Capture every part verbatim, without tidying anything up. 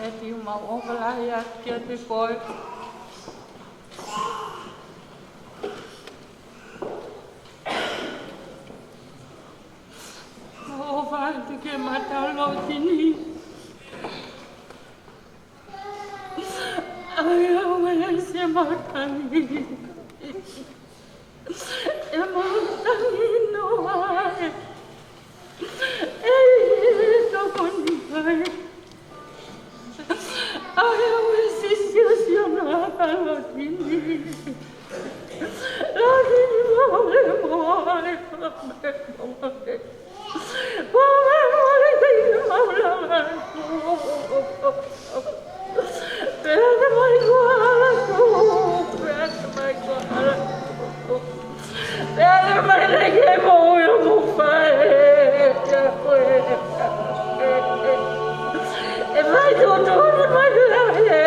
ʻEiki, ʻoku mau ʻofa lahi atu kiate koe. Mau ʻofa atu ki he mata lotini. ʻAi, ʻoua ʻe se mau tangi. ʻE mau tangi noa ē. ʻEiki, tokoni mai. ʻAi, ʻoua ʻe siʻisiʻi ʻa e mata lotini. Lotini, mau ʻofa atu. Pea ʻomai lelei ke moʻui hoʻomou faʻē, ʻe fai tuʻutuʻuni mai pē ʻa e.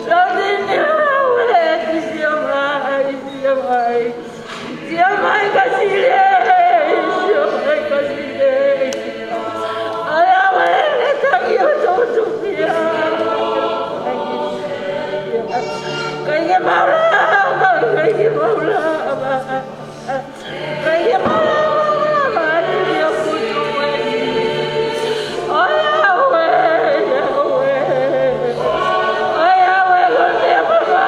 Lautini ʻaue, sio mai, sio mai. Sio mai ka sile, sio mai ka sile. ʻAi ʻaue, e tangi ʻo e tōtōpia. ʻIkai ke mau lava, ʻikai ke mau lava. ʻIkai ke mau lava, ʻikai ke mau lava. ʻAi ʻaue, ʻai ʻaue. ʻAi ʻaue, ko e meʻa papa.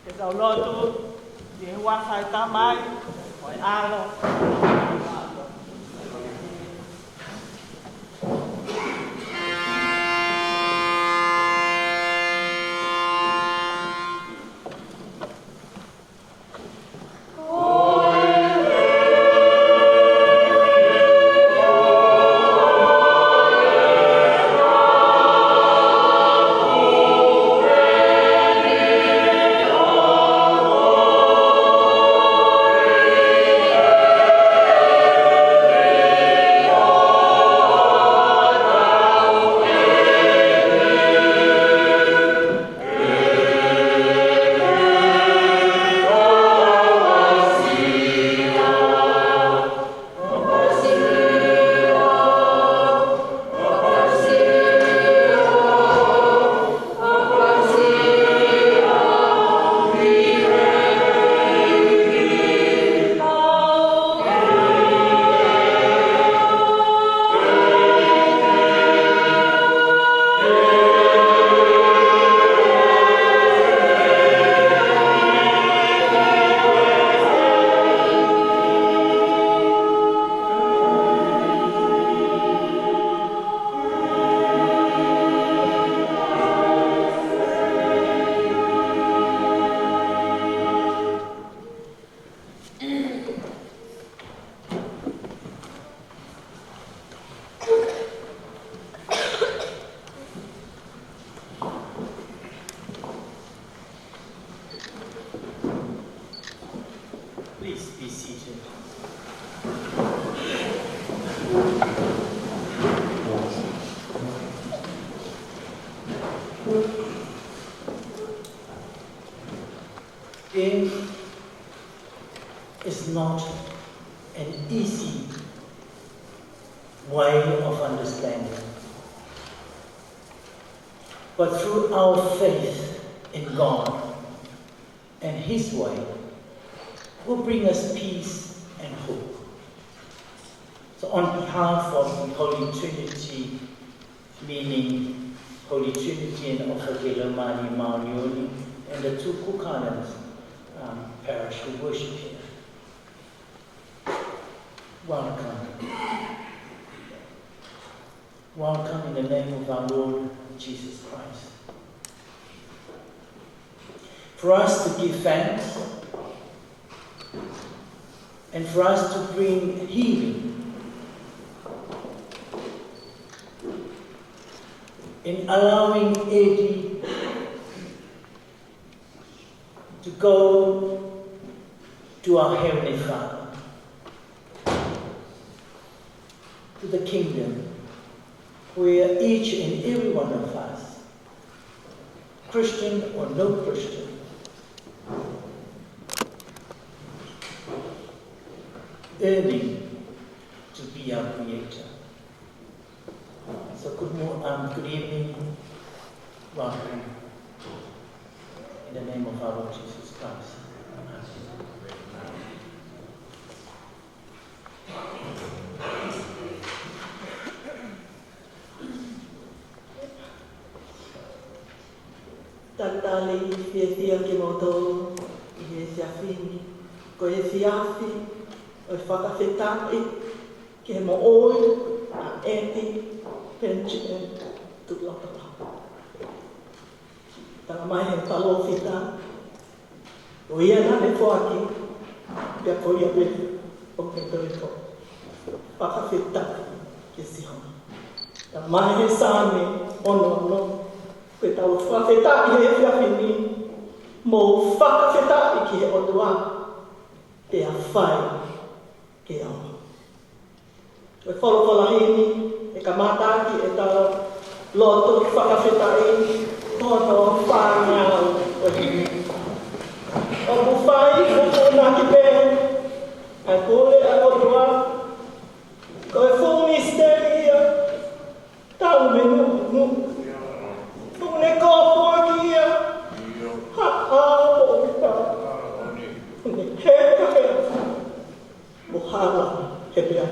Ke tau lotu, ʻi he huafa ʻo e Tamai, ʻo e ʻAlo. Please be seated. It is not an easy way of understanding. But through our faith in God and His way, will bring us peace and hope. So on behalf of the Holy Trinity, meaning Holy Trinity and ʻOfa ki he Laumālie Māʻoniʻoni, and the two Cook Islands, um, parish who worship here, welcome. Welcome in the name of our Lord Jesus Christ. For us to give thanks and for us to bring healing in allowing Eddie to go to our Heavenly Father, to the kingdom where each and every one of us, Christian or no Christian, yearning to be our Creator. So good mo-, um, good evening. Welcome. In the name of our Lord Jesus Christ. Amen. Talitali fiefia kimoutolu ʻi he efiafi ni. Ko e efiafi ʻo e fakafetaʻi ki he moʻui ʻa Eddie Benjamin Tuʻilapalau. Talamai ʻe he palōfita, ko ia naʻa ne foaki, pea ko ia pē ʻoku ne toe tō. Fakafetaʻi kia Sihova. Talamai ʻe he Saame ono ono, ko ʻetau fakafetaʻi he efiafi ni, mou fakafetaʻi ki he ʻOtua, pea fai ke ono. Ko e folofola himi ʻe kamata ʻaki ʻetau lotu fakafetaʻi, ko hono fānau ʻo e himi. ʻOku fai, ʻoku naki pē ʻa e pule ʻa e ʻOtua. Ko e fuʻu misiteli ia, tau me nuʻunuʻu. Fuʻu ne kofuaki ia, ha, ha, ʻo ita. Fuʻu ne heka heka. Mo hala he pea.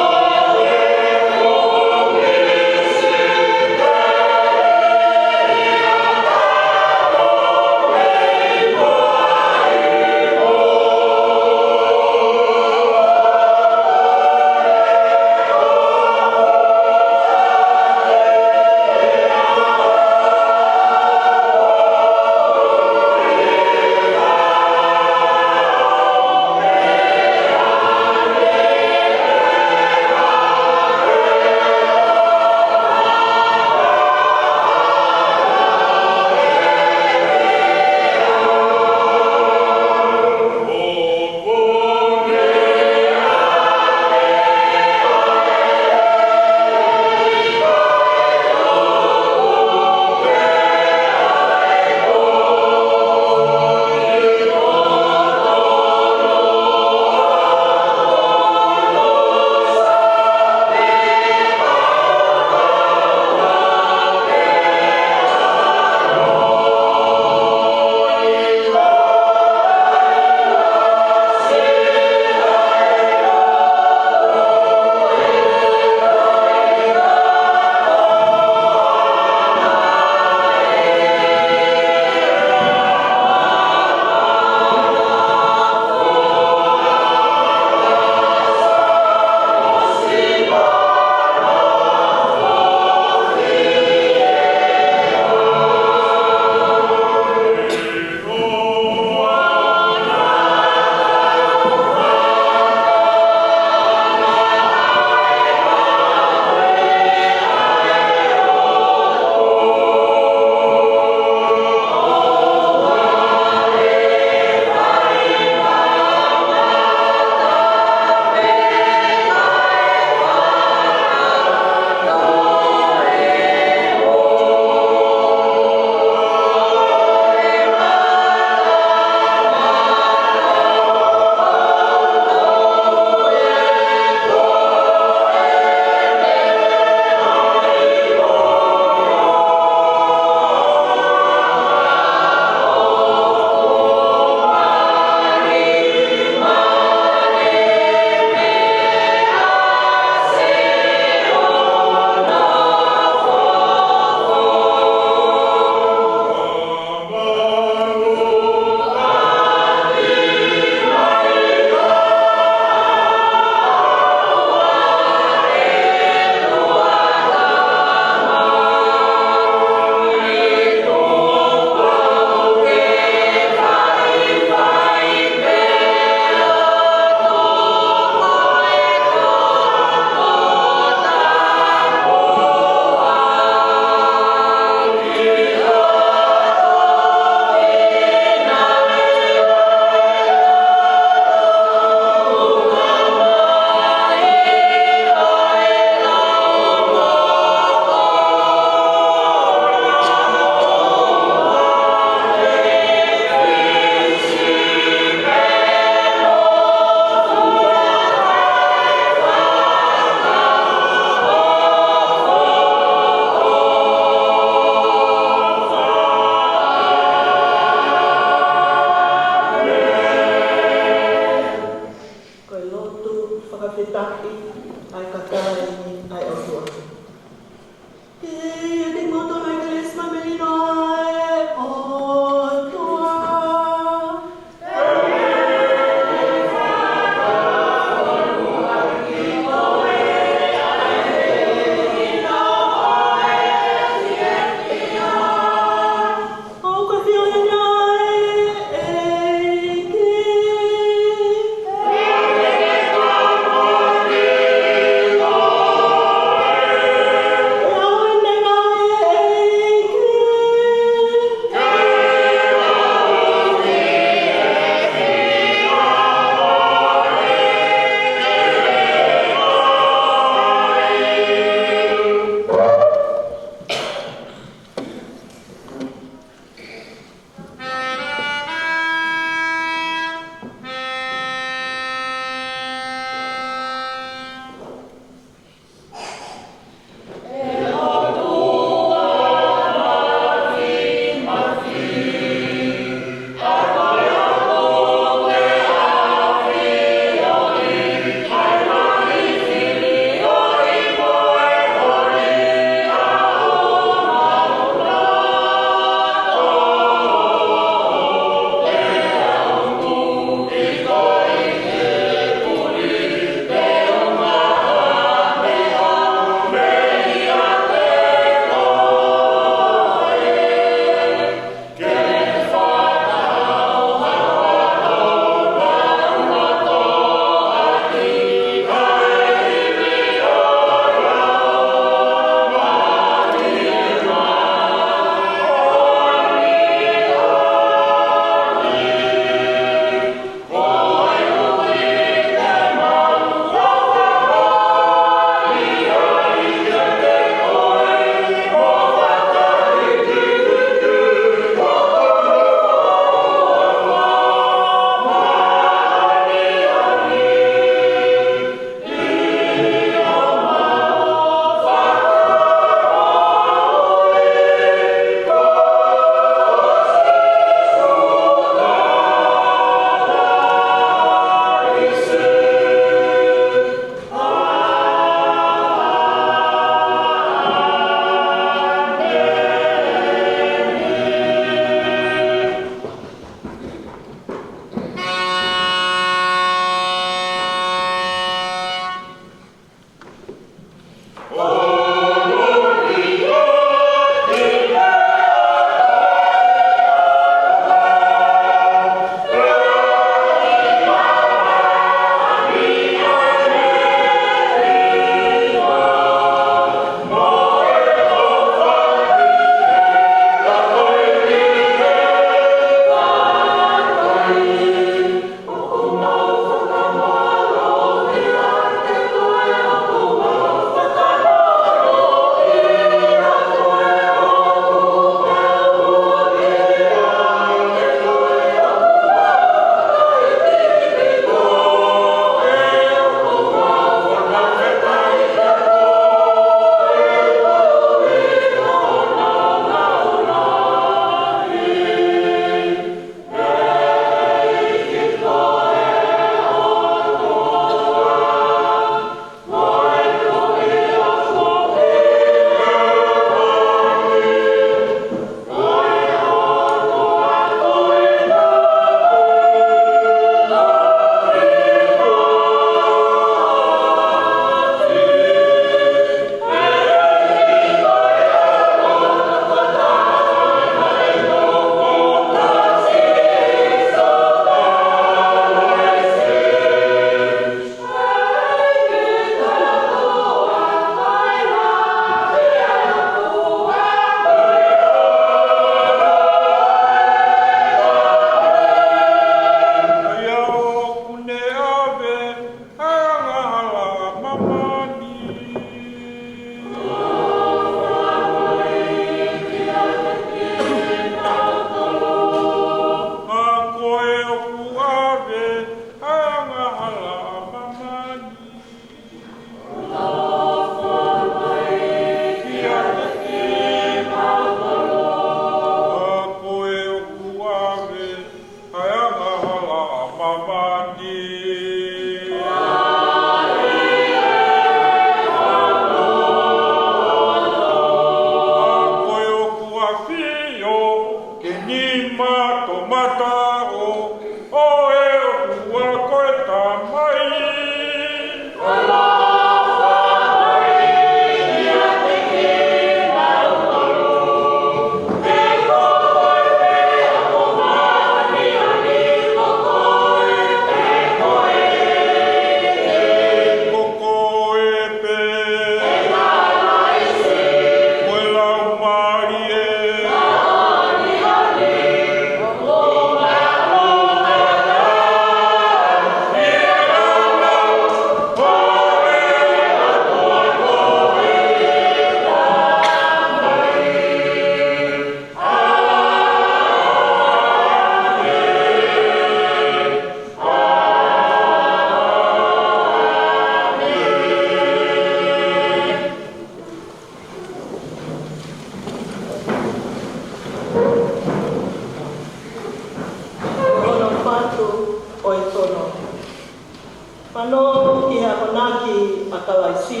Fanongo ki he akonaki ʻa Kalaisi.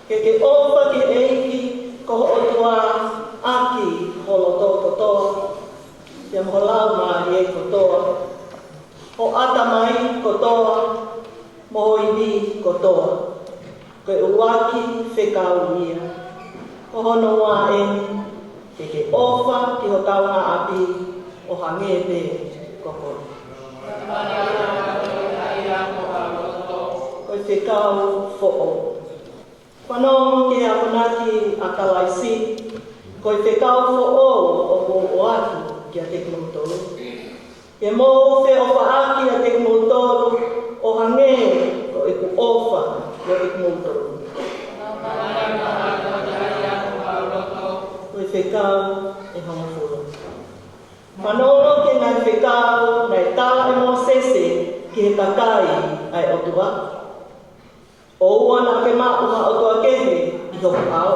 Ke ke ʻofa ki he ʻEiki ko ho ʻOtua ʻaki ho loto kotoa, pea mo ho laumālie kotoa, ho ʻatamai kotoa, mo ho ivi kotoa. Ko e ʻuluaki fekau ia. Ko hono ua eni, ke ke ʻofa ki ho kaungāʻapi ʻo hangē pē ko koe. Ko e fekau foʻou. Fanongo ki he akonaki ʻa Kalaisi. Ko e fekau foʻou ʻoku ou ʻoatu kiate kimoutolu. Ke mou feʻofaʻaki ʻiate kimoutolu ʻo hangē ko ʻeku ʻofa ʻiate kimoutolu. Ko e fekau ʻe hongofulu. Fanongo ki he ngaahi fekau naʻe tala ʻe Mōsese ki he kakai ʻa e ʻOtua. ʻOua naʻa ke maʻu ha ʻotua kehe ʻi hoku ʻao.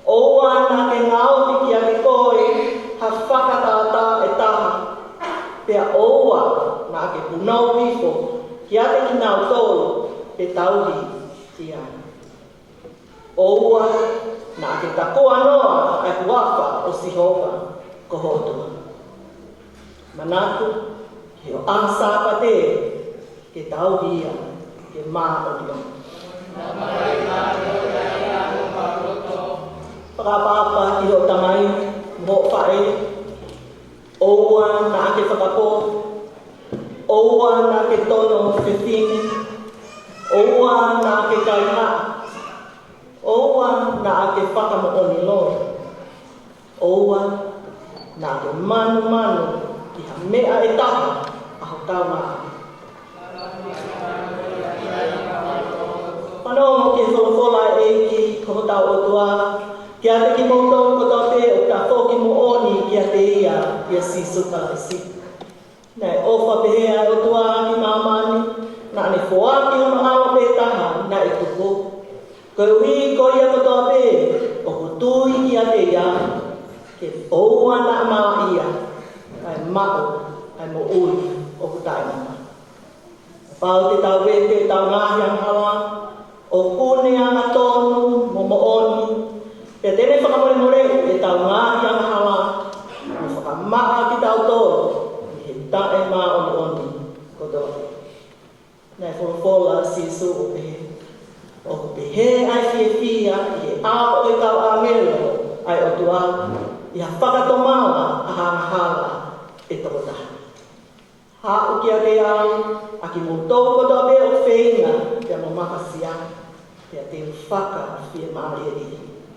ʻOua naʻa ke ngaohi kiate koe ha fakatātā ʻe taha. Pea ʻoua naʻa ke punou hifo kiate kinautolu pe tauhi ki ai. ʻOua naʻa ke takuanoa ʻa e huafa ʻo Sihova ko ho ʻOtua. Manatu ki ho ʻaho Sāpate ke tauhi ia ke māʻoniʻoni. Fakaʻapaʻapa ki hoʻo tamai mo hoʻo faʻē. ʻOua naʻa ke fakapō. ʻOua naʻa ke tono fefine. ʻOua naʻa ke kaihaʻa. ʻOua naʻa ke fakamoʻoni loi. ʻOua naʻa ke manumanu ki ha meʻa ʻe taha ʻa ho kaungāʻapi. Fanongo ki he folofola ʻa e ʻEiki ko hotau ʻOtua kiate kimoutolu kotoa pē ʻoku tafoki moʻoni kiate ia ʻia Sīsū Kalaisi. Naʻe ʻofa pehē ʻa e ʻOtua ki māmani, naʻa ne foaki hono ʻAlo pē taha naʻe tuku, koeʻuhi ko ia kotoa pē ʻoku tui kiate ia, ke ʻoua naʻa malaʻia, kae maʻu ʻa e moʻui ʻoku taʻengata. Kapau te tau vete ʻetau ngaahi angahala, ʻoku ne angatonu mo moʻoni, pea te ne fakamolemoleʻi ʻetau ngaahi angahala, mo fakamaʻa kitautolu mei he taʻemāʻoniʻoni kotoa. Naʻe folofola ʻa Sīsū ʻo pehē, ʻoku pehē ʻa e fiefia ʻi he ʻao ʻo e kau ʻāngelo ʻa e ʻOtua ʻi ha fakatomala ʻa ha angahala ʻe toko taha. Haʻu kiate au ʻa kimoutolu kotoa pē ʻoku feinga pea mo makasia, pea te u fakafiemālieʻi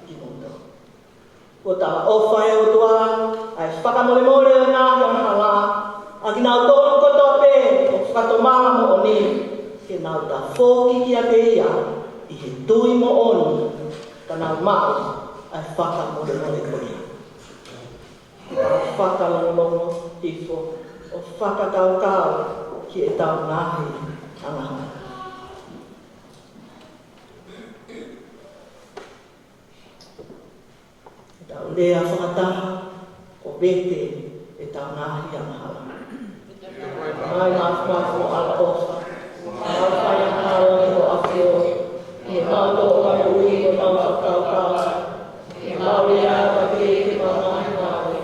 kimoutolu. Kuo talaʻofa ʻe he ʻOtua ʻa e fakamolemole ʻo e ngaahi angahala ʻa kinautolu kotoa pē ʻoku fakatomala moʻoni, ke nau tafoki kiate ia ʻi he tui moʻoni, ka nau maʻu ʻa e fakamolemole ko ia. Fakalongolongo hifo ʻo fakakaukau ki heʻetau ngaahi angahala. Tau lea fakataha ʻo vete ʻetau ngaahi angahala. Tamai mafimafi mo ʻaloʻofa, mau fai angahala ki ho ʻAfio, ʻi heʻemau tōʻonga moʻui mo ʻemau fakakaukau, ʻi heʻemau lea pea mo ʻemau ngaahi ngāue.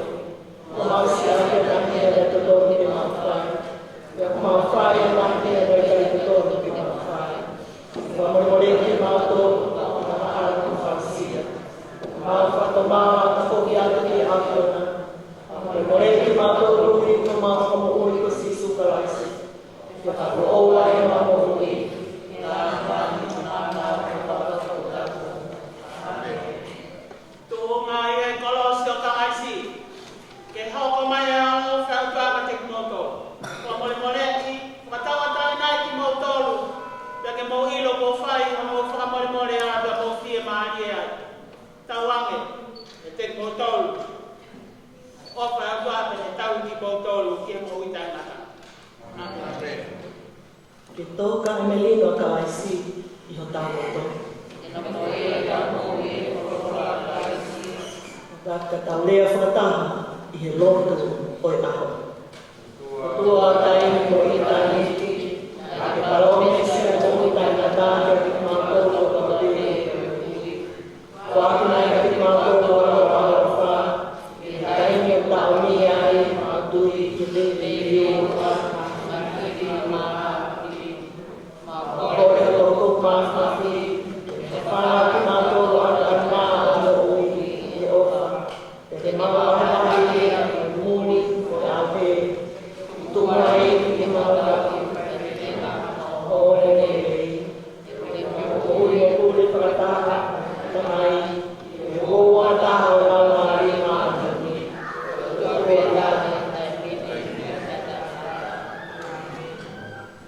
Kuo mau siʻaki ʻa e ngaahi meʻa naʻe totonu ke mau fai, pea kuo mau fai ʻa e ngaahi meʻa naʻe ʻikai totonu ke mau fai. Fakamolemoleʻi kimautolu ʻi heʻemau angahala kuo mau fai. Mau fakatomala ʻo tafoki atu ki he ʻAfiona. Fakamolemoleʻi kimautolu koeʻuhi ko homau Fakamoʻui ko Sīsū Kalaisi. Ke fakaʻoua ʻi heʻemau moʻui. Tuʻunga ʻi he kolosi ʻo Kalaisi, ke hoko mai ʻa e ʻaloʻofa ʻa e ʻOtua kiate kimoutolu. Fakamolemoleʻi, fakatauʻatāinaʻi kimoutolu, pea ke mou ʻilo kuo fai ʻa hoʻomou fakamolemole ʻa e ʻOtua, mou fiemālie ai. Tauange ʻiate kimoutolu ʻa e ʻofa ʻa e ʻOtua, pea ke tauhi kimoutolu ki he moʻui taʻengata. ʻĀmeni. Ke toka ʻa e melino ʻa Kalaisi ʻi hotau loto. Ka tau lea fakataha ʻi he lotu ʻo e ʻaho. ʻOtua taimi mo ʻitāniti, naʻa ke palo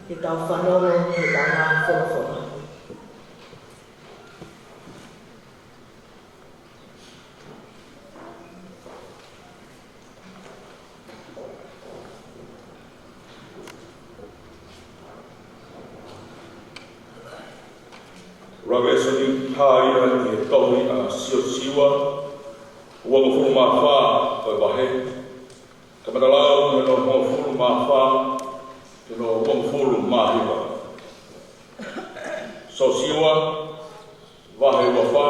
Ke tau fanongo ki heʻetau ngaahi folofola. Lēsoni ʻoku hā ia ʻi he tohi ʻa Siosiua, uofulu mā fā ʻo e vahe. Kamata lau mei hono hongofulu mā fā ki hono uofulu mā hiva. Siosiua, vahe ua fā,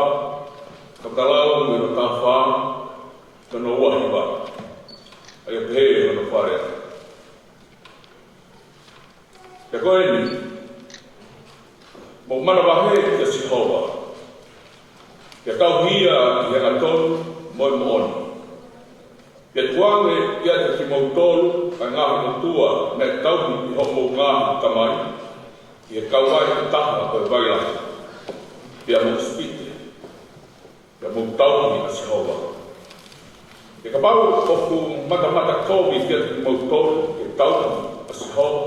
kamata lau mei hono taha fā ki hono ua hiva. ʻA ia ʻoku pehē hono fakalea. Pea ko eni, mou manavahē kia Sihova, pea tauhi ia ʻi he angatonu mo e moʻoni. Pea tukuange kiate kimoutolu ʻa e ngaahi ʻotua naʻe tauhi ʻe hoʻomou ngaahi tamai ʻi he kauvai ʻe taha ʻo e vai lahi, pea mo ʻIsipite, pea mou tauhi ʻa Sihova. Pea kapau ʻoku matamata kovi kiate kimoutolu ke tauhi ʻa Sihova,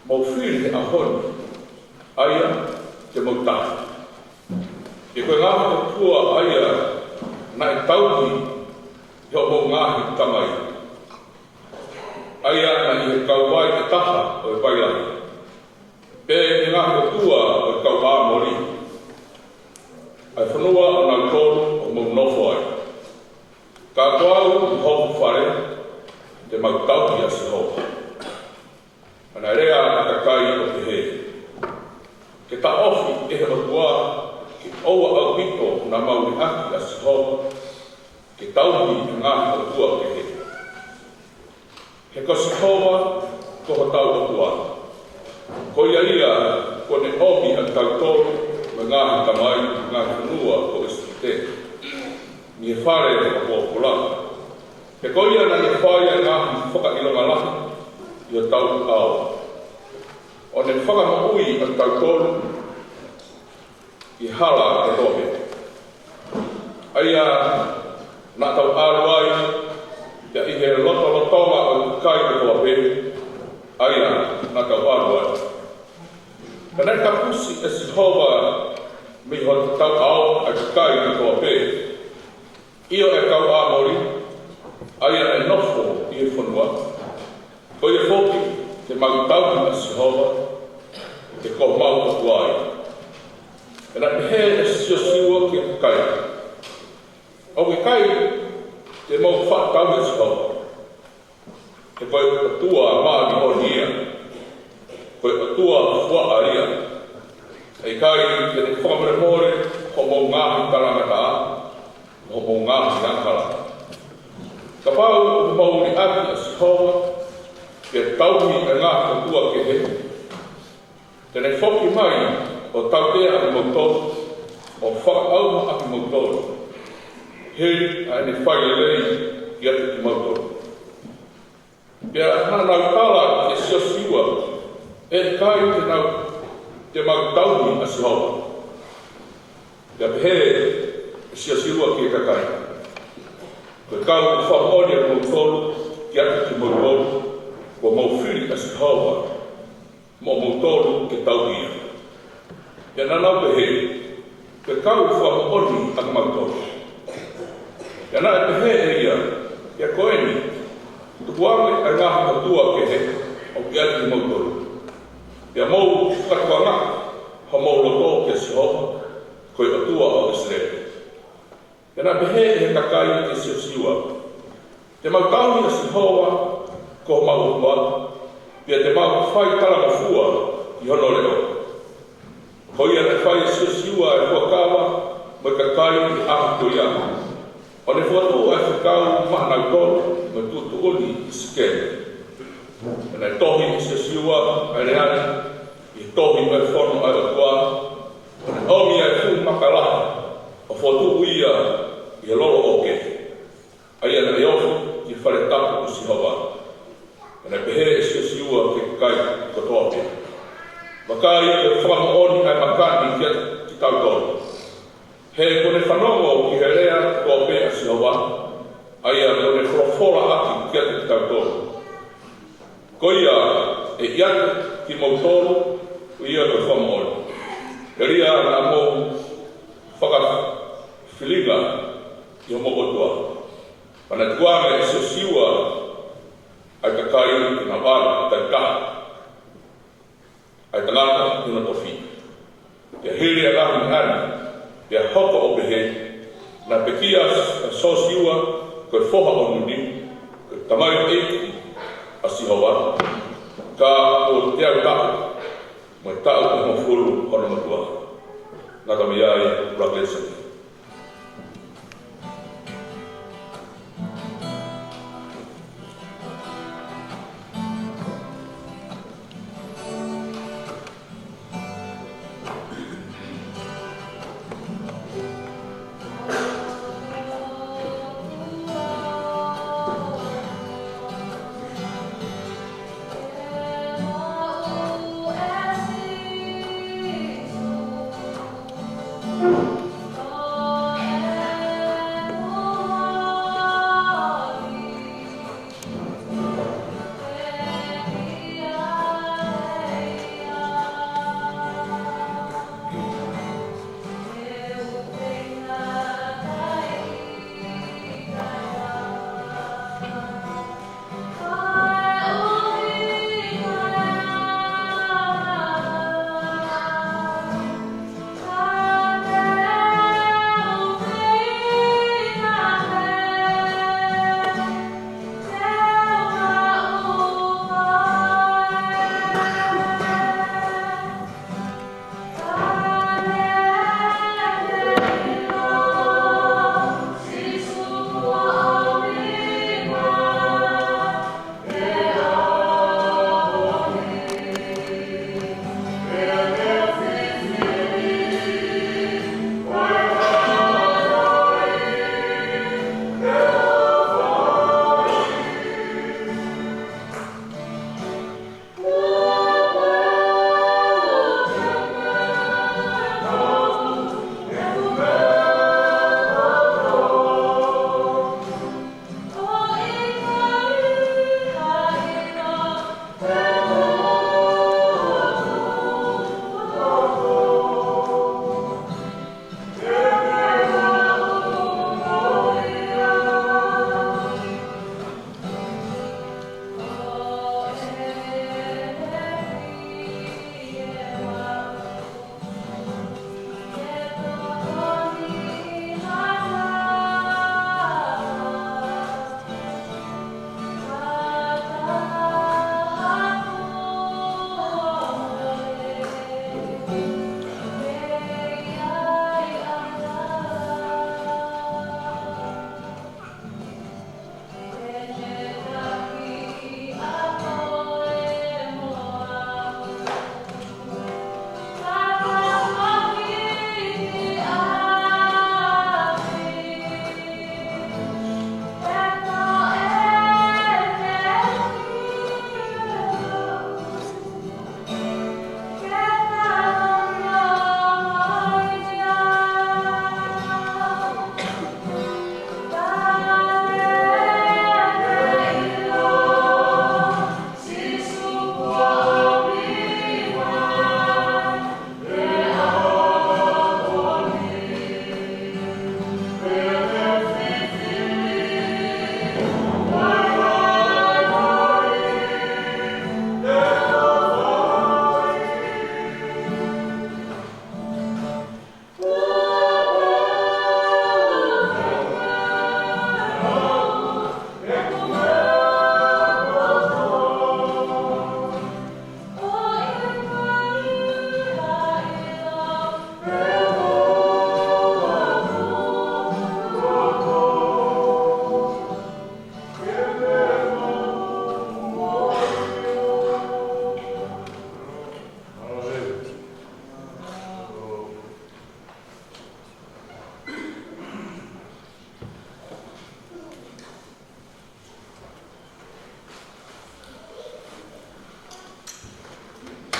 mou fili he ʻaho ni ʻa ia ke mou tahi. Pea ko e ngaahi ʻotua ʻa ia naʻe tauhi ʻe hoʻomou ngaahi tamai, ʻa ia naʻe ʻi he kauvai ʻe taha ʻo e vai lahi, pea ʻi he ngaahi ʻotua ʻo e kau ʻĀmoli, ʻa e fonua ʻonautolu ʻoku mou nofo ai. Ka ko au mo hoku fale, te mau tauhi ʻa Sihova. Pea naʻe lea ʻa e kakai ʻo pehē, Ke taʻofi ʻe he ʻOtua, ke ʻoua ʻaupito naʻa mau liʻaki ʻa Sihova, ke tauhi ʻa e ngaahi ʻotua kehe. He ko Sihova ko hotau ʻOtua, ko ia ia kuo ne ʻomi ʻa kitautolu mo e ngaahi tamai mei he ngaahi fonua ʻo ʻIsipite, mei he fale fakapōpula. Pea ko ia naʻa ne fai ʻa e ngaahi fakaʻilonga lahi ʻi hotau ʻao, ʻo ne fakamoʻui ʻa kitautolu ʻi he hala kotoa pē ʻa ia naʻa tau ʻalu ai, pea ʻi he lotolotonga ʻo e kakai kotoa pē ʻa ia naʻa tau ʻalu ai. Pea naʻe kapusi ʻe Sihova mei hotau ʻao ʻa e kakai kotoa pē, ʻio, ʻa e kau ʻĀmoli, ʻa ia naʻe nofo ʻi he fonua. Ko ia foki te mau tauhi ʻa Sihova, he ko homau ʻOtua ia. Pea naʻe pehē ʻe Siosiua ki he kakai, ʻOku ʻikai te mau faʻa tauhi ʻa Sihova, he ko e ʻOtua māʻoniʻoni ia, ko e ʻOtua fuaʻa ia. ʻE ʻikai te ne fakamolemole hoʻomou ngaahi talangataʻa mo hoʻomou ngaahi angahala. Kapau ʻoku mou liʻaki ʻa Sihova, pea tauhi ʻa e ngaahi ʻotua kehe, te ne foki mai ʻo tautea ʻa kimoutolu, ʻo fakaʻauha ʻa kimoutolu, hili ʻa ʻene fai lelei kiate kimoutolu. Pea naʻa nau tala kia Siosiua, ʻE ʻikai te nau, te mau tauhi ʻa Sihova. Pea pehē ʻe Siosiua ki he kakai, Ko e kau fakamoʻoni ʻa kimoutolu kiate kimoutolu, kuo mou fili ʻa Sihova moʻomoutolu ke tauhi ia. Pea naʻa nau pehē, Ko e kau fakamoʻoni ʻa kimautolu. Pea naʻe pehē ʻe ia, Pea ko eni, tukuange ʻa e ngaahi ʻotua kehe ʻoku ʻiate kimoutolu, pea mou fakatuʻunga homou loto kia Sihova, ko e ʻOtua ʻo ʻIsileli. Pea naʻe pehē ʻe he kakai kia Siosiua, Te mau tauhi ʻa Sihova ko homau ʻOtua, pea te mau fai talangofua ki hono leʻo. Ko ia naʻe fai ʻe Siosiua ʻa e fuakava mo e kakai ʻi he ʻaho ko ia, ʻo ne fokotuʻu ʻa e fekau maʻanautolu mo e tuʻutuʻuni ʻi Sikemi. Pea naʻe tohi ʻe Siosiua ʻa e lea ni ʻi he tohi ʻo e fono ʻa e ʻOtua, ʻo ne ʻomi ʻa e fuʻu maka lahi ʻo fokotuʻu ia ʻi he lolo ʻo Kei, ʻa ia naʻe ofi ki he fale tapu ʻo Sihova. Pea naʻe pehē ʻe Siosiua ki he kakai kotoa pē, Vakai, ʻe fakamoʻoni ʻa e maka ni kiate kitautolu, he kuo ne fanongo ki he lea kotoa pē ʻa Sihova, ʻa ia kuo ne folofola ʻaki kiate kitautolu. Ko ia, ʻe ʻiate kimoutolu ʻa ia ko e fakamoʻoni. ʻElia, naʻa mou fakafilinga ʻi hoʻomou ʻOtua. Pea naʻe tukuange ʻe Siosiua ʻa e kakai ke nau ʻalu ʻo taʻitaha ʻa e tangata ʻi hono tofiʻa. Pea hili ʻa e ngaahi meʻa ni, pea hoko ʻo pehē, naʻe pekia ʻa Siosiua ko e foha ʻo Nuni, ko e tamaioʻeiki ʻa Sihova, ka kuo teau taʻu, mo e taʻu ʻe hongofulu hono mātuʻa. Ngata mei ai, Congratulations.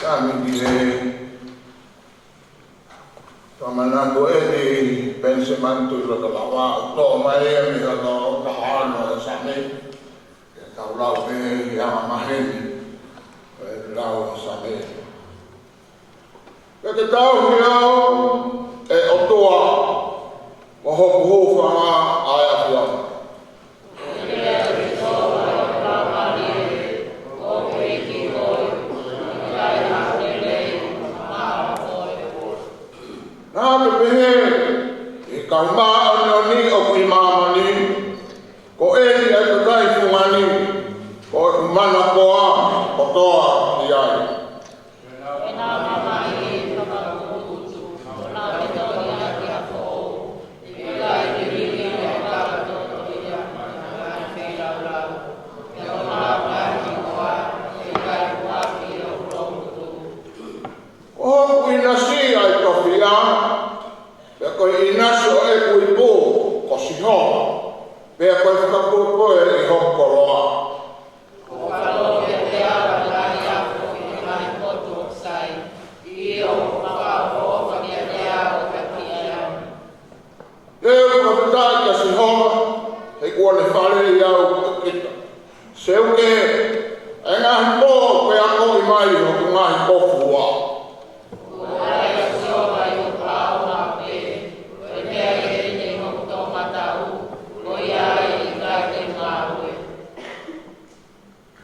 Ka mi ki he tōmana ko eni Penisemantu ʻi loto lava, ʻo tō mai eni ka tō tahano e Same, ke tau lau pē ʻi he anga maheni. Ko e ʻa e Same. Pea ke tauhi au, ʻe ʻOtua, mo hoku hūfanga ʻa e ʻAfiona. Naʻa ke pehē, ʻi he kau māʻoniʻoni ʻoku ʻi māmani, ko eni ʻa e kakai fungani, ko ʻeku manakoa kotoa ki ai. Ko hoku ʻinasi ʻa e tofiʻa, pea ko e ʻinasi ʻo ʻeku ipu ko Sihova, pea ko e fakapoʻuli ʻi hoku koloa. Te u fakafetaʻi kia Sihova, he kuo ne faleʻi au ʻe kita. Seuke, ʻa e ngaahi pō kuo akoʻi mai hoku ngaahi kofuua.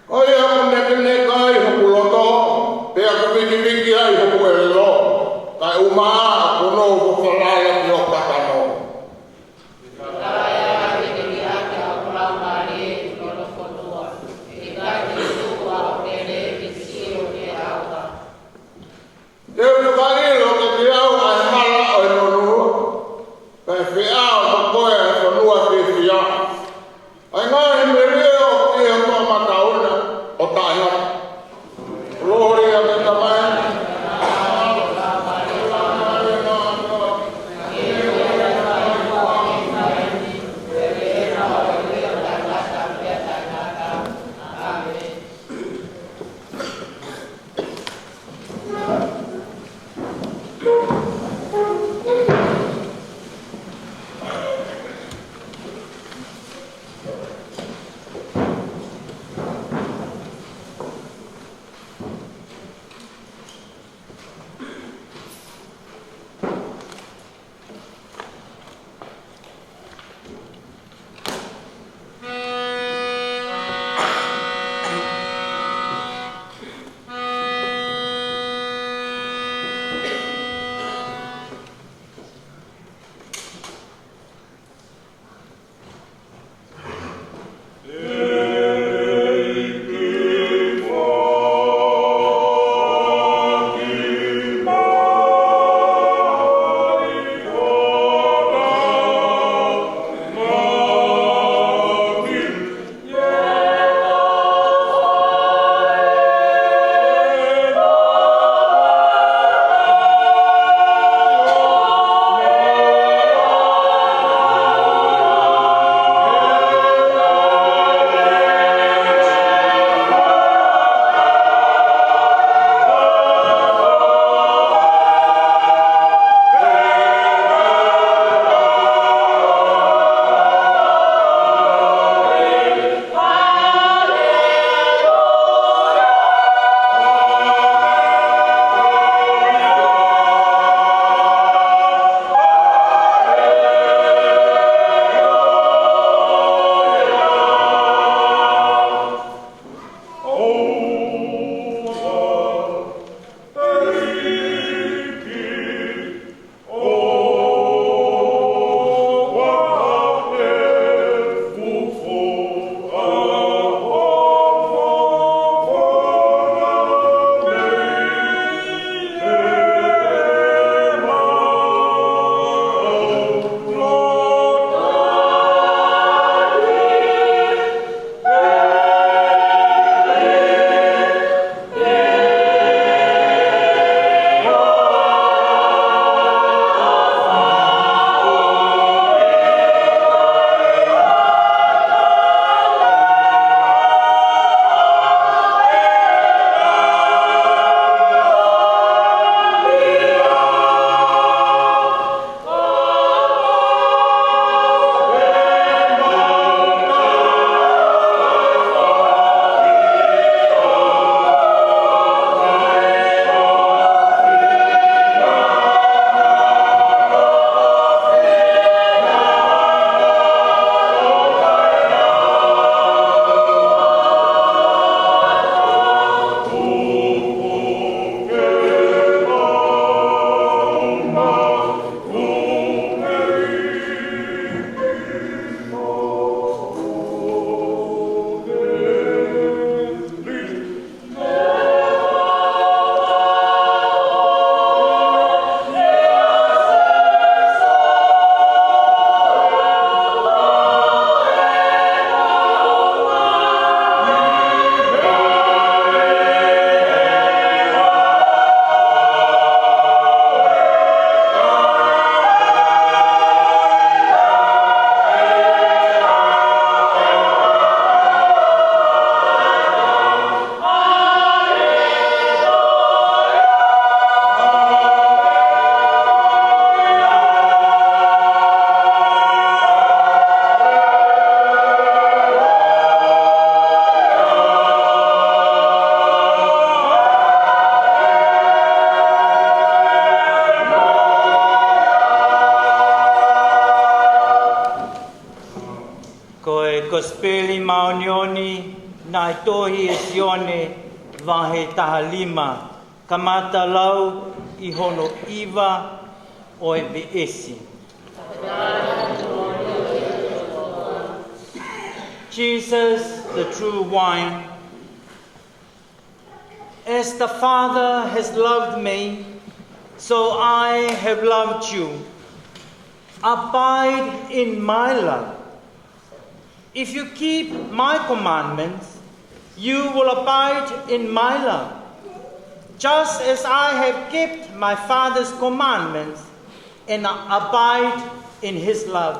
Ko ia ʻoku nekeneka ai hoku loto, pea ʻoku vikiviki ai hoku ʻelelo, kae ʻumaʻā ʻoku ou falala ki ho kakano. Te u fakaʻilo kiate au ʻa e hala ʻo e fonua, pea ʻe feʻao mo koe ʻa e fonua fiefia. ʻA e ngaahi melie ʻoku ʻi ho toʻomataʻu na ʻo taʻengata. Kolōlia ki he Tamai. Kosipeli Māʻoniʻoni naʻe tohi ʻe Sione, vahe taha nima, kamata lau ʻi hono iva ʻo e veesi. Jesus, the true vine. As the Father has loved me, so I have loved you. Abide in my love. If you keep my commandments, you will abide in my love, just as I have kept my Father's commandments and abide in his love.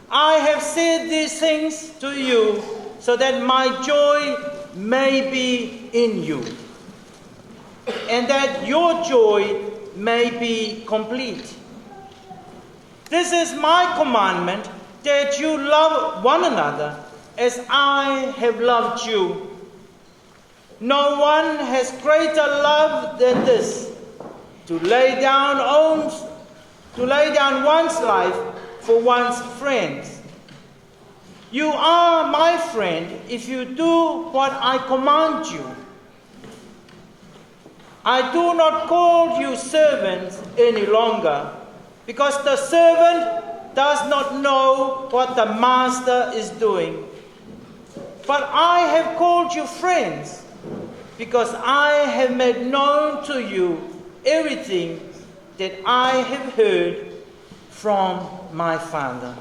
I have said these things to you so that my joy may be in you, and that your joy may be complete. This is my commandment, that you love one another as I have loved you. No one has greater love than this, to lay down owns, to lay down one's life for one's friends. You are my friend if you do what I command you. I do not call you servants any longer, because the servant does not know what the master is doing. But I have called you friends, because I have made known to you everything that I have heard from my Father.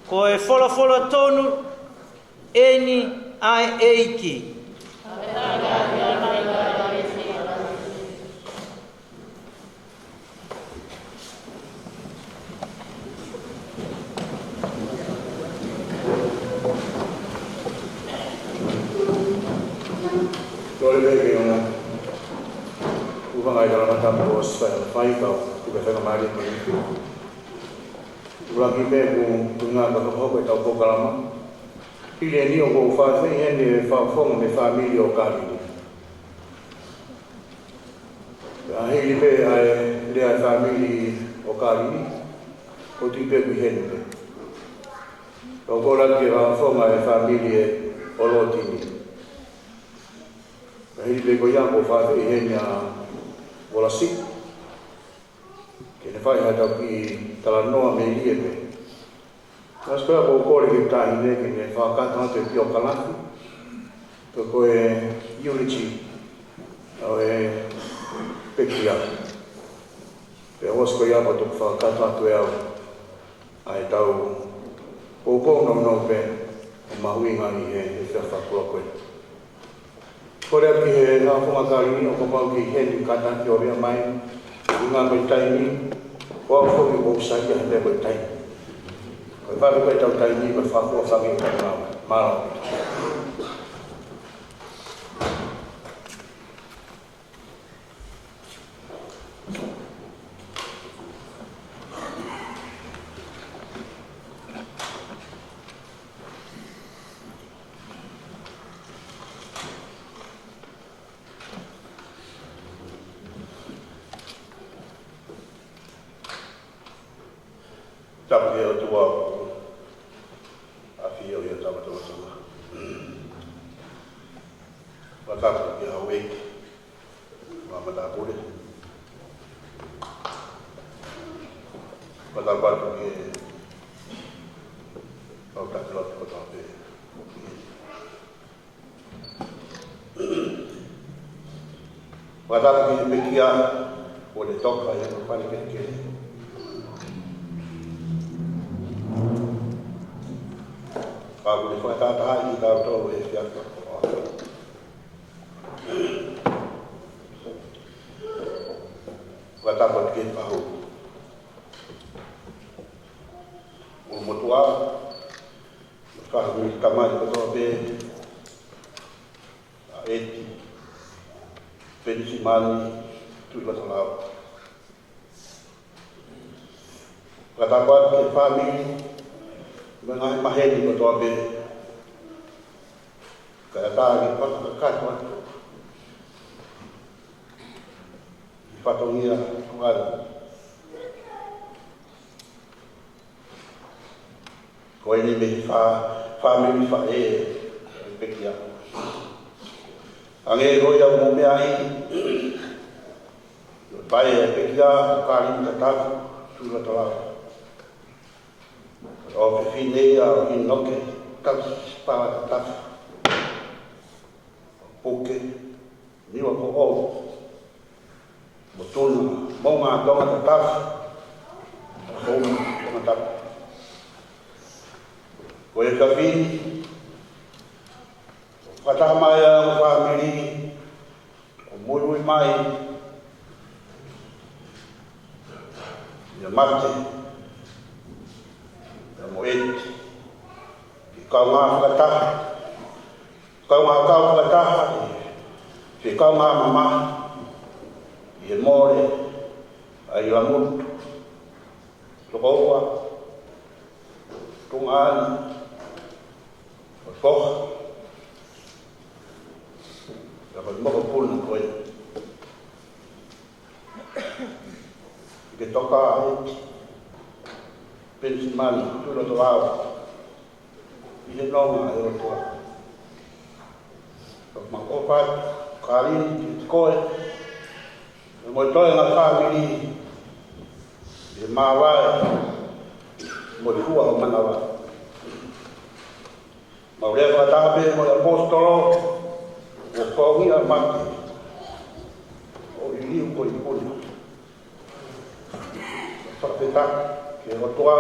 Ko e folofola tonu eni ʻa e ʻEiki. Kole pē ke ʻoua ʻo fanga ʻi he talangatapu ʻo ʻosi fai, fai kau, kuo pē fai ka mālie mai. ʻUluaki pē ko e ngaahi fakahoko ʻetau polokalama. Hili eni ʻoku ou fāfeʻi heni e fakafofonga mei he fāmili ʻo Kalini. Pea hili pē ʻa e lea e fāmili ʻo Kalini, ʻoku ou tui pē ʻoku ʻi heni pē. ʻOku ou kole atu ke fakafofonga e fāmili ʻo Lotini. Pea hili pē ko ia ʻoku ou fāfeʻi heni ʻa Volasi. Ke ne fai haʻatau kiʻi talanoa melie pē. Kasi pē ʻoku ou kole ki he taʻahine ke ne fakakakato atu e piokalafi, pe ko e eulogy ʻo e pekia. Pea ʻosi ko ia ʻoku ou fakakakato atu ʻe au ʻa ʻetau poupou nounou pē ʻo mahuʻinga ʻi he, he efiafi fakakoloa ko ē. Kole atu ki he fakafofonga Kalini ʻoku mau kei heni kātaki ʻo lea mai. ʻUhinga ko e taimi, ko au foki ʻoku ou saiʻia he meʻa ko e taimi. Ko e fale ko ē ʻetau taimi, ko e fakafofonga fanga ʻi taimi. Mālō. Tapu ki he ʻOtua ʻoku ʻafio ʻi hotau lotolotonga. Fakatapu ki he houʻeiki ʻo e matāpule. Fakatapu atu ki he kau taki lotu kotoa pē. Fakatapu ki he pekia kuo ne toka ʻi hono fale kelekele. Pea kuo ne fakatahatahaʻi kitautolu he efiafi fakakoloa. Fakatapu atu ki he fahu ʻulumotuʻa, fahu tamai kotoa pē, ʻa ʻEti, Penisimani, Tuʻilotolau. Fakatapu atu ki he fāmili, mo e ngaahi maheni kotoa pē, kae ʻatā ke fakakakato atu ʻi he fatongia ʻo e ʻaho. Ko eni mei he fā, fāmili faʻē ʻo e pekia. Hangē ko ia ʻoku mou meaʻi, ʻoku ʻi ai e pekia ko Kalini Tatafu Tuʻilotolau. ʻOfefine ia ʻo ʻInoke Tausi Sipala Tatafu, Puke Niuafoʻou, mo Tuna Moʻungatonga Tatafu, Moʻungatonga Tatafu. Ko e efiafi ni, ʻoku fakataha mai ʻa e ongo fāmili ʻo muimui mai ʻia Mate, ʻia Moʻeti, ke kaungā fakataha, kaungā kau fakataha, ke kaungā mamahi ʻi he mole ʻa ʻIlamutu, Tokoua, Tuʻunga ʻAni, ʻo Toha, ʻa ia ko e mokopuna ko ē. Ke toka ʻEiki Penisimani Tuʻilotolau ʻi he nonga ʻo e ʻOtua. Ka mau ʻofa atu, Kalini, kiate koe, mo e toenga fāmili, ʻi he māvae mo e fua ʻo e manava. Mau lea fakataha pē mo e ʻaposetolo, ʻoku faʻungia Mate ʻo ʻIliu ko e ikuna. Fakafetaʻi ki he ʻOtua,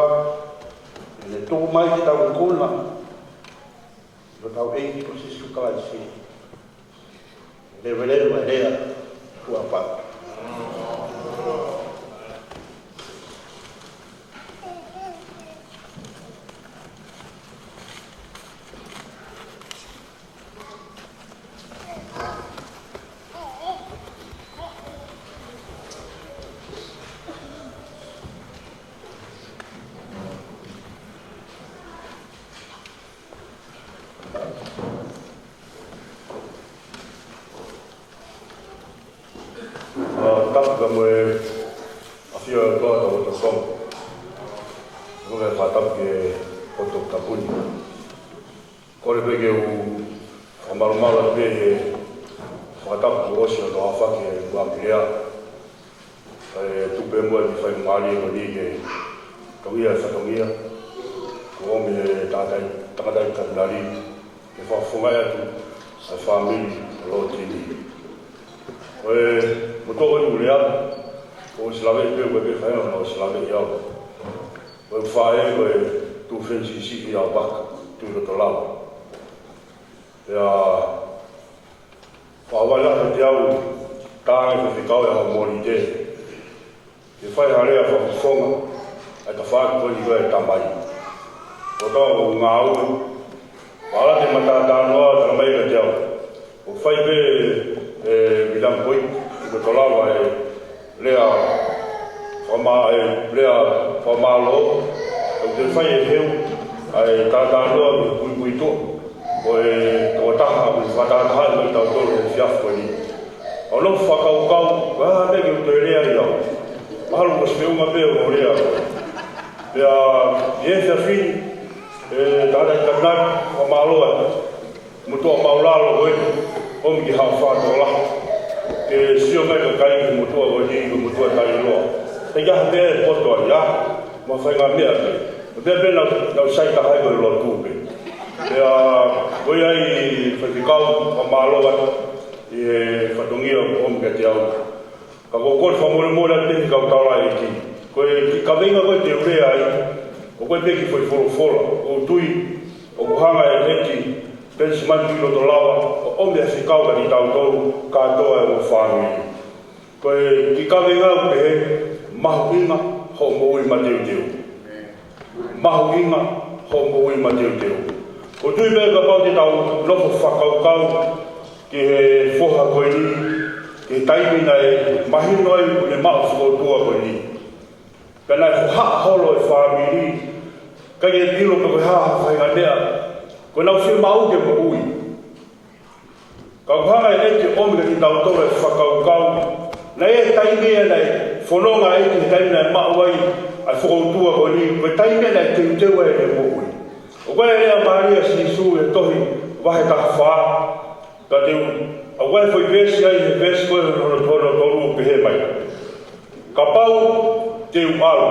ʻi heʻene tuku mai ke tau ikuna ʻi hotau ʻEiki ko Sīsū Kalaisi. Leveleva e lea, tuʻa patu. ʻA, tapu ka mo e ʻafio ʻa e ʻOtua ʻi hotau loto. Ko e fakatapu ki he poto tapu ni. Kole pē ke u fakamālō atu pē he fakatapu kuo ʻosi hono aofaki ʻe he Uakilea. ʻE tuku pē muʻa ʻeku faingamālie ko eni ke toʻo ʻa e fatongia kuo ʻomi ʻe he tangataʻi, tangataʻi katinali ke fakafofongaʻi atu ʻa e fāmili ʻo Lotini. Ko e motuʻa ko eni ʻoku lea, ʻoku ou ʻosi lave pē, ʻoku ʻikai ke fai hano ʻosi lave ʻi au. Ko e faʻē ko e Tufeni Siʻisiʻi ʻa Paka Tuʻilotolau. Pea fakavale atu kiate au, tā ange faifekau ʻi ha holiday ke fai ha lea fakafofonga ʻa e tafaʻaki ko eni ko e tamai. Ko e tau ngāue, ʻoku ala ke matātānoa, talamai kiate au, ʻoku fai pē ʻe Viliami Poiti Tuʻilotolau ʻa e lea fakamā-, ʻa e lea fakamālō, ʻoku te fai ʻe Heu ʻa e tātānoa ki he puipuituʻa ʻo e tokotaha ʻoku ne fakatahatahaʻi mai kitautolu he efiafi ko eni. ʻOku ou fakakaukau, ko e hā pē ke u toe lea ʻi au. Mahalo kuo ʻosi feʻunga pē hoʻo lea. Pea ʻi he efiafi ni, ʻe tangataʻi katinali, fakamālō atu. Motuʻa māʻulalo ko eni, ʻomi ki he haʻofanga tokolahi. Ke sio mai e kakai ki he motuʻa ko eni, ko e motuʻa taliloa. Teʻeki ai pē ʻe poto ai, ʻa, mo e faʻahinga meʻa pē. Pea pē naʻa, naʻa ku sai taha ai ko e lotu pē. Pea, ko ia ai faifekau, fakamālō atu ʻi he fatongia ʻoku ʻomi kiate au. Ka ʻoku ou kole fakamolemole atu ki he kau taulaʻeiki. Ko e kiʻi kaveinga ko ē te u lea ai, ʻoku ʻikai pē ke foʻi folofola, ʻoku ou tui ʻoku hanga ʻe he ʻEiki Penisimani Tuʻilotolau ʻo ʻomi ʻa e fekau kiate kitautolu kātoa ʻi he ongo fāmili. Ko e kiʻi kaveinga ʻoku pehē, mahuʻinga hoʻo moʻui mateuteu. Mahuʻinga hoʻo moʻui mateuteu. ʻOku ou tui pē kapau te tau nofo fakakaukau ki he foha ko eni, ki he taimi naʻe mahino ai ʻoku ne maʻu e fokoutua ko eni. Pea naʻe hohaʻa holo e fāmili, ʻikai ke ʻilo pe ko e hā ha faʻahinga meʻa, ko ʻenau fiemaʻu ke moʻui. Ka ʻoku hanga ʻe he ʻEiki ʻo ʻomi kiate kitautolu e fakakaukau, naʻe ʻi ai e taimi ia naʻe fononga ai ki he taimi naʻe maʻu ai ʻa e fokoutua ko eni, ko e taimi ia naʻe teuteu ai ʻene moʻui. ʻOku ʻi ai e lea mālie ʻa Sīsū he tohi vahe taha fā, ka te u, ʻoku ʻi ai e foʻi veesi ai he veesi ko ē hono, hono tolu ʻoku pehē mai: Kapau te u ʻalu.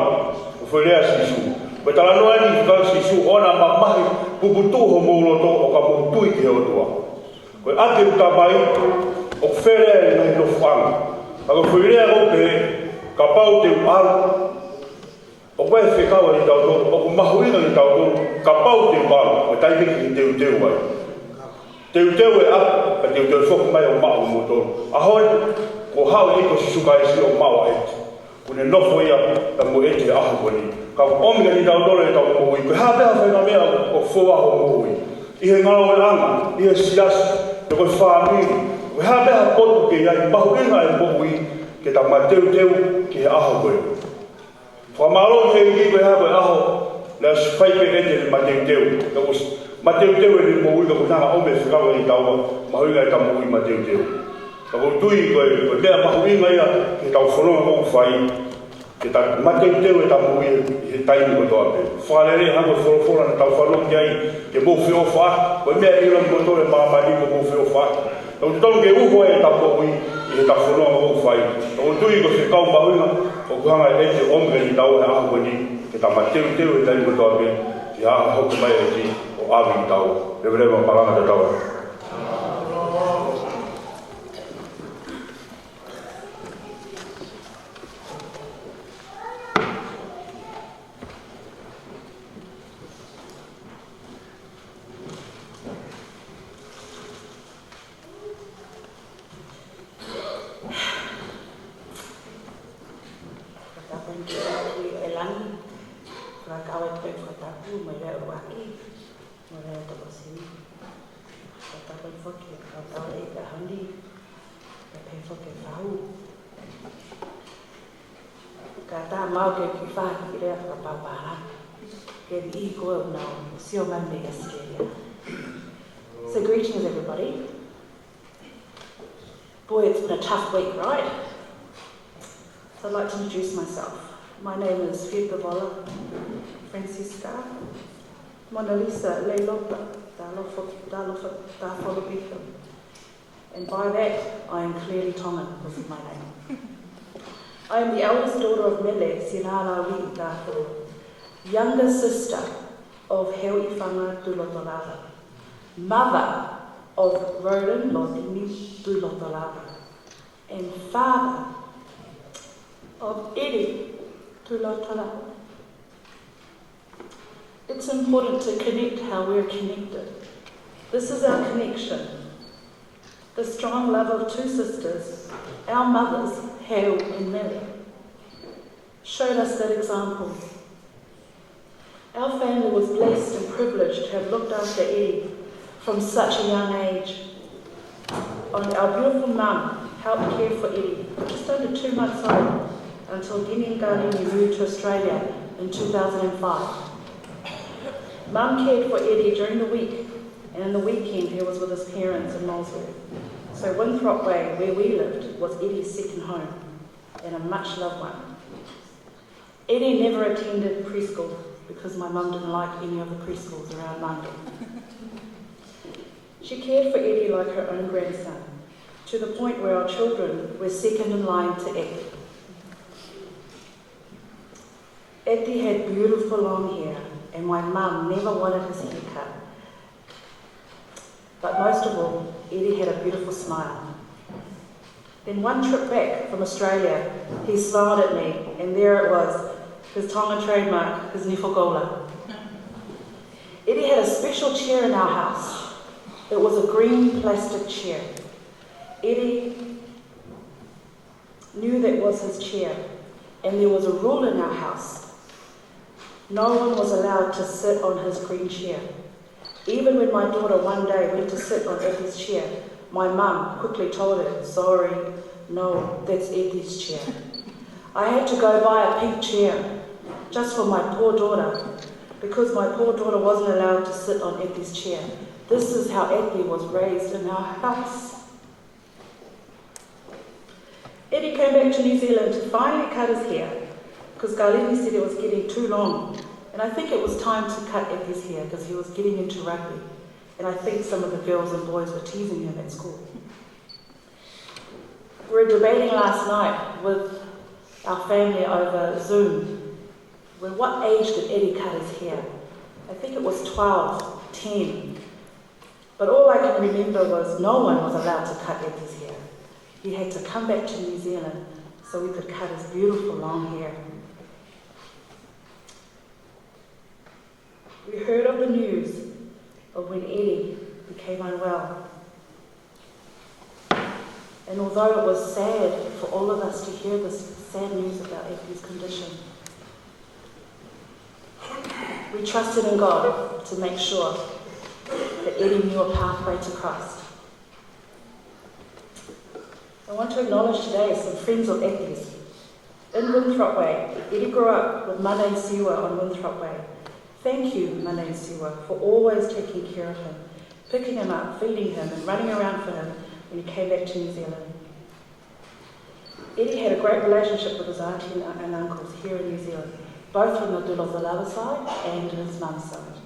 Ko e foʻi lea ʻa Sīsū. Ko e talanoa eni ʻa Sīsū ʻoku ne mamahi puputuʻu homou loto ʻo ka mou tui ki he ʻOtua. Ko e ʻapi ʻo e Tamai ʻoku fele ai e ngaahi nofoʻanga. Ka ko e foʻi lea ʻoku pehē, kapau te u ʻalu. ʻOku ʻi ai e fekau ʻa kitautolu, ʻoku mahuʻinga kitautolu, kapau te u ʻalu, ko e taimi ke teuteu ai. Teuteu e ʻapi, ka teuteu foki mai ʻo maʻu moutolu. ʻAho ni, kuo haʻu ʻa e ʻEiki ko Sīsū Kalaisi ʻo maʻu ʻa ʻEti. Kuo ne nofo ia pea mo ʻEti he ʻaho ko eni. Ka ʻoku ʻomi kia kitautolu ʻetau moʻui, ko e hā pē ha faʻahinga meʻa ʻoku foa ho moʻui. ʻI he ngāueʻanga, ʻi he siasi, pe ko e fāmili. Ko e hā pē ha potu ʻoku ke ʻi ai, mahuʻinga e moʻui, ke ta mateuteu ki he ʻaho ko ē. Fakamālō ki he ʻEiki ko e hā, ko e ʻaho, naʻe ʻosi fai pē ʻe ʻEti ʻene mateuteu. Naʻe ʻosi mateuteu ʻene moʻui ka kuo ne hanga ʻo ʻomi e fekau kiate kitaua, mahuʻinga ʻetau moʻui mateuteu. Ka ʻoku ou tui ko e, ko e meʻa mahuʻinga ia ke tau fononga ʻoku fai, ke ta mateuteu ʻetau moʻui he, he taimi kotoa pē. Fakalele hangē ko e folofola naʻa tau fanongo ki ai, ke mou feʻofaʻaki, ko e meʻa ʻi loto moutolu ʻi māmani, ke mou feʻofaʻaki. Tau totonu ke uho ai ʻetau moʻui ʻi heʻetau fononga ʻoku fai. Tau tui ko e fekau mahuʻinga ʻoku hanga ʻe ʻEti ʻo ʻomi kiate kitaua he ʻaho ko eni, ke ta mateuteu he taimi kotoa pē, ki he ʻaho hoko mai ʻa e ʻEiki ʻo ʻave kitaua. Leveleva malanga tatau. Fakatapu ki he ʻEiki ʻo e langi, fakakau e fakatapu mo e lea ʻuluaki, mo e lea tokosiʻi. Fakatapu foki ki he kau tau e ka honi, ka pehē foki e fahu. Ka ta mau ke ki faha ki lea fakapapala. Ke ni ko e nau sio mai mei ʻAositelēlia. So greetings, everybody. Boy, it's been a tough week, right? So I'd like to introduce myself. My name is Fia Pivola Francisca Mona Lisa Leilota Talofa, Talofa, Tafolobika. And by that, I am clearly Tongan, this is my name. I am the eldest daughter of Mele Sinalawi Tafo, younger sister of Heoifanga Tulotolava, mother of Roland Lotini Tulotolava, and father of Eri Tulotolava. It's important to connect how we're connected. This is our connection. The strong love of two sisters, our mothers, Heo and Mele, showed us that example. Our family was blessed and privileged to have looked after Eddie from such a young age. And our beautiful mum helped care for Eddie, just under two months old, until Dini Ngalini moved to Australia in two thousand and five. Mum cared for Eddie during the week, and in the weekend he was with his parents in Molesworth. So Winthrop Way, where we lived, was Eddie's second home, and a much loved one. Eddie never attended preschool because my mum didn't like any of the preschools around Māngere. She cared for Eddie like her own grandson, to the point where our children were second in line to Eddie. Eddie had beautiful long hair, and my mum never wanted his haircut. But most of all, Eddie had a beautiful smile. Then one trip back from Australia, he smiled at me, and there it was, his Tongan trademark, his nifokoula. Eddie had a special chair in our house. It was a green plastic chair. Eddie knew that was his chair, and there was a rule in our house. No one was allowed to sit on his green chair. Even when my daughter one day went to sit on Eddie's chair, my mum quickly told her, "Sorry, no, that's Eddie's chair." I had to go buy a pink chair just for my poor daughter, because my poor daughter wasn't allowed to sit on Eddie's chair. This is how Eddie was raised in our house. Eddie came back to New Zealand to finally cut his hair, because Galini said it was getting too long, And I think it was time to cut Epi's hair because he was getting into rugby. And I think some of the girls and boys were teasing him at school. We were debating last night with our family over Zoom. Well, what age did Eddie cut his hair? I think it was twelve, ten. But all I can remember was no one was allowed to cut Eddie's hair. He had to come back to New Zealand so we could cut his beautiful long hair. We heard of the news of when Eddie became unwell. And although it was sad for all of us to hear this sad news about Eddie's condition, we trusted in God to make sure that Eddie knew a pathway to Christ. I want to acknowledge today some friends of Eddie's. In Winthrop Way, Eddie grew up with Manae Siua on Winthrop Way. Thank you, Manae Siua, for always taking care of him, picking him up, feeding him, and running around for him when he came back to New Zealand. Eddie had a great relationship with his auntie and, and uncles here in New Zealand, both from the Dulosalava side and his mum's side.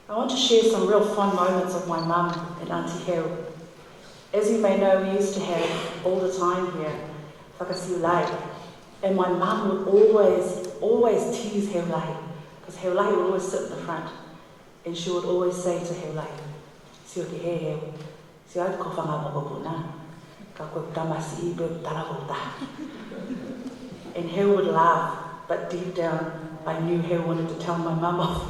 I want to share some real fond moments of my mum and Auntie Hel. As you may know, we used to have all the time here, Fakasiulai. And my mum would always, always tease Heulai, because Heulai would always sit at the front, and she would always say to Heulai, "Sio ki hē, Hel. Sio atu ko e fanga mokopuna. Ka ko e tamasiʻi pē ʻoku talavoutaha." And Hel would laugh, but deep down, I knew Hel wanted to tell my mum off.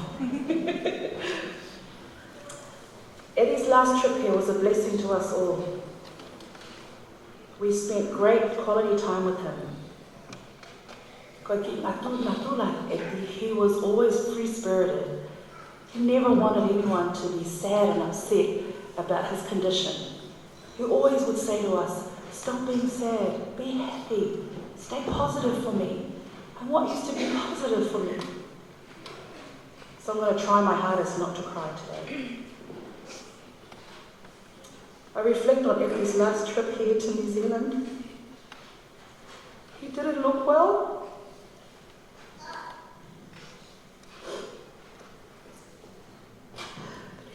Eddie's last trip here was a blessing to us all. We spent great quality time with him. Ko e kiʻi natula ʻa Eddie, he was always free-spirited. He never wanted anyone to be sad and upset about his condition. He always would say to us, "Stop being sad, be happy, stay positive for me. I want you to be positive for me." So I'm gonna try my hardest not to cry today. I reflect on Eddie's last trip here to New Zealand. He didn't look well.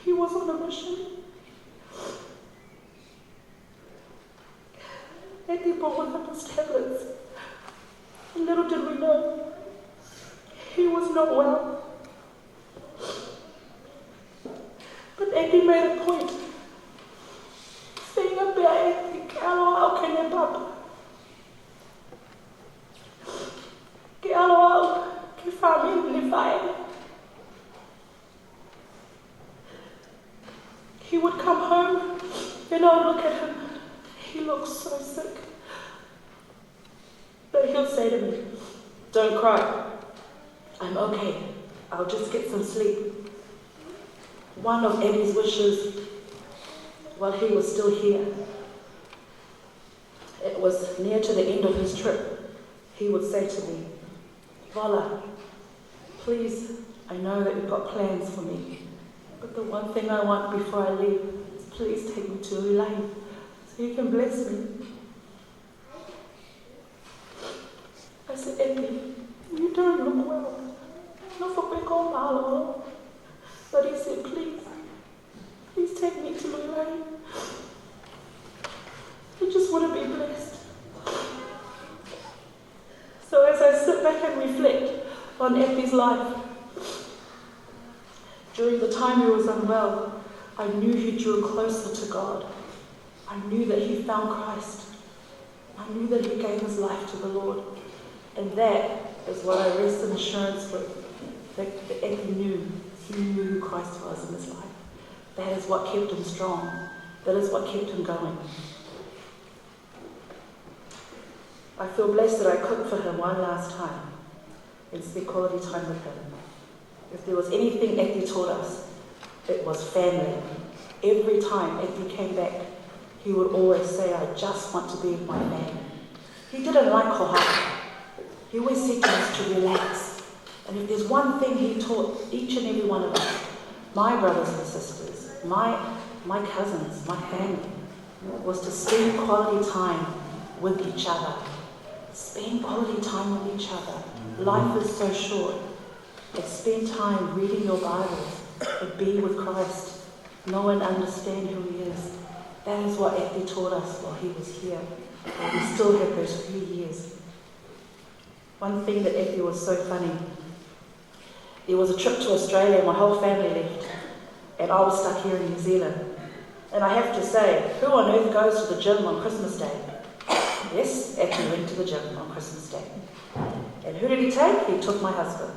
He was on a mission. Eddie brought with him his tablets. And little did we know, he was not well. But Eddie made a point. Feinga pē ʻa Eddie ke ʻalu ʻo aʻu ki heʻene papa, ke ʻalu ʻo aʻu ki he fāmili ʻo ne fai. He would come home and I would look at him. He looked so sick. But he'll say to me, "Don't cry. I'm okay. I'll just get some sleep." One of Eddie's wishes while he was still here, it was near to the end of his trip, he would say to me, "Vola, please, I know that you've got plans for me, but the one thing I want before I leave is please take me to Ulahi so you can bless me." I said, "Eddie, you don't look well. Nofo pē koe ʻo mālōlō." But he said, "Please, please take me to Ulahi. I just want to be blessed." So as I sit back and reflect on Eddie's life, during the time he was unwell, I knew he drew closer to God. I knew that he found Christ. I knew that he gave his life to the Lord. And that is what I rest in assurance with, that, that Eddie knew, he knew who Christ was in his life. That is what kept him strong. That is what kept him going. I feel blessed that I cooked for him one last time and spent quality time with him. If there was anything Eddie taught us, it was family. Every time Eddie came back, he would always say, "I just want to be with my family." He didn't like Kohara. He always said to us to relax. And if there's one thing he taught each and every one of us, my brothers and sisters, my, my cousins, my family, was to spend quality time with each other. Spend quality time with each other. Life is so short. But spend time reading your Bible and be with Christ. Know and understand who he is. That is what Epi taught us while he was here. And we still have those few years. One thing that Epi was so funny. It was a trip to Australia, my whole family left, and I was stuck here in New Zealand. And I have to say, who on earth goes to the gym on Christmas Day? Yes, Epi went to the gym on Christmas Day. And who did he take? He took my husband.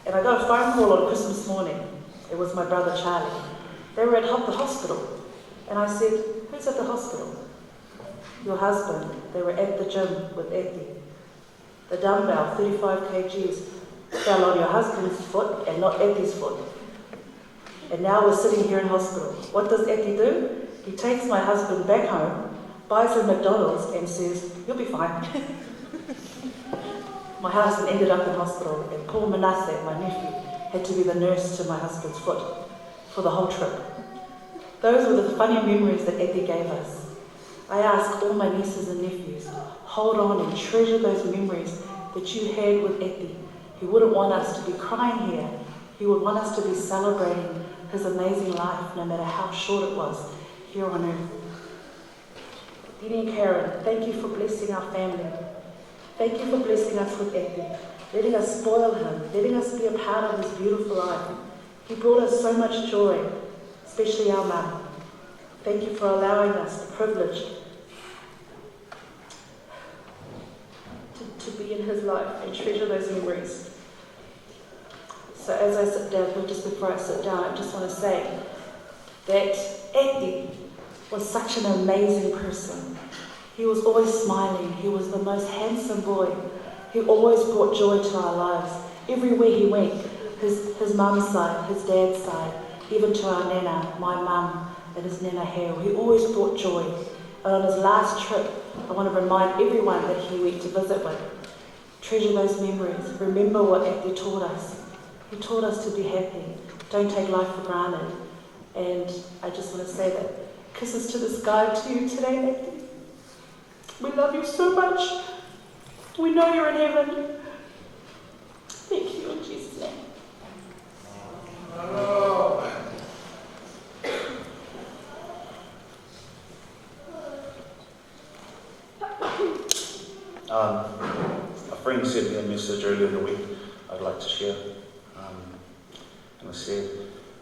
And I got a phone call on Christmas morning. It was my brother Charlie. They were at ho- the hospital. And I said, "Who's at the hospital?" "Your husband." They were at the gym with Epi. The dumbbell, thirty-five K Gs, fell on your husband's foot and not Epi's foot. And now we're sitting here in hospital. What does Epi do? He takes my husband back home, buys him McDonald's, and says, "You'll be fine." My husband ended up in hospital, and poor Manasseh, my nephew, had to be the nurse to my husband's foot for the whole trip. Those were the funny memories that Epi gave us. I ask all my nieces and nephews, hold on and treasure those memories that you had with Epi. He wouldn't want us to be crying here. He would want us to be celebrating his amazing life, no matter how short it was, here on earth. Dini and Karen, thank you for blessing our family. Thank you for blessing us with Epi, letting us spoil him, letting us be a part of his beautiful life. He brought us so much joy, especially our mum. Thank you for allowing us the privilege to, to be in his life and treasure those memories. So as I sit down, well, just before I sit down, I just want to say that Epi was such an amazing person. He was always smiling. He was the most handsome boy. He always brought joy to our lives. Everywhere he went, his, his mum's side, his dad's side, even to our nana, my mum and his nana Hale, he always brought joy. And on his last trip, I want to remind everyone that he went to visit with, treasure those memories. Remember what Epi taught us. He taught us to be happy. Don't take life for granted. And I just want to say that kisses to the sky to you today, Epi. We love you so much. We know you're in heaven. Thank you in Jesus' name. Um, a friend sent me a message earlier in the week I'd like to share. Um, and it said,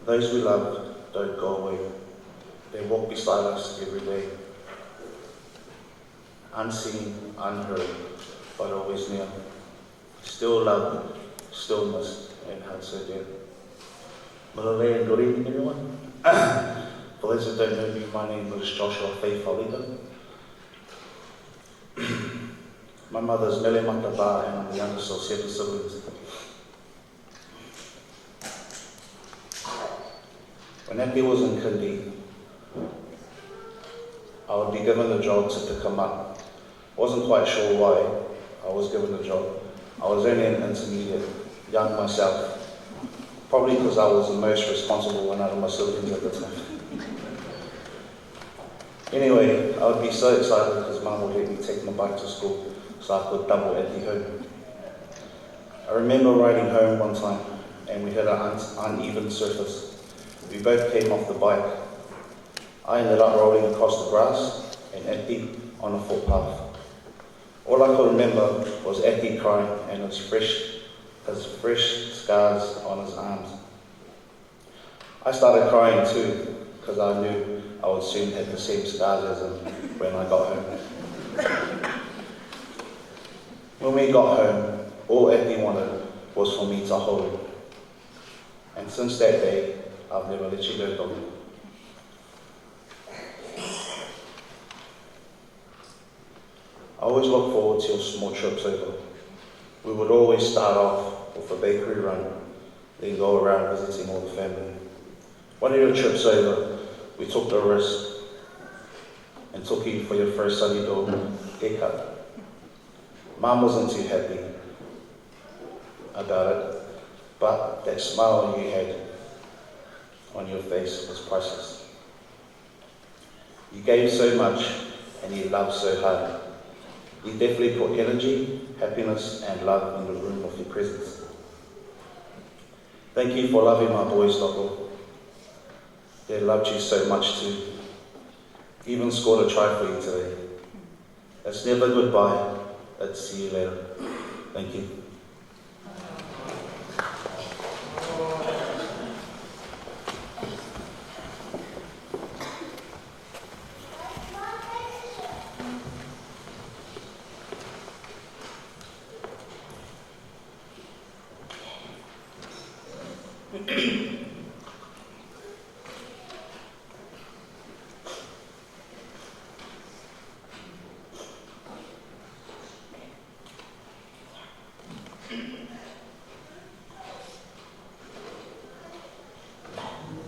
"Those we love don't go away. They walk beside us every day. Unseen, unheard, but always near. Still loved, still missed, and held so dear." Mālō e, good evening, everyone. For those who don't know me, my name is Joshua Faith Faulita. My mother is Mele Matapā, and I'm the youngest of seven siblings. When Epi was in kindy, I would be given the job to pick him up. Wasn't quite sure why I was given the job. I was only an intermediate, young myself, probably because I was the most responsible one out of my siblings at the time. Anyway, I would be so excited because Mum would let me take my bike to school so I could double Epi home. I remember riding home one time and we hit an un- uneven surface. We both came off the bike. I ended up rolling across the grass and Epi on a footpath. All I could remember was Epi crying and his fresh, his fresh scars on his arms. I started crying too, because I knew I would soon have the same scars as him when I got home. When we got home, all Epi wanted was for me to hold him. And since that day, I've never let you go, doggy. I always look forward to your small trips over. We would always start off with a bakery run, then go around visiting all the family. One of your trips over, we took the risk and took you for your first Sunny Dawn haircut. Mum wasn't too happy about it, but that smile you had on your face was priceless. You gave so much and you loved so hard. You definitely put energy, happiness, and love in the room of your presence. Thank you for loving my boys, Toko. They loved you so much too. Even scored a try for you today. It's never goodbye, it's see you later. Thank you.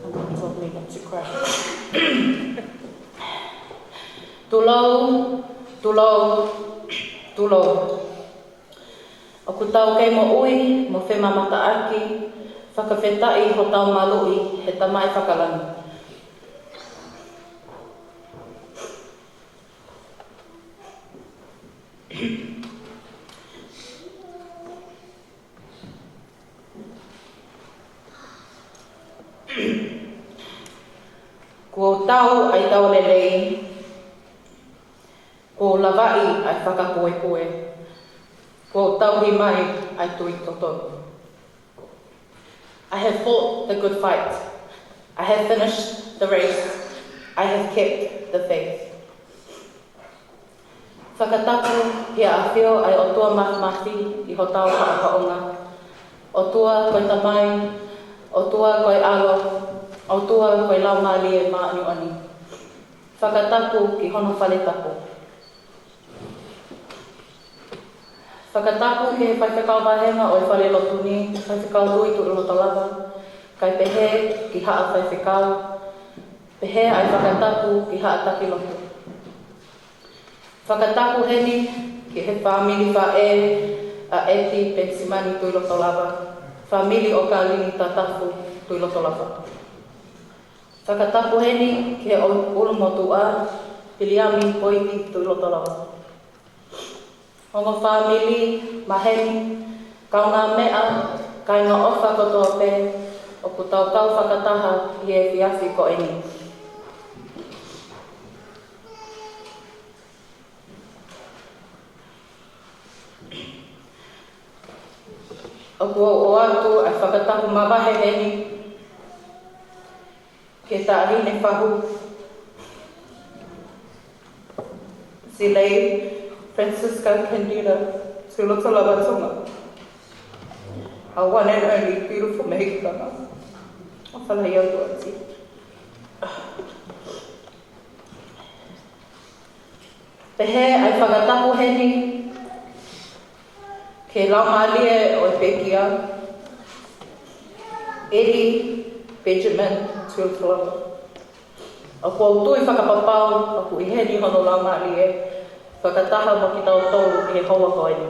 Someone told me not to cry. Tulou, tulou, tulou. ʻOku tau kei moʻui mo femamataʻaki, fakafetaʻi hotau maluʻi he Tamai fakalangi. Kuo tau ʻai tau lelei, kuo lavaʻi ʻai fakakuekue, kuo tauhi mai ʻai tui totonu. I have fought the good fight. I have finished the race. I have kept the faith. Fakatapu ki he ʻafio ʻa e ʻOtua Mafimafi ʻi hotau haʻohaʻonga. ʻOtua ko e Tamai, ʻOtua ko e ʻAlo, ʻOtua ko e Laumālie Māʻoniʻoni. Fakatapu ki hono fale tapu. Fakatapu ki he faifekau vāhenga ʻo e fale lotu ni, Faifekau Lui Tuʻilotolava, kae pehē ki Haʻa Faifekau, pehē ʻa e fakatapu ki Haʻa Taki Lotu. Fakatapu heni ki he fāmili faʻē ʻa ʻEti Penisimani Tuʻilotolava, fāmili ʻo Kalini Tatafu Tuʻilotolava. Fakatapu heni ki he ʻulumotuʻa, Piliami Poipi Tuʻilotolava. Ongo fāmili, maheni, kaungāmeʻa, kāinga ʻofa kotoa pē, ʻoku tau kau fakataha ʻi he efiafi ko eni. ʻOku ou ʻoatu ʻa e fakatapu mavahe heni ki he taʻahine fahu, Silei Francisca Candida Tuʻilotolava Tonga. Our one and only beautiful mehikitanga. ʻOfa lahi atu ʻAti. Pehē ʻa e fakatapu heni ki he laumālie ʻo e pekia, Eddie Benjamin Tuʻilotolava. ʻOku ou tui fakapapau ʻoku ʻi heni hono laumālie fakataha mo kitautolu ʻi he houa ko eni.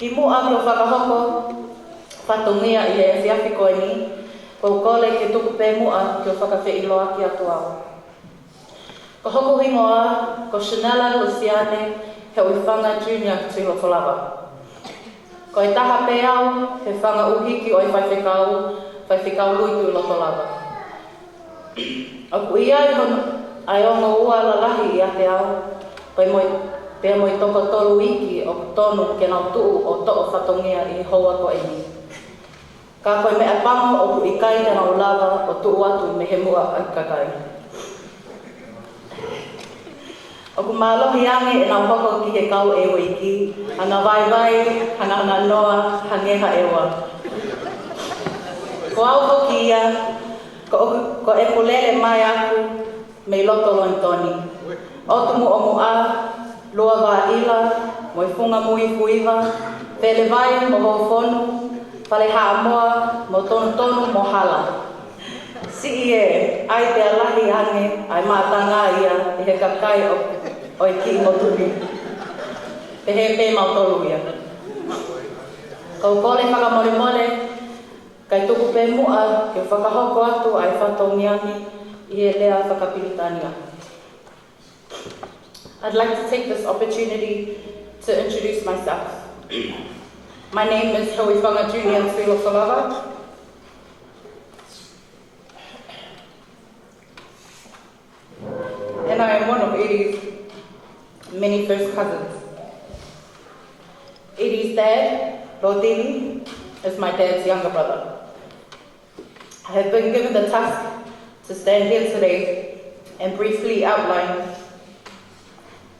Kimuʻa ke u fakahoko fatongia ʻi he efiafi ko eni, ʻoku ou kole ke tuku pē muʻa ke u fakafeʻiloaki atu au. Ko hoku hingoa ko Shanella Lusiane Heuifanga Junior Tuʻilotolava. Ko e taha pē au he fanga ʻuhiki ʻo e faifekau, Faifekau Lui Tuʻilotolava. ʻOku ʻi ai hono, ʻa e ongo ua lalahi ʻiate au, pea mo e, pea mo e toko tolu iiki ʻoku tonu ke nau tuʻu ʻo toʻo fatongia ʻi he houa ko eni. Ka ko e meʻapango ʻoku ʻikai te nau lava ʻo tuʻu atu mei he muʻa ʻa e kakai. ʻOku mālohi ange ʻenau hoko ki he kau ʻeiki, hanga vaivai, hanga hanga noa, hangē ha ʻeua. Ko au foki ia, ko, ko ʻeku lele mai aku mei loto Lonitoni. ʻOtu Muʻomuʻa, Lua Vaʻila, mo e Funga Muifuiva, Felevai mo Hofonu, Fale Haʻamoa, mo Tonutonu mo Hala. Siʻi ē, ʻai pea lahi ange ʻa e maʻatanga ia ʻi he kakai ʻo, ʻo e kiʻi motu ni. Pehē pē mautolu ia. Kau kole fakamolemole, kae tuku pē muʻa ke fakahoko atu ʻa e fatongia ni, ʻi he lea fakapilitānia. I'd like to take this opportunity to introduce myself. My name is Heuifanga Junior Tuʻilotoilava, and I am one of Eddie's many first cousins. Eddie's dad, Lotini, is my dad's younger brother. I have been given the task to stand here today and briefly outline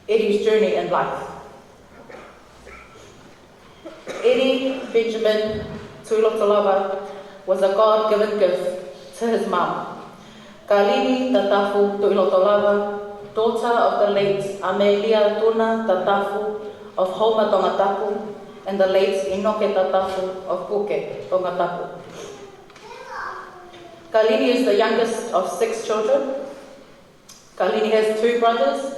Eddie's journey in life. Eddie Benjamin Tuʻilotoilava was a God-given gift to his mum, Kalini Tatafu Tuʻilotoilava, daughter of the late Amelia Tuna Tatafu of Houma, Tongatapu, and the late Inoke Tatafu of Puke, Tongatapu. Kalini is the youngest of six children. Kalini has two brothers,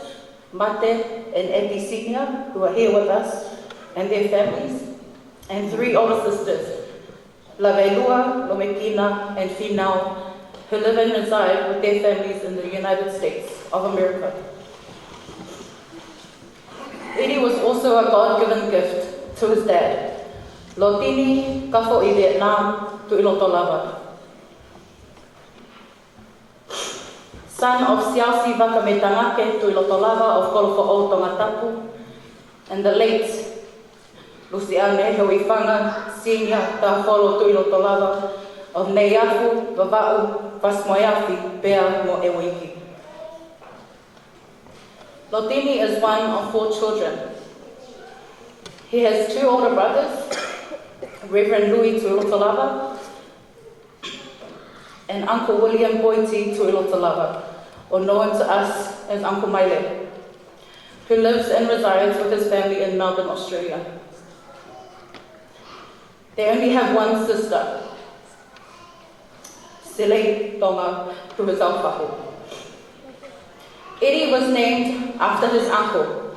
Mate and Eddie Senior, who are here with us, and their families, and three older sisters, Lavelua, Lomekina, and Finau, who live and reside with their families in the United States of America. Eddie was also a God-given gift to his dad, Lotini Kafo ʻi Vietnam Tuʻilotoilava, son of Siaosi Vakametangake Tuʻilotoilava of Kolofoʻou, Tongatapu, and the late Lusiane Heuifanga Senior Tafolo Tuʻilotoilava of Neiafu, Vavaʻu, Fasi-mo-e-Afi, pea mo ʻEuiki. Lotini is one of four children. He has two older brothers, Reverend Louis Tuʻilotoilava and Uncle William Boiti Tuʻilotoilava, or known to us as Uncle Maile, who lives and resides with his family in Melbourne, Australia. They only have one sister, Silei Tonga, who is our fahu. Eddie was named after his uncle,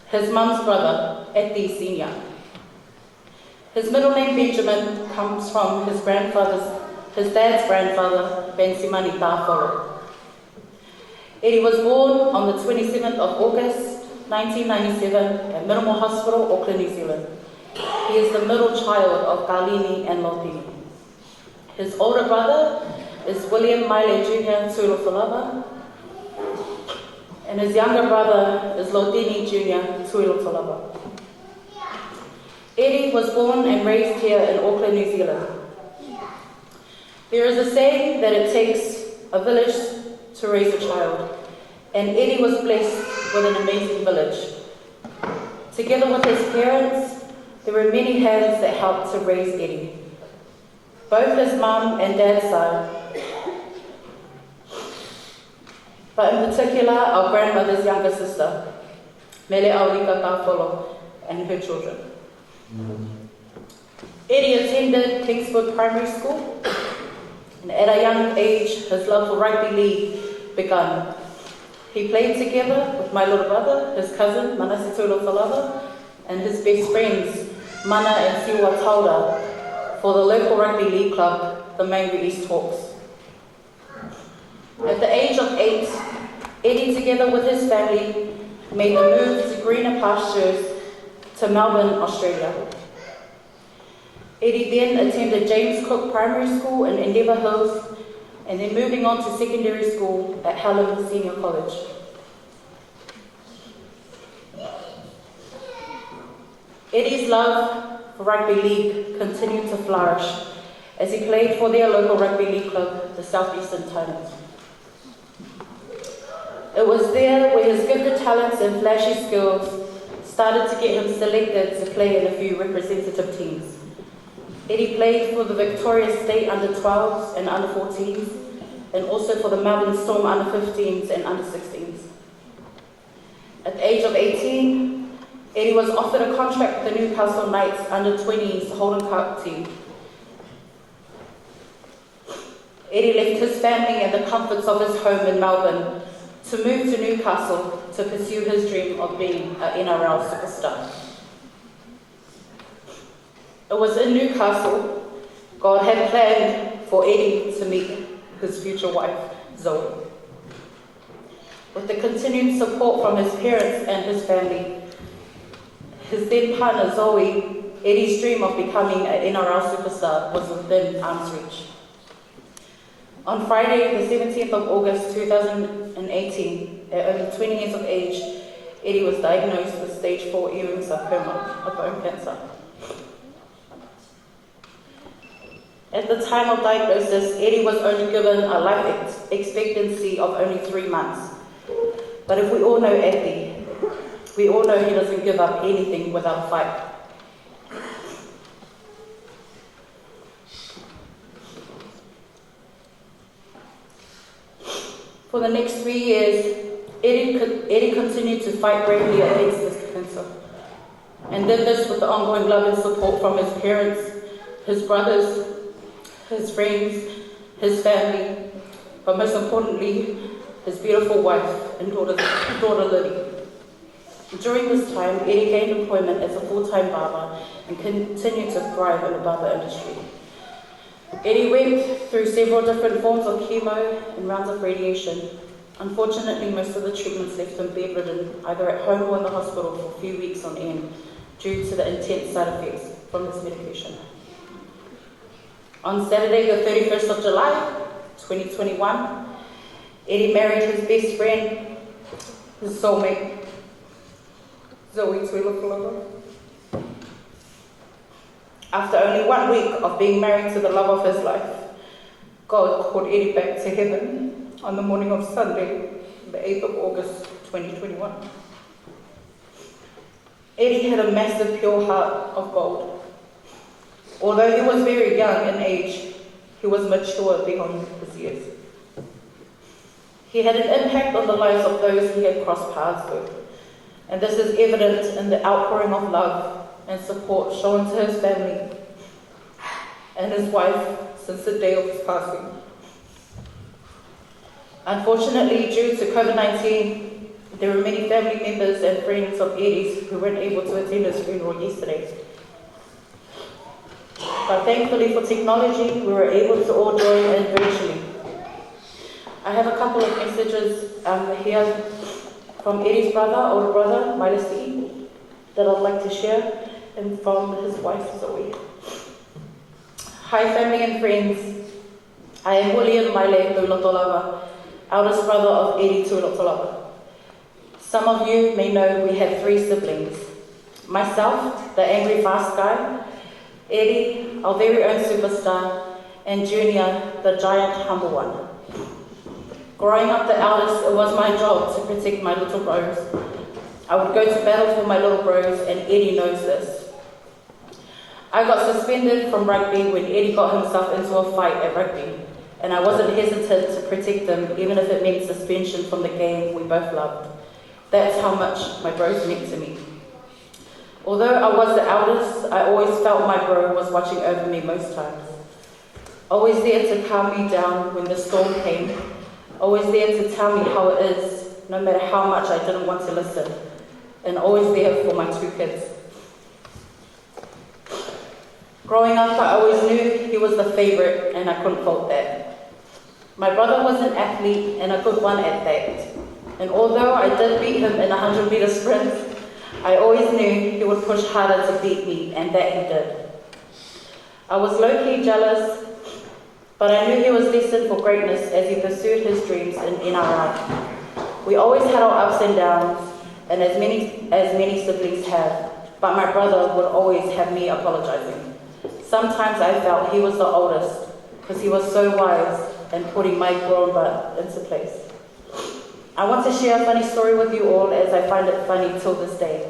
his mum's brother, Eddie Senior. His middle name Benjamin comes from his grandfather's, his dad's grandfather, Bensimani Tafolo. Eddie was born on the twenty-seventh of August, nineteen ninety-seven, at Middlemore Hospital, Auckland, New Zealand. He is the middle child of Kalini and Lotini. His older brother is William Maile Junior Tuʻilotoilava, and his younger brother is Lotini Junior Tuʻilotoilava. Eddie was born and raised here in Auckland, New Zealand. There is a saying that it takes a village to raise a child, and Eddie was blessed with an amazing village. Together with his parents, there were many hands that helped to raise Eddie, both his mum and dad's side, but in particular, our grandmother's younger sister, Mele Aulika Tafolo, and her children. Eddie attended Kingswood Primary School, and at a young age, his love for rugby league began. He played together with my little brother, his cousin, Manase Tuʻilotoilava, and his best friends, Mana and Siua Taura, for the local rugby league club, the Mangere East Hawks. At the age of eight, Eddie, together with his family, made the move to greener pastures to Melbourne, Australia. Eddie then attended James Cook Primary School in Endeavour Hills, and then moving on to secondary school at Hallam Senior College. Eddie's love for rugby league continued to flourish as he played for their local rugby league club, the Southeastern Titans. It was there where his gifted talents and flashy skills started to get him selected to play in a few representative teams. Eddie played for the Victoria State under twelves and under fourteens, and also for the Melbourne Storm under fifteens and under sixteens. At the age of eighteen, Eddie was offered a contract with the Newcastle Knights under twenties Holden Cup team. Eddie left his family and the comforts of his home in Melbourne to move to Newcastle to pursue his dream of being an N R L superstar. It was in Newcastle God had planned for Eddie to meet his future wife, Zoe. With the continued support from his parents and his family, his then partner Zoe, Eddie's dream of becoming an N R L superstar was within arm's reach. On Friday, the seventeenth of August two thousand eighteen, at only twenty years of age, Eddie was diagnosed with stage four Ewing sarcoma, a bone cancer. At the time of diagnosis, Eddie was only given a life ex- expectancy of only three months. But if we all know Eddie, we all know he doesn't give up anything without a fight. For the next three years, Eddie, co- Eddie continued to fight bravely against this cancer, and did this with the ongoing love and support from his parents, his brothers, his friends, his family, but most importantly, his beautiful wife and daughter, daughter Lily. During this time, Eddie gained employment as a full-time barber and continued to thrive in the barber industry. Eddie went through several different forms of chemo and rounds of radiation. Unfortunately, most of the treatments left him bedridden, either at home or in the hospital for a few weeks on end, due to the intense side effects from this medication. On Saturday, the thirty-first of July, twenty twenty-one, Eddie married his best friend, his soulmate, Zoe Tuilaʻiloa. After only one week of being married to the love of his life, God called Eddie back to heaven on the morning of Sunday, the eighth of August, twenty twenty-one. Eddie had a massive, pure heart of gold. Although he was very young in age, he was mature beyond his years. He had an impact on the lives of those he had crossed paths with, and this is evident in the outpouring of love and support shown to his family and his wife since the day of his passing. Unfortunately, due to COVID nineteen, there were many family members and friends of Eddie's who weren't able to attend his funeral yesterday. But thankfully for technology, we were able to all join in virtually. I have a couple of messages, um, here from Eddie's brother, older brother, Maile Siʻi, that I'd like to share, and from his wife, Zoe. Hi, family and friends. I am William Maile Tuilaʻiloa, eldest brother of Eddie Tuilaʻiloa. Some of you may know we have three siblings. Myself, the angry fast guy, Eddie, our very own superstar, and Junior, the giant humble one. Growing up the eldest, it was my job to protect my little bros. I would go to battle for my little bros, and Eddie knows this. I got suspended from rugby when Eddie got himself into a fight at rugby, and I wasn't hesitant to protect him, even if it meant suspension from the game we both loved. That's how much my bros meant to me. Although I was the eldest, I always felt my bro was watching over me most times. Always there to calm me down when the storm came, always there to tell me how it is, no matter how much I didn't want to listen, and always there for my two kids. Growing up, I always knew he was the favorite, and I couldn't fault that. My brother was an athlete and a good one at that. And although I did beat him in a hundred meter sprint, I always knew he would push harder to beat me, and that he did. I was low-key jealous, but I knew he was destined for greatness as he pursued his dreams in N R L. We always had our ups and downs, and as many, as many siblings have, but my brother would always have me apologizing. Sometimes I felt he was the oldest, 'cause he was so wise in putting my grown butt into place. I want to share a funny story with you all, as I find it funny till this day.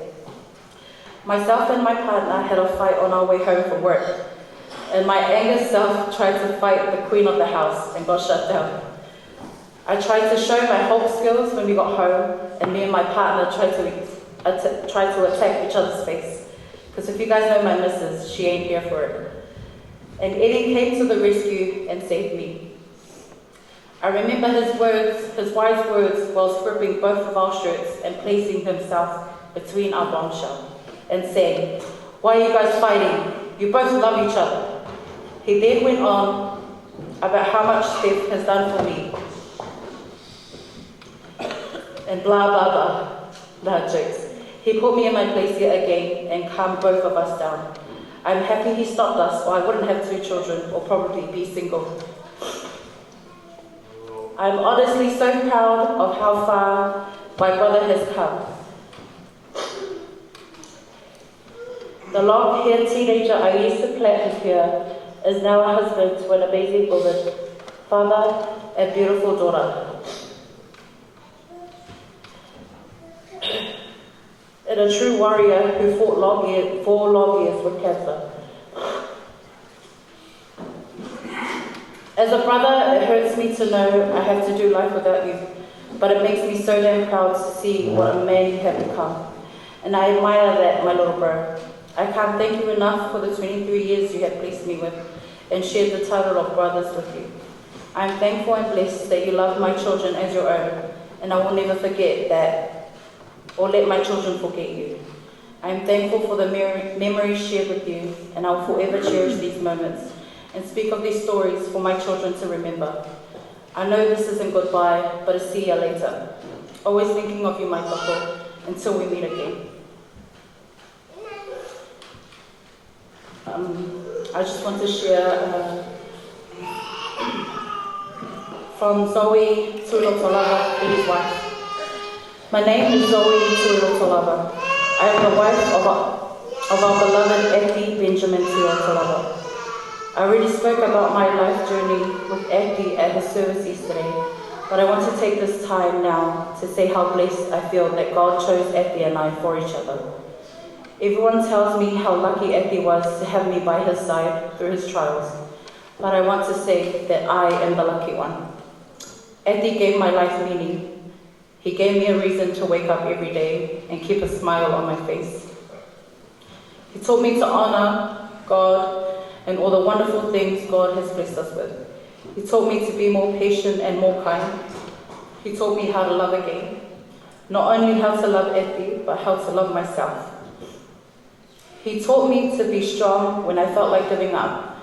Myself and my partner had a fight on our way home from work, and my anger self tried to fight the queen of the house and got shut down. I tried to show my Hulk skills when we got home, and me and my partner tried to at- tried to attack each other's space. 'Cause if you guys know my missus, she ain't here for it. And Eddie came to the rescue and saved me. I remember his words, his wise words, whilst gripping both of our shirts and placing himself between our bombshell and saying, "Why are you guys fighting? You both love each other." He then went on about how much Steph has done for me. and blah, blah, blah. Nah, jokes. He put me in my place yet again and calmed both of us down. I'm happy he stopped us, or I wouldn't have two children or probably be single. I'm honestly so proud of how far my brother has come. The long-haired teenager I used to play with here is now a husband to an amazing woman, father, and beautiful daughter. And a true warrior who fought long year, four long years with cancer. As a brother, it hurts me to know I have to do life without you, but it makes me so damn proud to see what a man you have become. And I admire that, my little bro. I can't thank you enough for the twenty-three years you have blessed me with and shared the title of brothers with you. I am thankful and blessed that you love my children as your own, and I will never forget that or let my children forget you. I am thankful for the mer- memories shared with you, and I will forever cherish these moments and speak of these stories for my children to remember. I know this isn't goodbye, but a see you later. Always thinking of you, my couple, until we meet again. Um, I just want to share uh, from Zoe Tuilotoilava and his wife. My name is Zoe Tuilotoilava. I am the wife of, a, of our beloved Eti Benjamin Tuilotoilava. I already spoke about my life journey with Eti at his service yesterday, but I want to take this time now to say how blessed I feel that God chose Eti and I for each other. Everyone tells me how lucky Eti was to have me by his side through his trials, but I want to say that I am the lucky one. Eti gave my life meaning. He gave me a reason to wake up every day and keep a smile on my face. He taught me to honor God and all the wonderful things God has blessed us with. He taught me to be more patient and more kind. He taught me how to love again. Not only how to love Eti, but how to love myself. He taught me to be strong when I felt like giving up.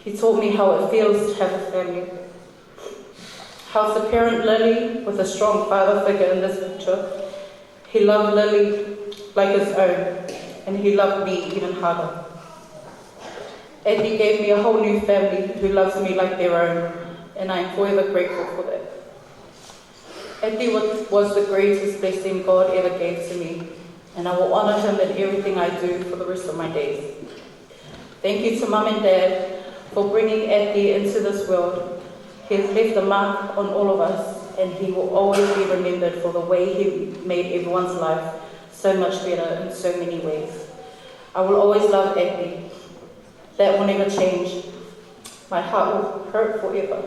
He taught me how it feels to have a family. How to parent Lily with a strong father figure in this picture. He loved Lily like his own, and he loved me even harder. Eti gave me a whole new family who loves me like their own, and I am forever grateful for that. Eti wa- was the greatest blessing God ever gave to me, and I will honor him in everything I do for the rest of my days. Thank you to Mum and Dad for bringing Eti into this world. He has left a mark on all of us, and he will always be remembered for the way he made everyone's life so much better in so many ways. I will always love Eti. That will never change. My heart will hurt forever,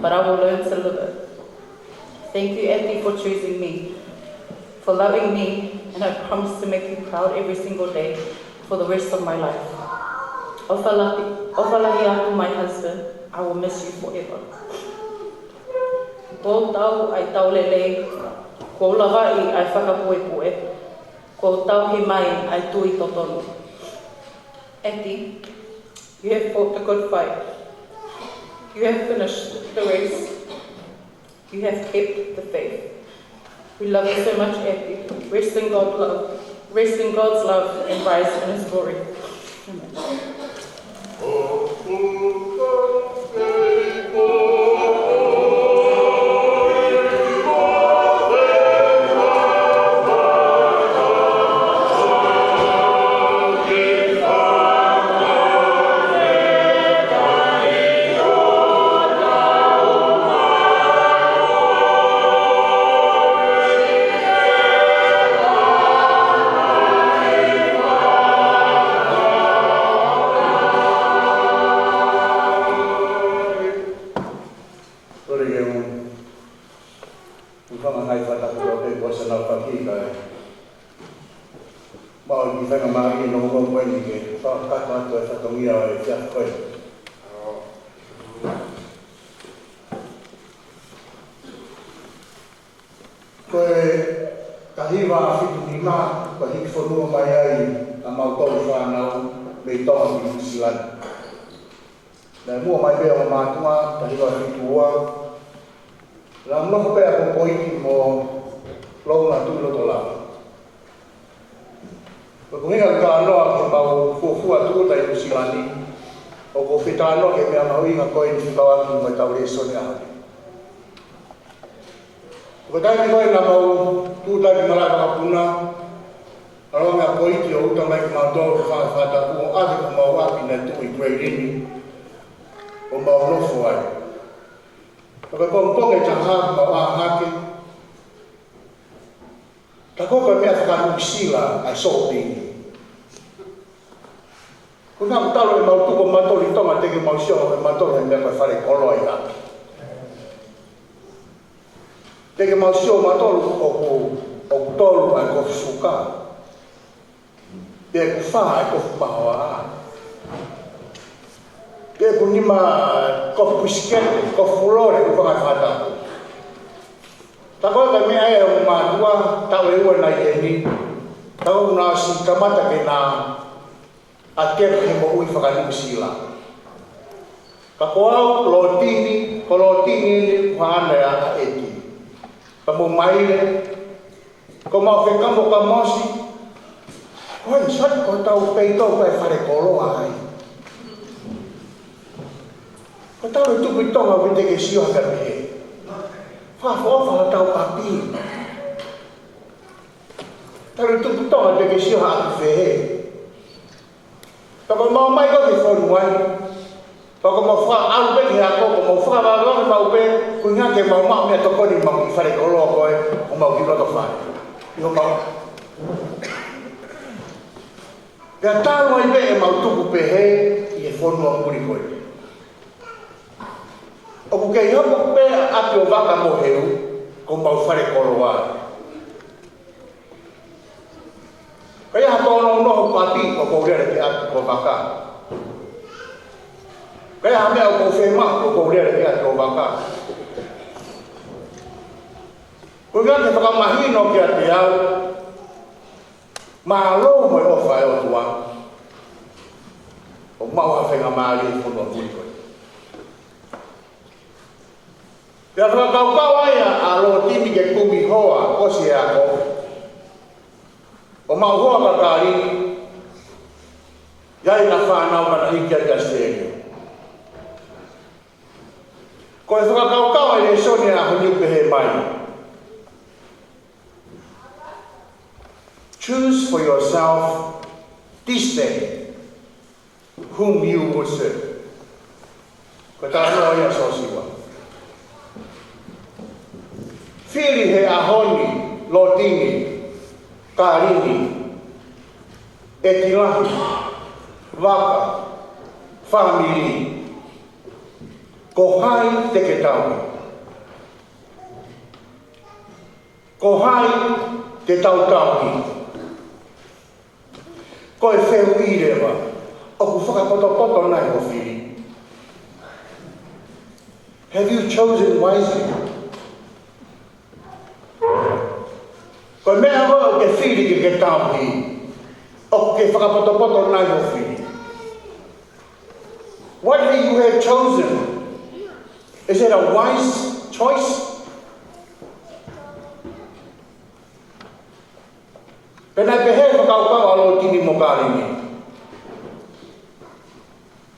but I will learn to live it. Thank you, Eti, for choosing me, for loving me, and I promise to make you proud every single day for the rest of my life. ʻOfa lahi, ʻofa lahi atu, my husband, I will miss you forever. Kuo tau ʻai tau lelei, kuo lavaʻi ʻai fakapuepue, kuo tauhi mai ʻai tui totonu. Eti, you have fought the good fight. You have finished the race. You have kept the faith. We love you so much, Eti. Rest in God's love. Rest in God's love and rise in his glory. Amen. Kole ke u, u fanga hai fatakoto ke kuasa nau fakika. Mau ki fanga mālie no mo ko eni ke fakakakato e fatongia ʻo e fiafia ko eni. Ko e taha hiva fitu nima, ko e hiki fonua mai ai ʻa mautolu fānau mei Tonga ki Nuʻu Sila. Naʻe muʻa mai pē ʻa mātuʻa, taha hiva fitu ua. Naʻa nau nofo pē ʻa Popoiki mo Lounge Tuʻi Lotolava. Ko e ʻuhinga ʻeku talanoa ki heʻemau fuofua tūʻuta ʻi Nuʻu Sila ni, ʻoku ou fie talanoa ki he meʻa mahuʻinga ko eni fekauʻaki mo ʻetau lēsoni ʻaho ni. Ko e taimi ko ē naʻa mau tūʻuta ki malaʻe vakapuna, ʻalu ange ʻa Koiti ʻo uta mai kimautolu ki he fanga fakatapu ʻo ʻave ki homau ʻapi naʻe tuʻu ʻi Kueilini, ʻo mau nofo ai. Ka ko e pongipongi ʻe taha mau ʻā hake, ka ko e meʻa faka-Nuʻu Sila ʻa e shopping. Ko e ʻuhinga ʻoku talu ʻemau tuku ʻo mautolu ʻi Tonga, teʻeki mau sio ʻe mautolu he meʻa ko e fale koloa ʻi ʻapi. Teʻeki mau sio ʻe mautolu ʻoku, ʻoku tolu ʻa e kofu suka, pe ʻoku fā ʻa e kofu mahoaʻa, pe ʻoku nima kofu pisikete, kofu lole, ʻū fanga fakatapu. Ka ko e meʻa ia ʻoku mātuʻa, taʻu ʻe ua naʻe ʻi heni, ka ʻoku na ʻosi kamata ke na ʻalu ki he moʻui faka-Nuʻu Sila. Ka ko au, Lotini, ko Lotini eni ko haʻane ʻaʻahi. Ka mo Maile, ko mau fekamo ka mosi, ko e sati ko ʻetau peito ko e fale koloa ai. Ko ʻetau tupu ʻi Tonga ʻoku teʻeki ke sio hake pehē. Fakaʻofoʻofa hotau ʻapi. Tau tupu ʻi Tonga teʻeki ke sio ha ʻapi fehē. Pea ko ʻemau ō mai ko ē ki he fonua ni, pea ko ʻemau fakaʻalu pē ki he ako, ko ʻemau fakavavevave maʻu pē, ko e ʻuhinga ke mau maʻu meʻatokoni mau ki fale koloa ko ē, ʻo mau ki loto fale. ʻI homau. Pea talu ai pē ʻemau tupu pehē ʻi he fonua muli ko ē. ʻOku kei hoko pē ʻa ʻapi ʻo vaka mo heu, ko ʻemau fale koloa. Ka ʻi ai ha tōnounou hoku ʻapi, ʻoku ou lele ki he ʻapi ko e vaka. Ka ʻi ai ha meʻa ʻoku ou fiemaʻu, ʻoku ou lele ki he ʻapi ko e vaka. Ko e ʻuhinga ke fakamahino kiate au, mālō mo e ʻofa ʻa e ʻOtua, ʻo maʻu ha faingamālie ʻi he fonua muli ko ē. Pea fakakaukau ai ʻa Lotini ke kumi hoa, ʻosi e ako, ʻo maʻu hoa kia Kalini, ʻi ai ʻena fānau ka na hiki ai ki ʻAositelēlia. Ko e fakakaukau ʻa e lēsoni ʻaho ni ʻoku pehē mai: Choose for yourself this day whom you will serve. Ko e talanoa ia ʻa Sosiua. Fili he ʻaho ni, Lotini, Kalini, ʻEtilahi, vaka, fāmili, ko hai te ke tauhi? Ko hai te tau tauhi? Ko e fehuʻi leva, ʻoku fakapotopoto nai hoʻo fili? Have you chosen wisely? Ko e meʻa ʻoku ke fili ke ke tauhi, ʻoku ke fakapotopoto nai hoʻo fili? What have you have chosen? Is it a wise choice? Pea naʻe pehē fakakaukau ʻa Lotini mo Kalini.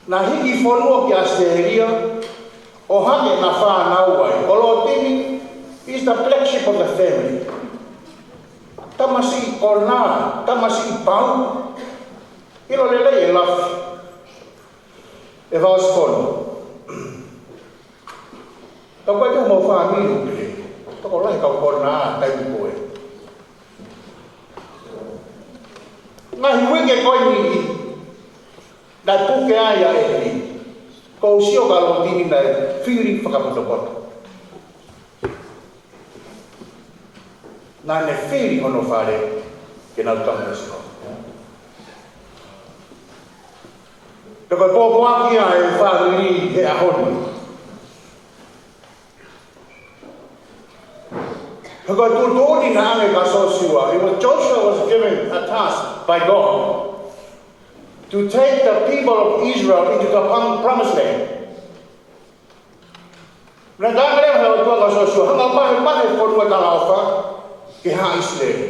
Na hiki fonua ki ʻAositelēlia, ʻo hake ʻena fānau ai. Ko Lotini is the black sheep of the family. Tamasiʻi konā, tamasiʻi pau. ʻIlo lelei e lafi. E vaosi fono. Ka ko e tau mau fāmili ʻoku pehē, tokolahi kau konā taimi ko ē. Ngaahi uike ko eni, naʻe puke ai ʻa ʻEti. Ko u sio kia Lotini naʻe fili fakapotopoto. Naʻa ne fili hono fale ke nau tau mo Sihova. Pea ko e pōpoaki ia ʻa e fāmili he ʻaho ni. He ko e tuʻutuʻuni naʻe ʻoange kia Sosiua. It was, Joshua was given a task by God to take the people of Israel into the prom-, promised land. Naʻe talaange leva ʻe he ʻOtua kia Sosiua, hanga ʻo mahe, mahe e fonua talaʻofa. ki he haʻa ʻIsileli.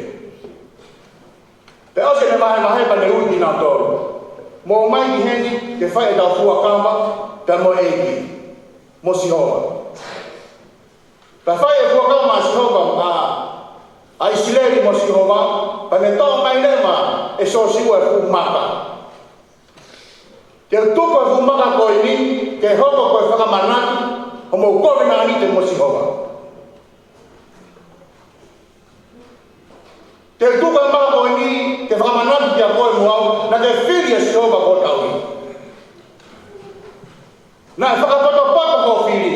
Pea ʻosi ʻene vahevahe pea ne ui kinautolu: Mou ō mai ki heni ke fai ʻetau fuakava pea mo e ʻEiki, mo Sihova. Pea fai e fuakava maʻa Sihova, ʻa, ʻa ʻIsileli mo Sihova, pea ne toʻo mai leva ʻe Siosiua e fuʻu maka. Te u tuku e fuʻu maka ko eni ke hoko ko e fakamanatu hoʻomou kovinānite mo Sihova. Te u tuku e maka ko eni ke fakamanatu kia koe mo au naʻa ke fili ʻa Sihova ko e tauhi. Naʻe fakapotopoto hoʻo fili.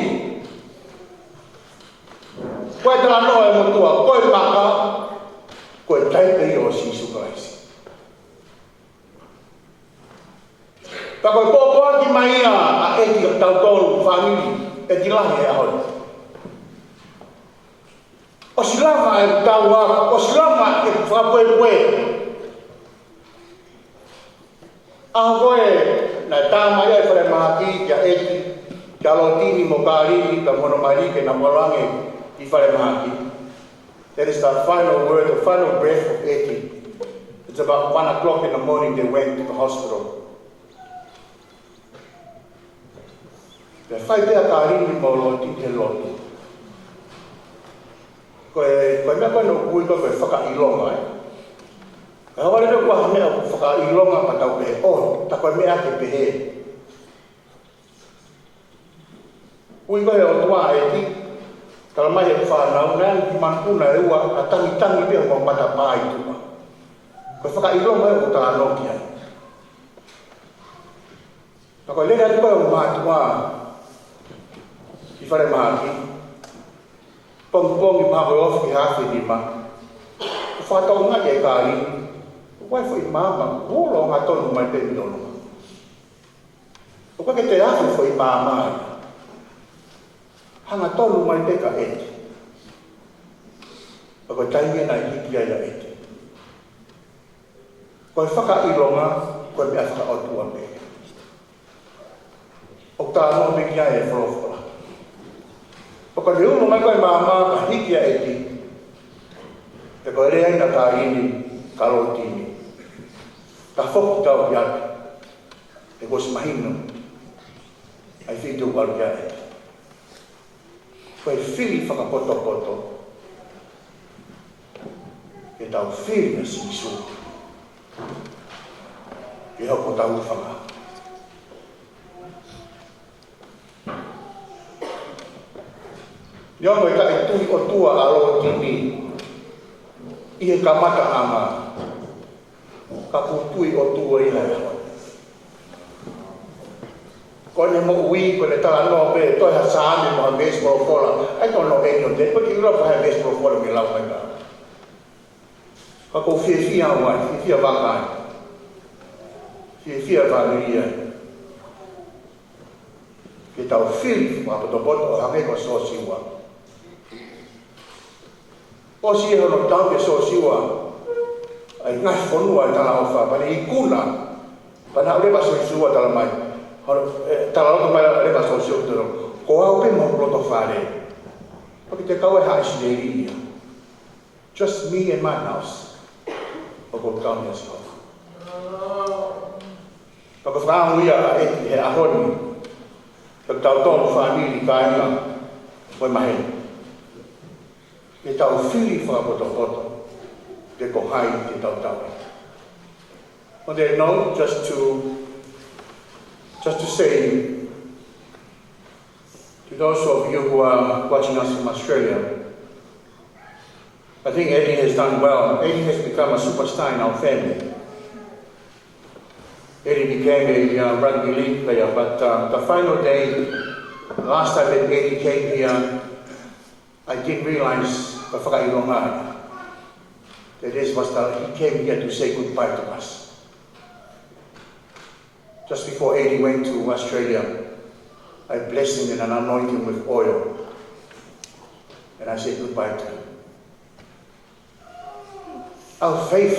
Ko e talanoa ʻa e motuʻa, ko e maka, ko e taipe ia ʻo Sīsū Kalaisi. Pea ko e pōpoaki mai ia ʻa ʻEti kiate kitautolu fāmili ʻEti lahi he ʻaho ni. ʻOsi lava e tau ako, ʻosi lava e fakapuepue. ʻAho ko ē naʻe tā mai ai e falemahaki kia ʻEti, kia Lotini mo Kalini, pea mo hono mali ke na ʻalu ange ki falemahaki. That is the final word, the final breath of ʻEti. It's about one o'clock in the morning they went to the hospital. Pea fai pē ʻa Kalini mo Lotini he lotu. Ko e, ko e meʻa ko ē naʻe ui ko e, ko e fakaʻilonga, ē. Ka ʻoua leva kuo ha meʻa ʻoku fakaʻilonga pea tau pehē, ʻo, tā ko e meʻa ke pehē. Ui ko ē ʻe he ʻOtua ʻa ʻEti, talamai ʻe he fānau, naʻe ʻi ai e kiʻi manupuna ʻe ua, naʻe tangitangi pē homau matapā ʻi tuʻa. Ko e fakaʻilonga ē ʻoku talanoa ki ai. Pea ko e lele atu ko ē ʻa e mātuʻa ki falemahaki, pongipongi mahalo ko e ofi ki he afe nima. Kuo fakatokangaʻi ʻe Kalini, ʻoku ʻi ai e foʻi maama, ulo hangatonu mai pē mei ʻolunga. ʻOku ʻikai ke toe afe e foʻi maama ia. Hangatonu mai pē kia ʻEti. Pea ko e taimi ē naʻe hiki ai ʻa ʻEti. Ko e fakaʻilonga, ko e meʻa fakaʻotua pē. ʻOku talanoa pē ki ai e folofola. Pea ko ʻene ulo mai ko ē e maama pea hiki ʻa ʻEti, pea ko e lea eni ʻa Kalini kia Lotini: Tafoki kitautolu atu, he kuo ʻosi mahino ʻa e feituʻu ʻoku ʻalu ki ai ʻa ʻEti. Ko e fili fakapotopoto ke tau fili ʻa Sīsū ke hoko ko hotau hūfanga. Neongo e taʻetui ʻOtua ʻa Lotini ʻi he kamataʻanga, ka kuo tui ʻOtua ia he ʻaho ni. Ko ʻene moʻui, ko ʻene talanoa pē, toe ha Saame mo ha veesi folofola. I don't know any of that, but you love ha veesi folofola mei he Laumālie. Ka ʻoku ou fiefia au ai, fiefia vaka ai. Fiefia fāmili ai. Ke tau fili fakapotopoto ʻo hangē ko Siosiua. ʻOsi ʻi hono tauhi ʻe Siosiua ʻa e ngaahi fonua ʻo e talaʻofa, pea ne ikuna, pea naʻe lea ʻa Siosiua, talamai, hono, ē, talaloto mai leva ʻa Siosiua, ko au pē mo hoku loto fale. Pea kiate kitautolu e haʻa ʻIsileli ia. Just me and my house. ʻOku ou tauhi ʻa Sihova. Pea ko e fakaʻamu ia ʻa ʻEti he ʻaho ni, kiate kitautolu fāmili, kāinga, ʻo e maheni. Ke tau fili fakapotopoto pe ko hai te tau tauhi. On that note, just to, just to say to those of you who are watching us from Australia, I think Eddie has done well. Eddie has become a superstar in our family. Eddie became a, uh, rugby league player, but, uh, the final day, last time that Eddie came here, I didn't realize the fakaʻilonga that this was the, he came here to say goodbye to us. Just before Eddie went to Australia, I blessed him and anointed him with oil. And I said goodbye to him. Our faith,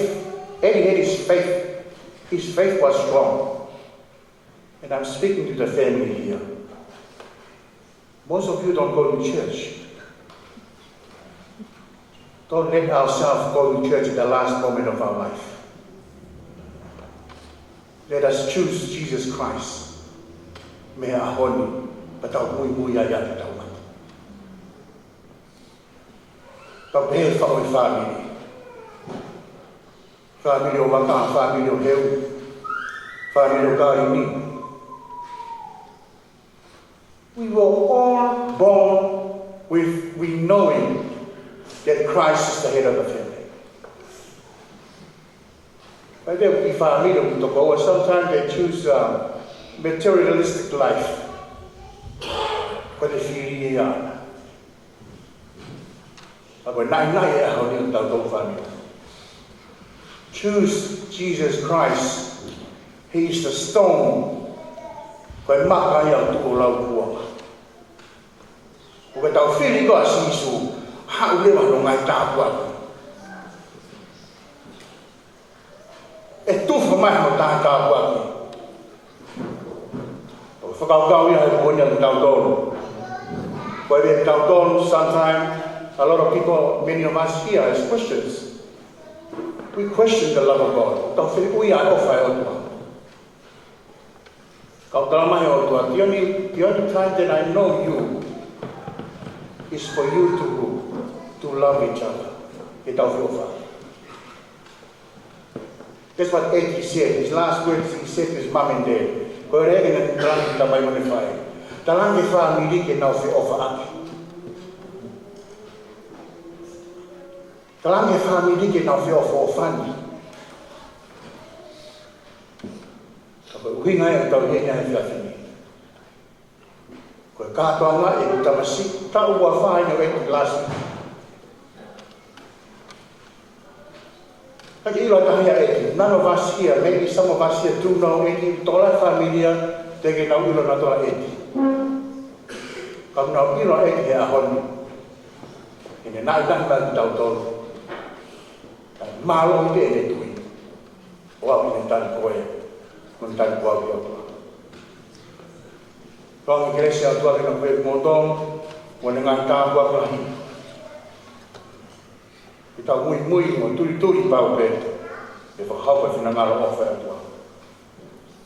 Eddie had his faith. His faith was strong. And I'm speaking to the family here. Most of you don't go to church. Don't let ourselves go to church at the last moment of our life. Let us choose Jesus Christ. Mei he ʻaho ni, pea tau muimui ai ʻo aʻu ki heʻetau mate. Tau pehē fau e fāmili. Fāmili ʻo Vaka, fāmili ʻo Heu, fāmili ʻo Kalini. We were all born with we knowing that Christ is the head of the family. But then we family, we talk about, sometimes they choose, um, materialistic life. Ko e fili ia. Ka ko e naʻinaʻi e ʻaho ni ʻo tautolu fāmili. Choose Jesus Christ. He is the stone. Ko e maka ia ʻoku tuʻu ʻo lauikuonga. ʻOku tau fili ko ā Sīsū, haʻu leva hono ngaahi tāpuaki. ʻE tufa mai hono tāpuaki. ʻOku fakakaukau ia he kuonga ʻo tautolu. Ko e tautolu, sometimes, a lot of people, many of us here as Christians, we question the love of God. Tau fili ʻuhi ʻa e ʻofa ʻa e ʻOtua. Ka ʻoku talamai ʻe he ʻOtua, the only, the only time that I know you is for you to, to love each other. Ke tau feʻofaʻaki. That's what Eddie said. His last words he said to his mum and dad. Ko e lea ʻena naʻe talaange ki he tamai mo ʻene faʻē. Talaange ki he fāmili ke nau feʻofaʻaki. Talaange ki he fāmili ke nau feʻofoʻofani. Ka ko e ʻuhinga ia ʻoku tau ʻi heni he efiafi ni. Ko e kātoanga ʻeku tamasiʻi, taʻu ua fā ʻeni ʻo e last week. Ka ke ʻilo ʻa e taha ia ʻEti, none of us here, maybe some of us here do know ʻEti, tokolahi fāmili ia, teʻeki ke nau ʻilo nautolu ʻa ʻEti. Ka ʻoku nau ʻilo ʻa ʻEti he ʻaho ni. ʻEne naʻinaʻi mai kitautolu. Kae mālō ʻi heʻene tui. ʻO aʻu ki he tali ko ē, mo e tali ko au ki he ʻOtua. Tau ʻoange kelesi ʻa e ʻOtua ke na pē moto, mo ʻene ngaahi tāpuaki lahi. Ke tau muimui mo tulituli pau pē, ke fakahoko e finangalo ʻofa ʻa e ʻOtua.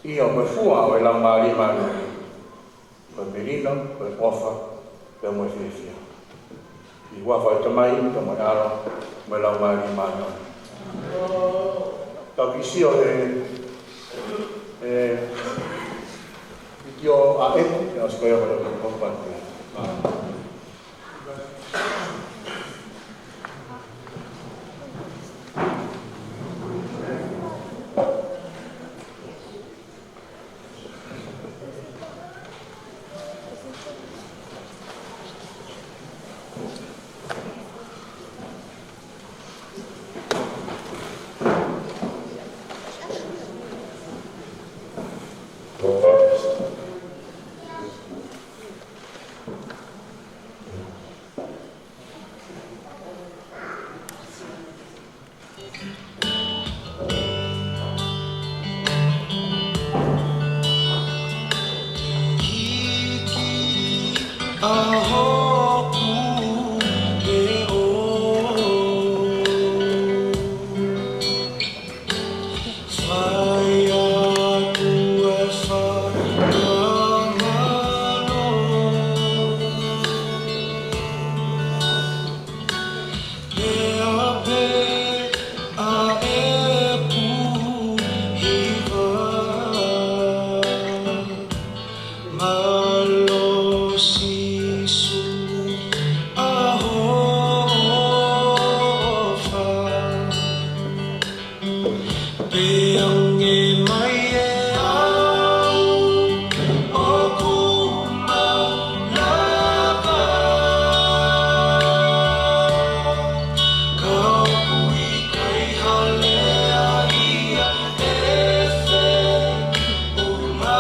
ʻIo, ko e fua ʻo e Laumālie Māʻoniʻoni. Ko e melino, ko e ʻofa, pea mo e fiefia. ʻI he huafa ʻo e Tamai, pea mo e ʻAlo, mo e Laumālie Māʻoniʻoni. Tau kiʻi sio he, he, ʻi he ʻaho ʻeni, ʻa e sikoia ko e ʻofa. Pea pē ʻa e pū hiva. Mālō Sīsū ʻa hoʻo ʻofa. Pea hangē mai ʻe au ʻoku mau lava. Ka ʻoku ʻikai ha lea ia ʻe feʻunga.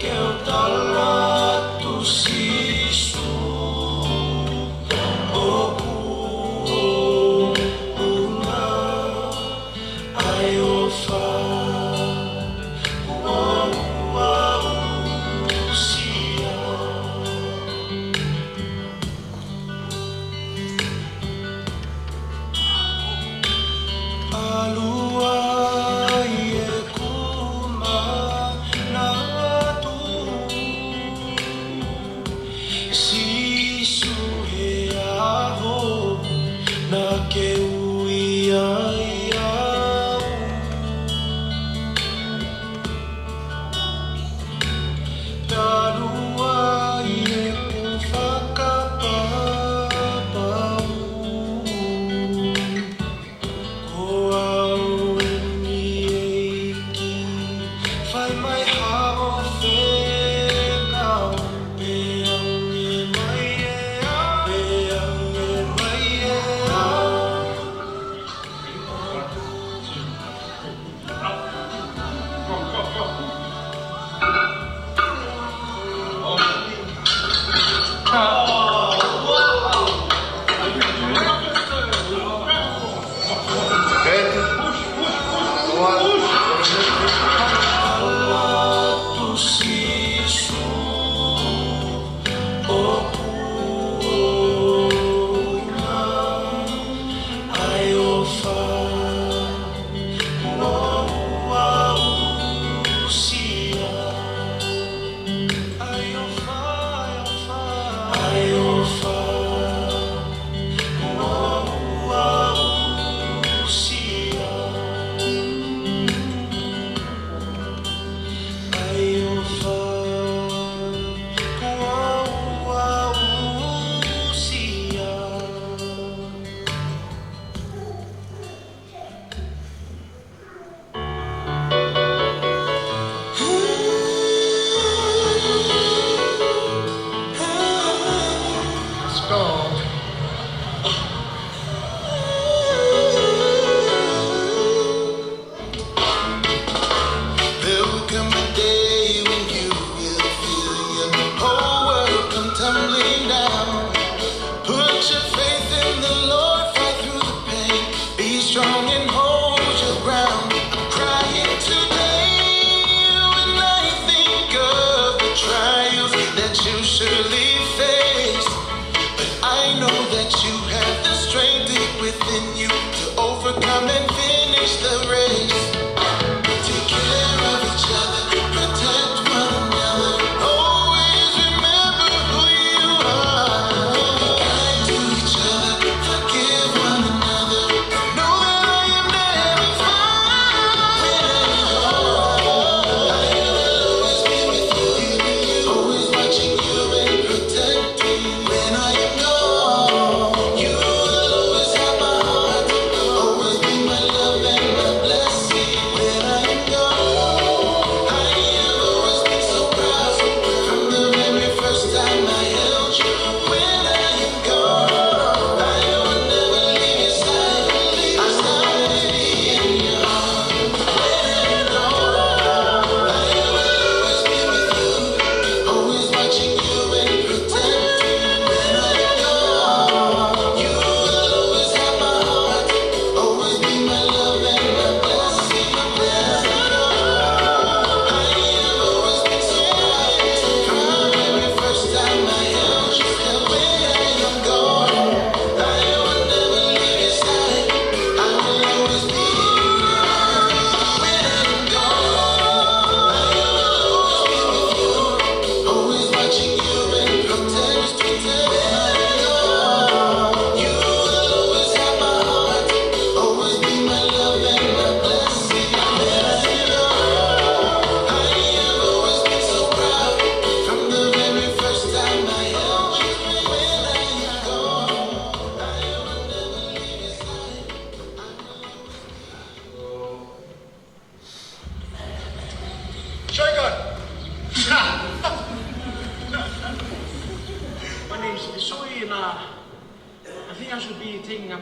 Ke u tala atu Sīsū ʻoku ʻuhinga ʻa e ʻofa kuo u aʻusia.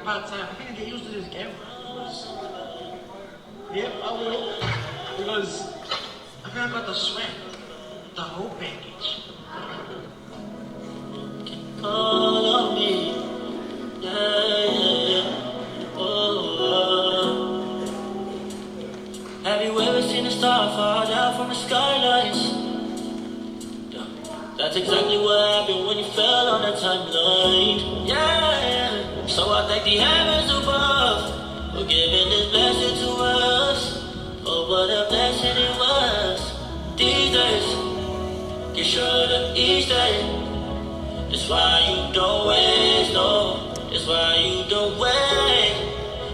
Part time. I think I get used to this game. Yep, I will. Because I think I got the swag, the whole package. Call on me. Yeah, yeah, yeah. Oh, oh. Have you ever seen a star fall down from the skylines? Yeah. That's exactly what happened when you fell on the timeline. Yeah. So I thank the heavens above for giving this blessing to us. Oh, what a blessing it was. These days, get short of each day. That's why you don't waste, no. That's why you don't wait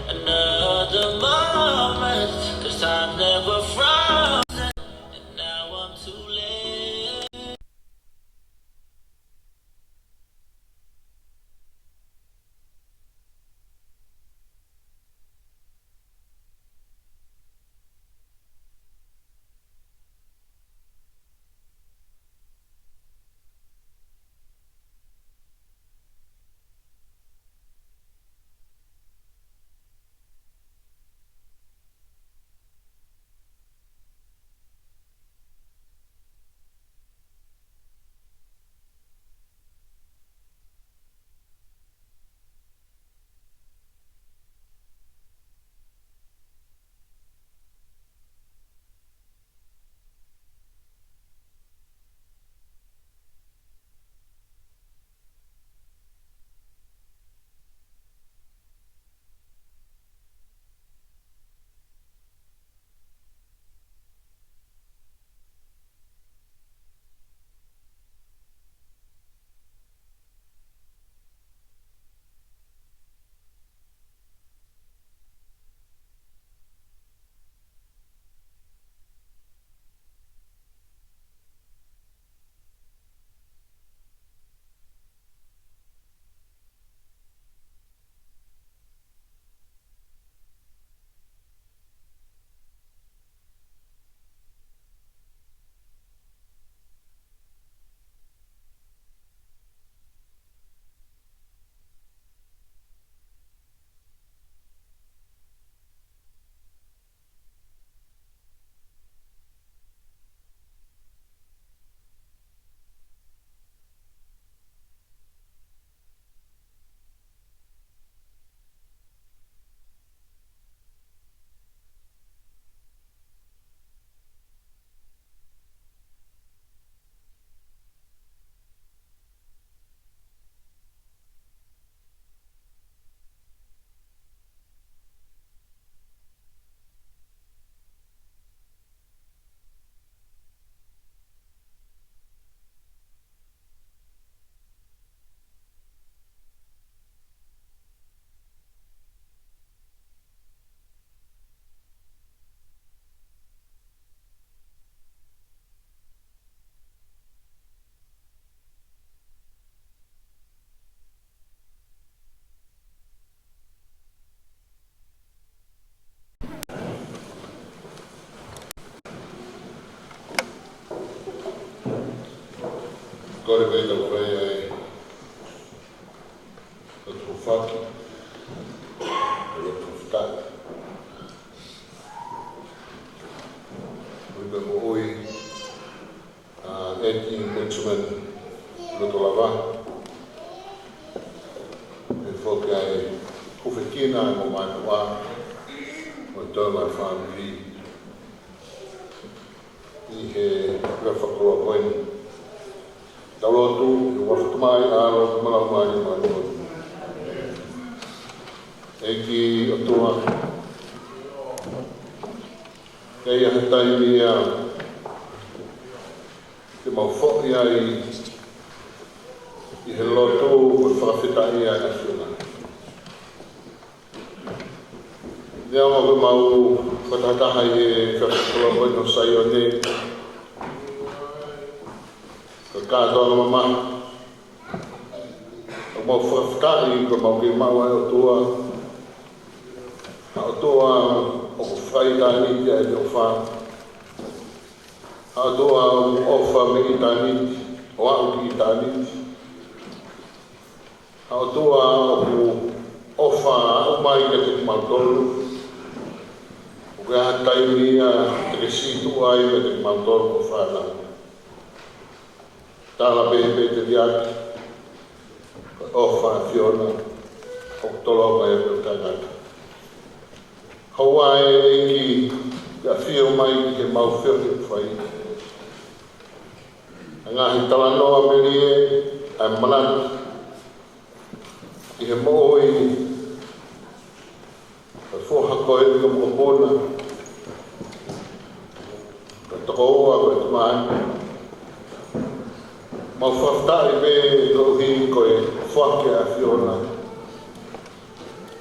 another moment. 'Cause time never froze. And now I'm too late. Kole pē ke tau fai ʻa e lotu fakafetaʻi. Lotu fakafetaʻi. Ui pē moʻui ʻa ʻEiki Benjamin Lotolava. ʻE foki ai ʻa e fekina mo e mātuʻa, mo e toenga e fāmili ʻi he fakakoloa ko eni. Tau lotu, ʻi he huafa ʻo e Tamai, ʻAlo, mo e Laumālie Māʻoniʻoni. ʻEiki ʻOtua, ʻe ʻi ai ha taimi ia te mau foʻi ai ʻi he lotu mo e fakafetaʻi ʻa e ʻAfiona. Neongo ko ʻemau fakatahataha ʻi he fakakoloa ko eni ʻo Saione, ka kātoa mamahi, ʻoku mau fakafetaʻi ko ʻemau kei maʻu ʻa e ʻOtua, ha ʻOtua ʻoku fai ʻitāniti ʻa ʻene ʻofa, ha ʻOtua ʻoku ʻofa mei ʻitāniti ʻo aʻu ki ʻitāniti, ha ʻOtua ʻoku ʻofa ʻoku ʻomai kiate kimautolu. ʻOku ʻi ai ha taimi ia te ke sītuʻa ai kiate kimautolu ko e fānau. Tala pē pē te liaki, ko e ʻofa ʻa e ʻAfiona ʻoku tolonga ʻi he taʻengata. Houa ʻEiki, ke ʻafio mai ki heʻemau feohi ʻoku fai. ʻA e ngaahi talanoa melie, ʻa e manatu, ʻi he moʻui, ko e foha ko eni ko e mokopuna, ko e tokoua ko e tamai. Mau fakafetaʻi pē koeʻuhi ko e foaki ʻa e ʻAfiona,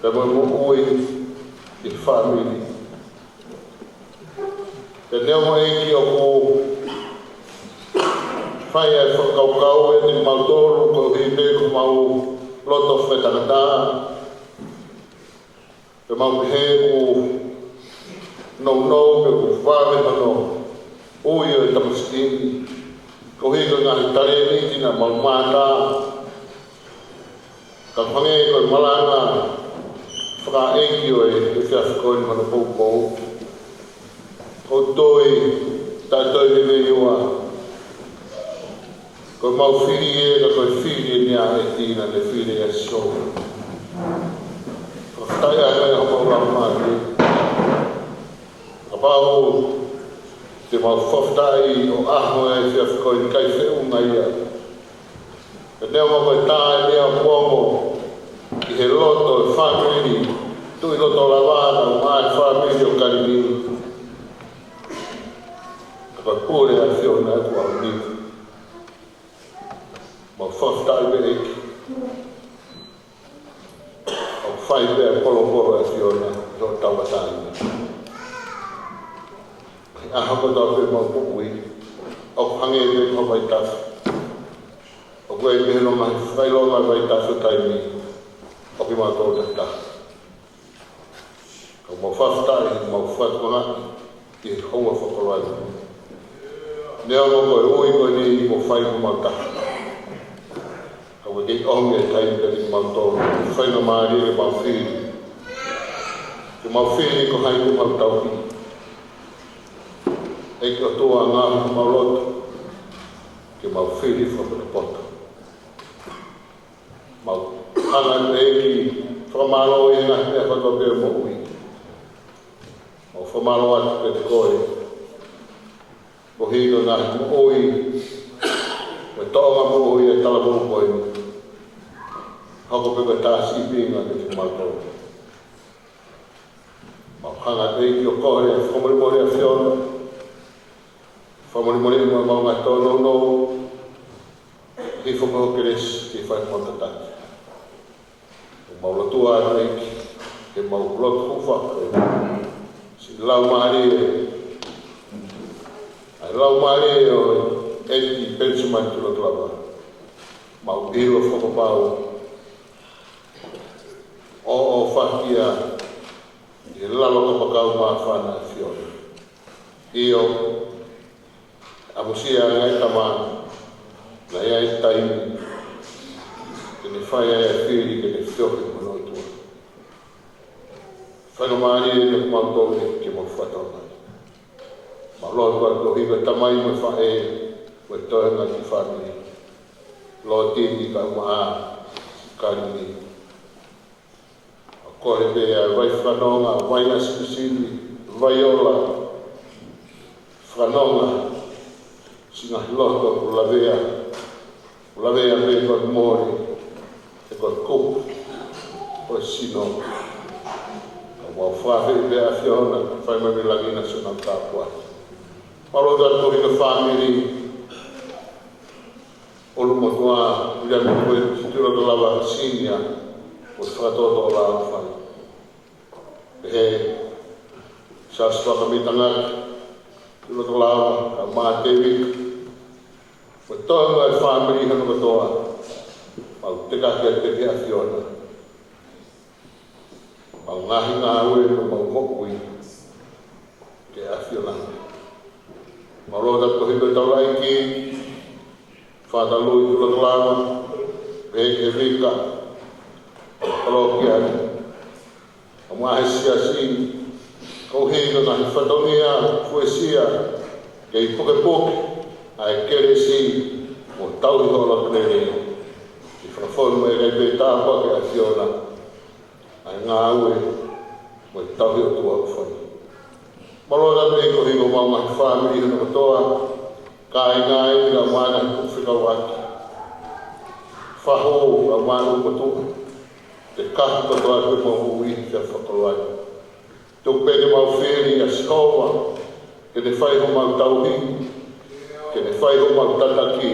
pea mo e moʻui ʻi he fāmili. Pea neongo ʻEiki ʻoku fai ʻa e fakakaukau ʻiate kimautolu koeʻuhi pē ko homau loto fakatangata, pea mau pehē ʻoku nounou pe ʻoku vave hono ui ʻo e tamaiki ni, koeʻuhi ko e ngaahi talēniti naʻa mau mātā. Ka hangē ko e malanga fakaʻeiki ʻo e efiafi ko eni hono poupou, ʻoku ou tui, taʻe toe veiveiua, ko ʻemau fili ē, ka ko e fili eni ʻa e ʻEiki naʻa ne fili ʻa Sō. Fakafetaʻi ʻa e homau laumālie. Kapau te mau fakafetaʻi ʻo ʻaho e efiafi ko eni, ʻikai feʻunga ia. Pea neongo ko e tā eni ʻa e kuonga ʻi he loto ʻo e fāmili, Tuʻi Lotolava, naʻa mo e fāmili ʻo Kalini, ka ko e pule ʻa e ʻAfiona ʻoku ʻaonga. Mau fakafetaʻi pē ʻEiki. ʻOku fai pē ʻa e polopolo ʻa e ʻAfiona ʻi hoʻo tauʻatāina. ʻI he ʻaho kotoa pē ʻemau moʻui, ʻoku hangē pē ko e vaitafe. ʻOku ʻi ai pē hono ngaahi fakaʻilonga ʻo e vaitafe ʻo taimi, ʻo kimautolu takitaha. Ka mau fakafetaʻi, mau fakatokangaʻi ʻi he houa fakakoloa ni. Neongo ko e ui ko eni kuo fai mo mau taha, ka ʻoku kei ʻomi e taimi kiate kimautolu, faingamālie ke mau fili. Ke mau fili ko hai te mau tauhi. ʻEiki ʻOtua, ngaohi homau loto ke mau fili fakapotopoto. Mau hanga atu ʻEiki ʻo fakamālō ʻi he ngaahi meʻa kotoa pē ʻo e moʻui. Mau fakamālō atu kiate koe koeʻuhi ko e ngaahi moʻui, ko e tōʻonga moʻui ʻa e talavou ko eni. Hoko pē ko e tā sīpinga kiate kimautolu. Mau hanga ʻEiki ʻo kole ʻa e fakamolemole ʻa e ʻAfiona. Fakamolemole mo ʻemau ngaahi tōnounou. Hifo mo ho kelesi ke fai mo tataki. ʻOku mau lotua atu ʻEiki, ke mau lotu hūfanga. Siʻi laumālie, ʻa e laumālie ʻo ʻEiki Penisimani Tuʻi Lotolava. Mau ʻilo fakapapau ʻoku ʻofa ia ʻi he lalo kapakau māfana ʻa e ʻAfiona. ʻIo, ʻamusia ange ʻa e tama, naʻe ʻi ai e taimi te ne fai ai ʻa e fili ke ne feohi mo hono ʻOtua. Faingamālie kiate kimautolu ke mau fakatokangaʻi. Mau lotu atu koeʻuhi ko e tamai mo e faʻē, ko e toenga ki he fāmili. Lotini kae ʻumaʻā Kalini. ʻOku kole pē ʻa e vai fakanonga, vai ʻasilisili, vai ola, fakanonga siʻi ngaahi loto kuo lavea, kuo lavea pē ko e mole, ʻe ko e kupu ʻo e sino. Ka mau fakaafeʻi pē ʻa e ʻAfiona, fai mai mei langi ʻa siʻona tāpuaki. Mau lotu atu koeʻuhi ko e fāmili, ʻUlumotuʻa Viliami Tuʻi Lotolava Senior, mo e fakatōtō lava fai. Pehē, Siaosi Tuʻakami Tangaki Tuʻi Lotolava, kae ʻumaʻā Tēvita, mo e toenga ʻo e fāmili hono kotoa, mau teka ki he ʻAfiona. Mau ngaahi ngāue, mau moʻui ki he ʻAfiona. Mau lotu atu koeʻuhi ko e taulaʻeiki, Fātā Lui Tuʻi Lotolava, Veheki Hevika, Kalokia, Kae ʻumaʻā he siasi, koeʻuhi ko e ngaahi fatongia fuesia, kei pukepuke ʻa e kelesi mo e tauhi hoʻo lotu-lelei. Ke fakafonu mai ʻe he ʻEiki pē tāpuaki ʻa e ʻAfiona ʻa e ngāue mo e tauhi ʻOtua ʻoku fai. Mālō ʻaupito koeʻuhi ko homau ngaahi fāmili hono kotoa, kāinga ʻi he ngaahi fekauʻaki. Fahu ʻa e mālō kotoa. Te kahi kotoa ʻemau moʻui he fakakoloa ni. Tuku pē ke mau fili ʻa Sihova, ke ne fai homau tauhi, ke ne fai homau tataki,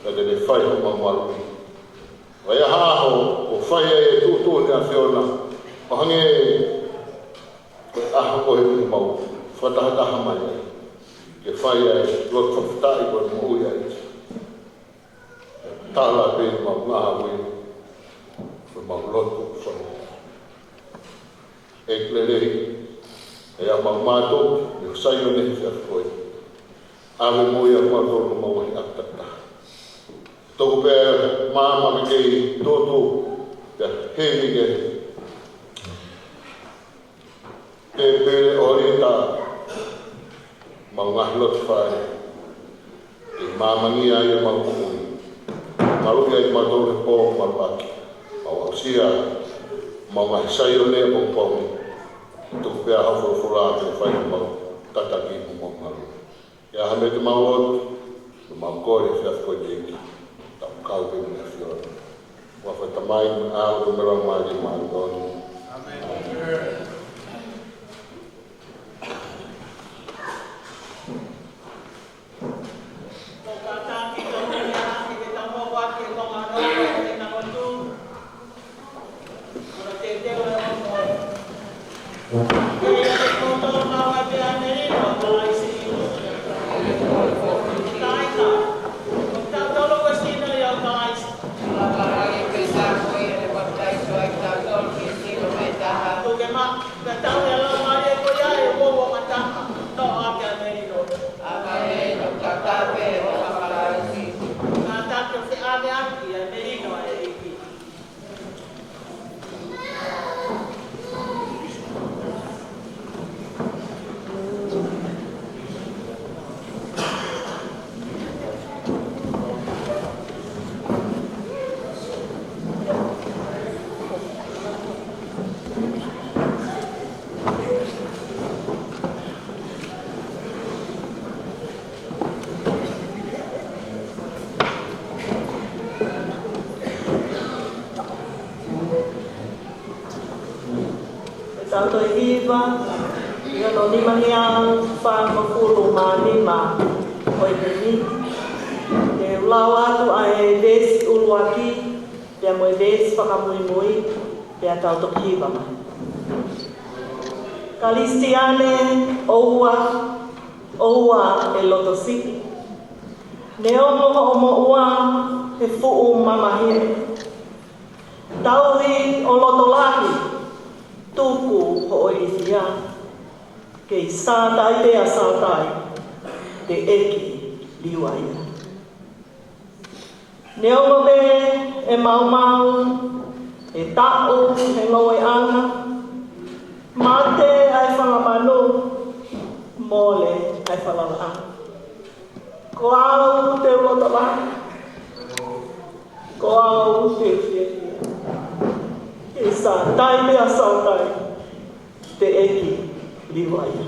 pea ke ne fai homau maluʻi. Ko e ʻaho ʻoku fai ai e tuʻutuʻuni ʻa e ʻAfiona, ʻo hangē ko e ʻaho ko eni ʻoku mau fakatahataha mai ai. Ke fai ai e lotu fakafetaʻi ko e moʻui ai. Tala pē ʻemau ngāue, ko ʻemau lotu, ko e ʻEiki lelei, ʻa ia ʻoku mau mātuku, ʻi ho Saione he efiafi ko eni. ʻAve moʻui ʻa kimautolu mo homau ngaahi ʻapi takitaha. Tuku pē maama ke kei tuʻutuʻu, pea hili ke te pele ʻo lita ʻemau ngaahi loto fale. Ke māmangia ai ʻemau moʻui. Maluʻi ai kimautolu he pō maluʻaki. Mau aʻusia ʻemau ngaahi Saione ʻapongipongi. Tuku pē ʻa ho folofola ke fai homau tataki mo homau maluʻi. ʻI he meʻa te mau lotu, mo mau kole he efiafi ko eni, ʻEiki. Tau kau pē mo e ʻAfiona. Huafa ʻo e Tamai, mo e ʻAlo, mo e Laumālie Māʻoniʻoni. ʻĀmeni. Ko e tau toe hiva, ʻi hono nima ngeau fāngofulu mā nima ʻo e miniti. Te u lau atu ʻa e veesi ʻuluaki, pea mo e veesi fakamuimui, pea tau toki hiva mai. Kalisitiane, ʻoua, ʻoua ʻe loto siʻi. Neongo hoʻo moʻua he fuʻu mamahi. Tauhi ʻo loto lahi, tuku hoʻo ilifia. Kei Sātai pea Sātai, teʻeki liua ia. Neongo pē ʻe maumau, ʻe taʻu he ngoueʻanga, mate ʻa e fanga manu, mole ʻa e falalaʻanga. Ko au te u loto lahi, ko au te u fiefia. Kei Sātai pea Sātai, teʻeki liua ia.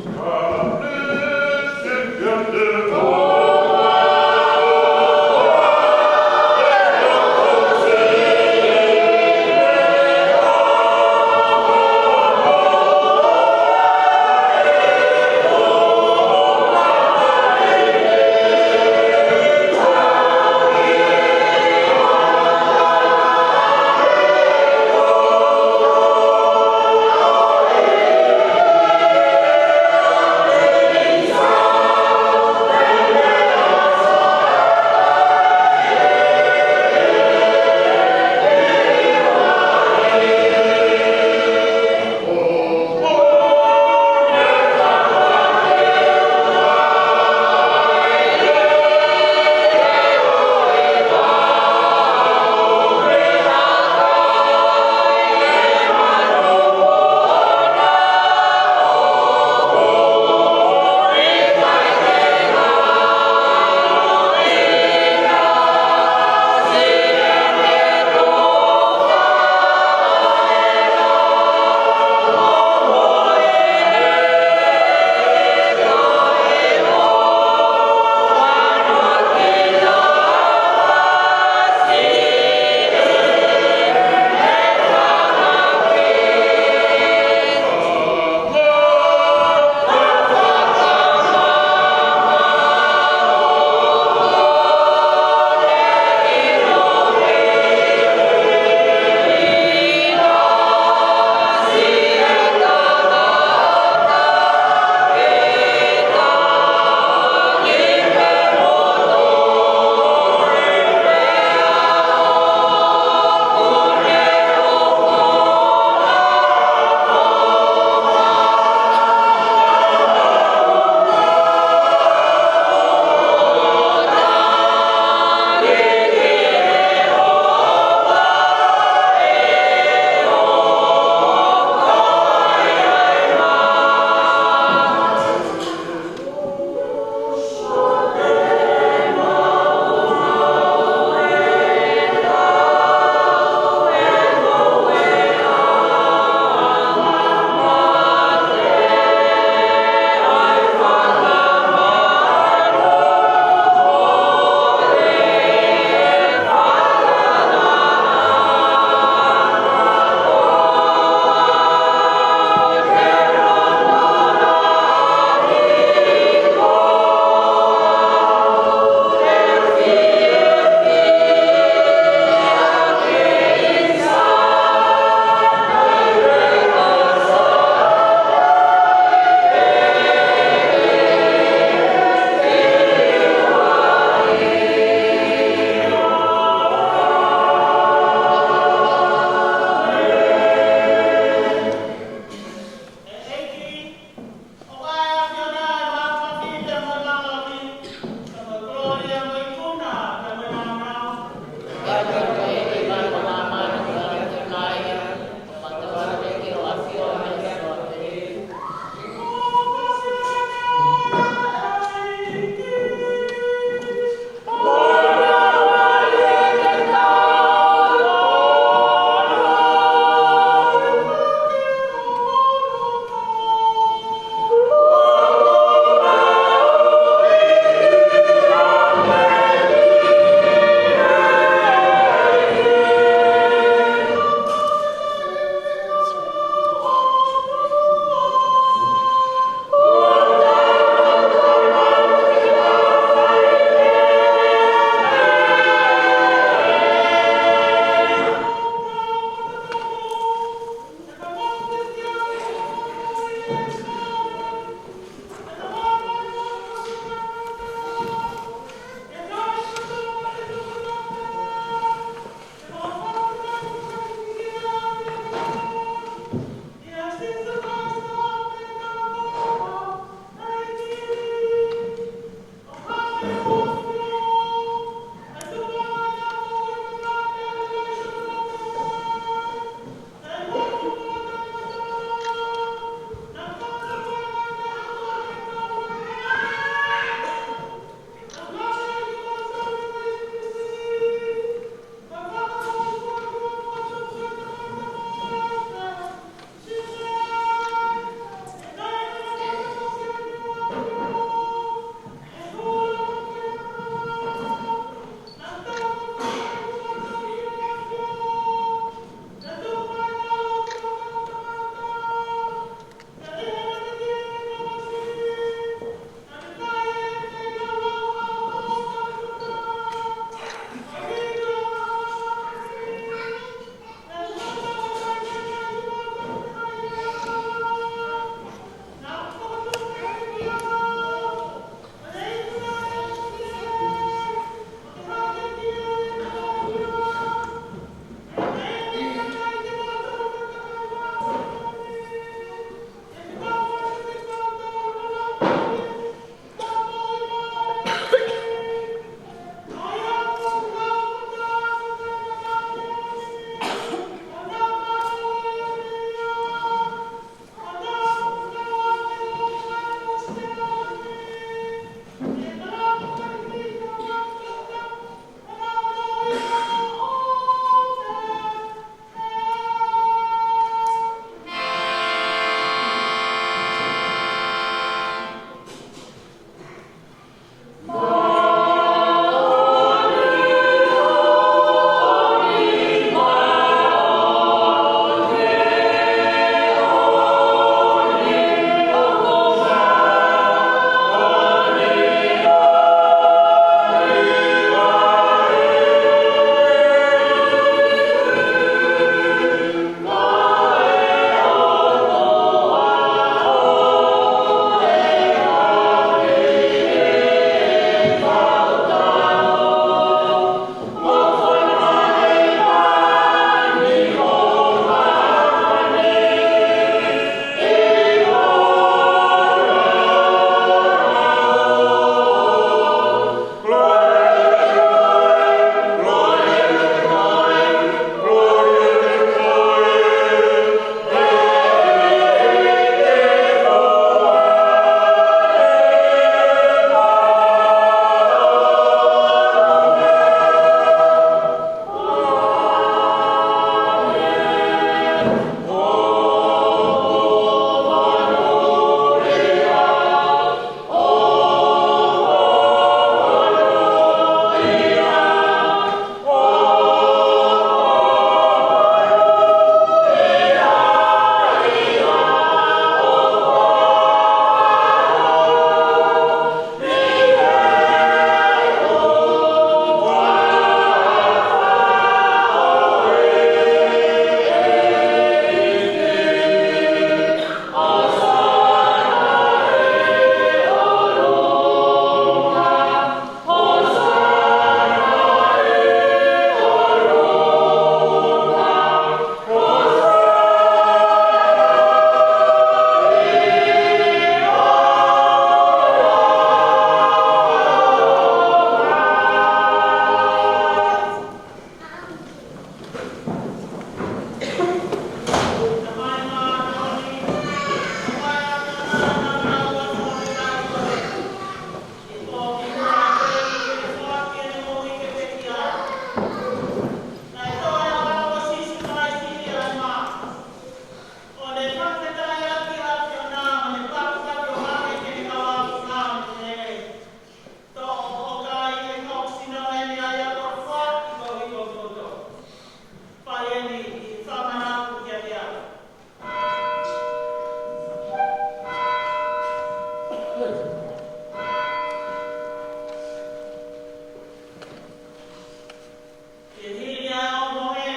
Ke hili ʻa e ongo hē,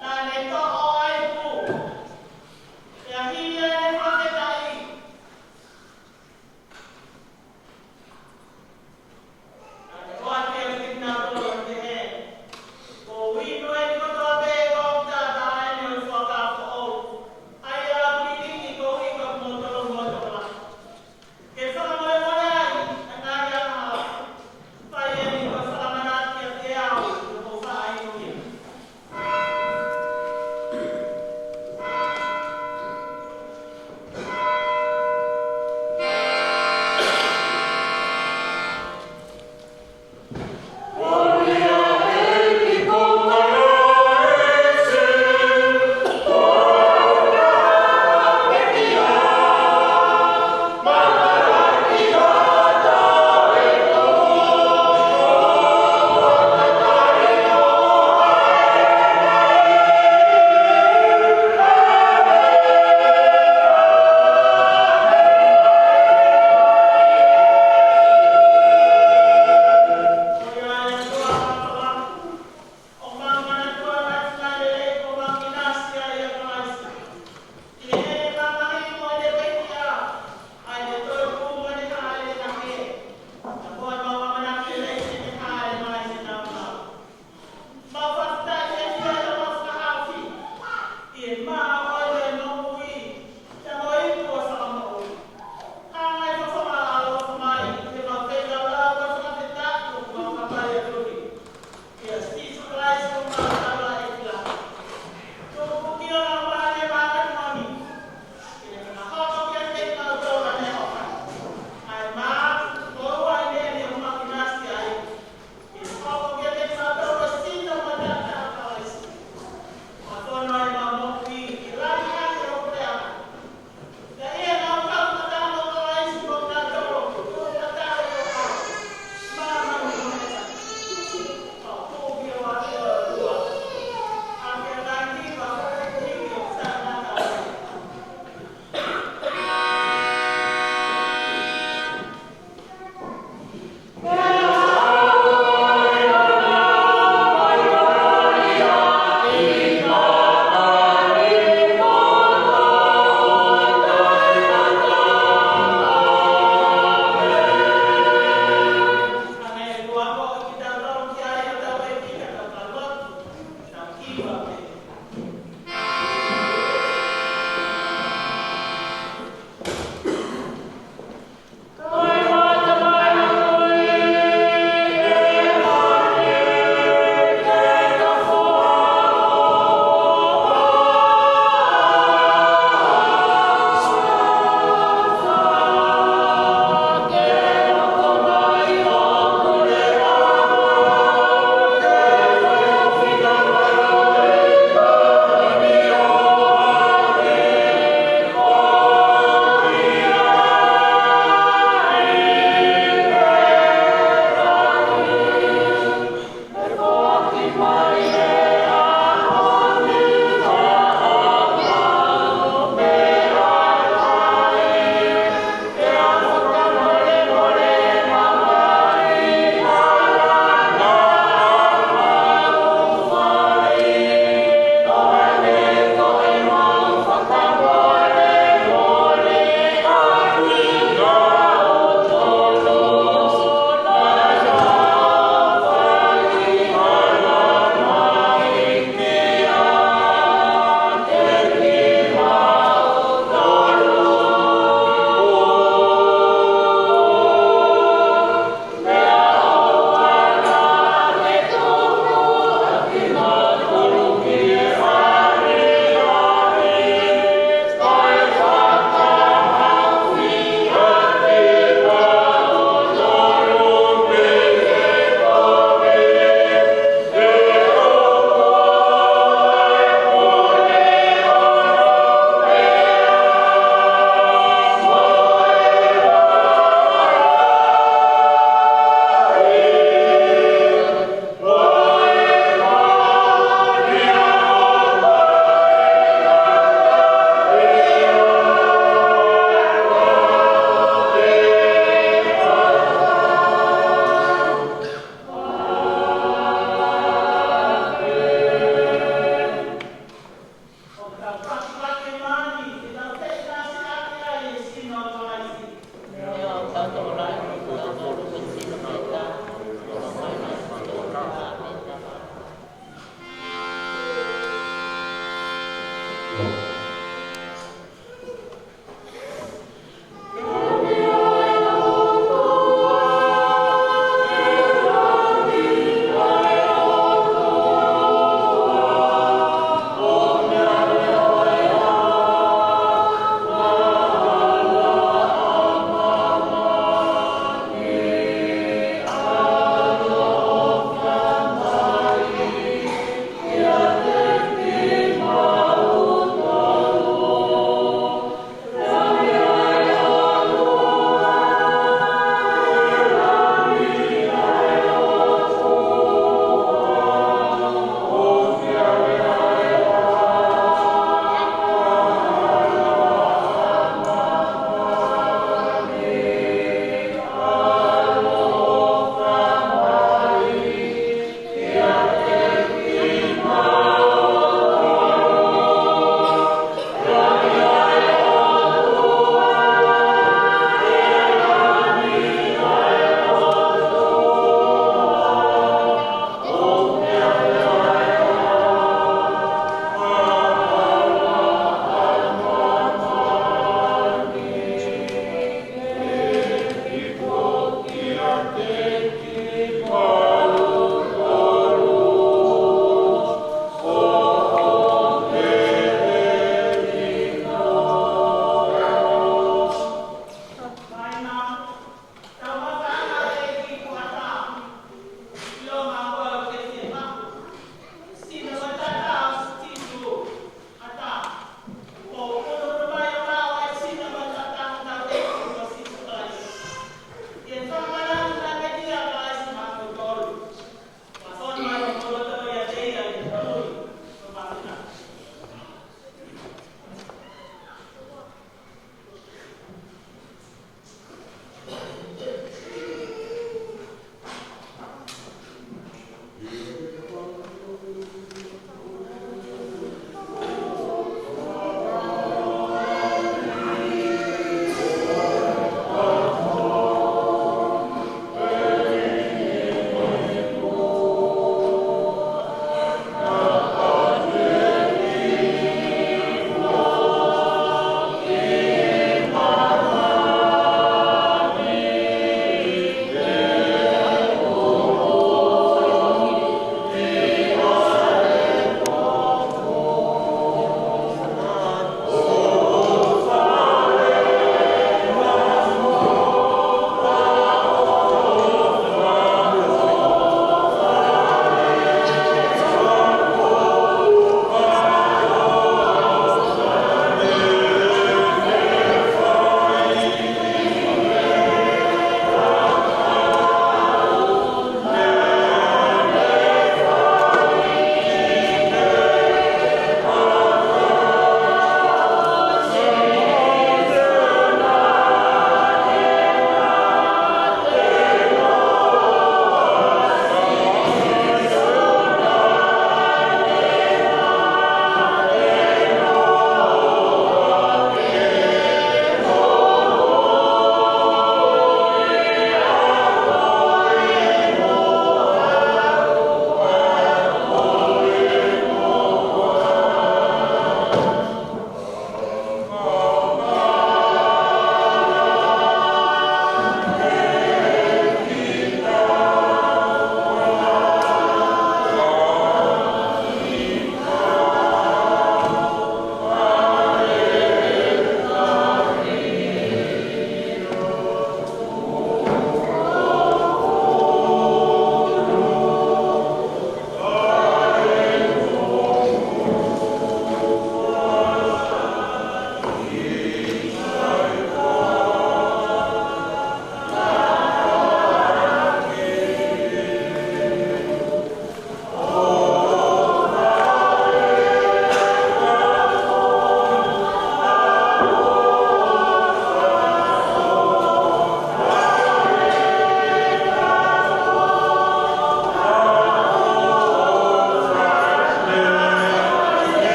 naʻa ne toʻo ʻa e ipu. Pea hili ʻa e fakataʻi. Naʻa ne ʻoatu ia ki he kinautolu ʻo pehē, Ko e inu eni kotoa pē ʻoku tātāʻi ʻeni ʻo e fuakava foʻou, ʻa ia ʻoku ʻikai ke ʻi ai ha moto moto la. Ke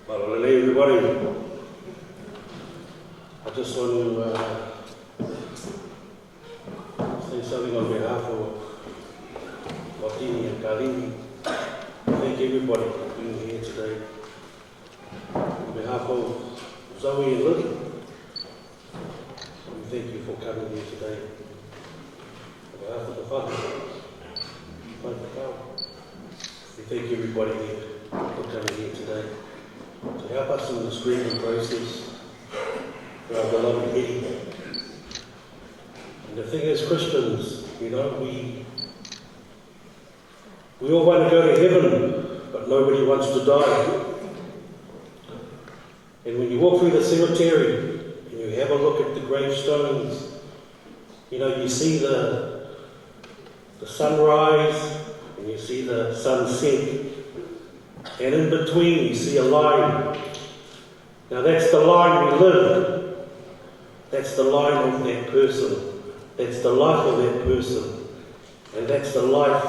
Mālō e lelei, everybody. I just want to uh, say something on behalf of Watini and Kalini. Thank everybody for being here today. On behalf of Zoe and Lily, we thank you for coming here today. On behalf of the fund, fund account, we thank everybody here for coming here today to help us in the screening process for our beloved Eddie. And the thing is, Christians, you know, we we all want to go to heaven, but nobody wants to die. And when you walk through the cemetery and you have a look at the gravestones, you know, you see the, the sunrise and you see the sunset. And in between, you see a line. Now, that's the line we live. That's the line of that person. That's the life of that person. And that's the life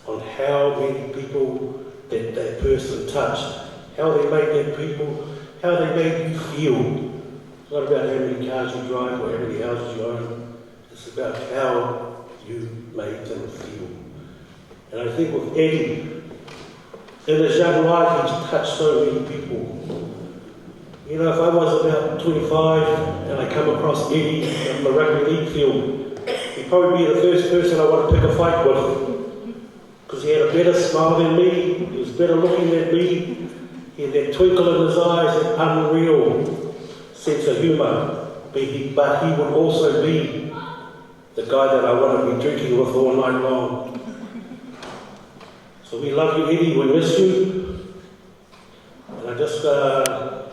on how many people that that person touched, how they made that people, how they made you feel. It's not about how many cars you drive or how many houses you own. It's about how you made them feel. And I think with Eddie, in his young life, he's touched so many people. You know, if I was about twenty-five and I come across Eddie in the rugby league field, he'd probably be the first person I want to pick a fight with. Because he had a better smile than me, he was better looking than me, he had that twinkle in his eyes, that unreal sense of humour. But he, but he would also be the guy that I want to be drinking with all night long. So we love you, Eddie. We miss you. And I just, uh,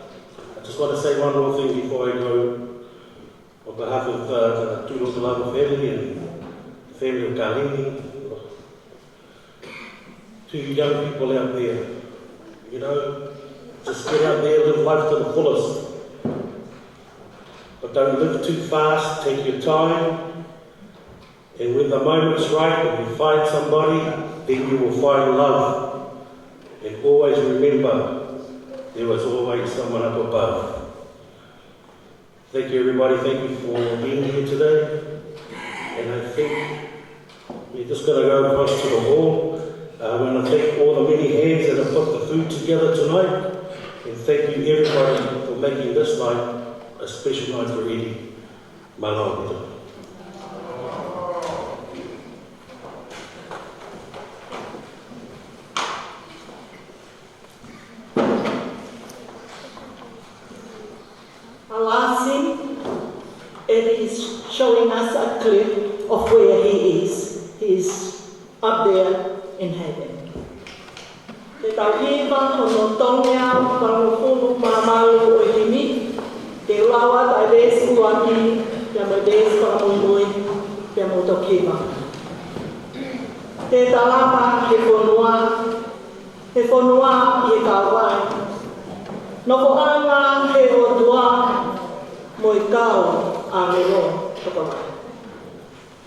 I just want to say one more thing before I go. On behalf of uh, the Tuilotolau family and family of Kalini, to you young people out there, you know, just get out there, live life to the fullest. But don't live too fast, take your time. And when the moment's right and you find somebody, then you will find love. And always remember, there was always someone up above. Thank you, everybody. Thank you for being here today. And I think we're just going to go across to the hall. Uh, I want to thank all the many hands that have put the food together tonight. And thank you, everybody, for making this night a special night for Eddie. Mālō. Alasi, it is showing us a clip of where he is. He is up there in heaven. Te tau hiva hono tolungofulu mā valu ʻo e himi, te u lau atu ʻa e veesi ʻuluaki, pea mo e veesi fakamuimui, pea mou toki hiva. Te ta lava he fonua, he fonua ʻi he kauvai. Nofoʻanga he ʻOtua mo e kau ʻāngelo tokolahi.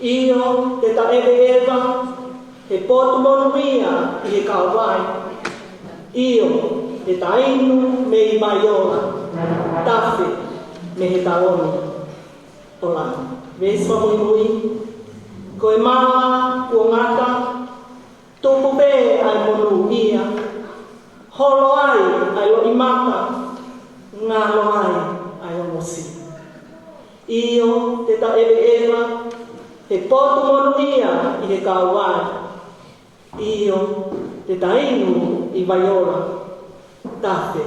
ʻIo, te ta ʻeveʻeva he potu monūʻia ʻi he kauvai. ʻIo, te ta inu mei he vai ola, tafe mei he taloni ʻo langi. Veesi fakamuimui, ko e mala kuo ngata, tupu pē ʻa e monūʻia, holo ai ʻa e loʻimata, ngalo ai ʻa e ongosia. ʻIo, te ta ʻeveʻeva he potu monūʻia ʻi he kauvai. ʻIo, te ta inu ʻi he vai ola, tafe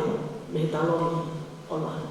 mei he taloni ʻo langi.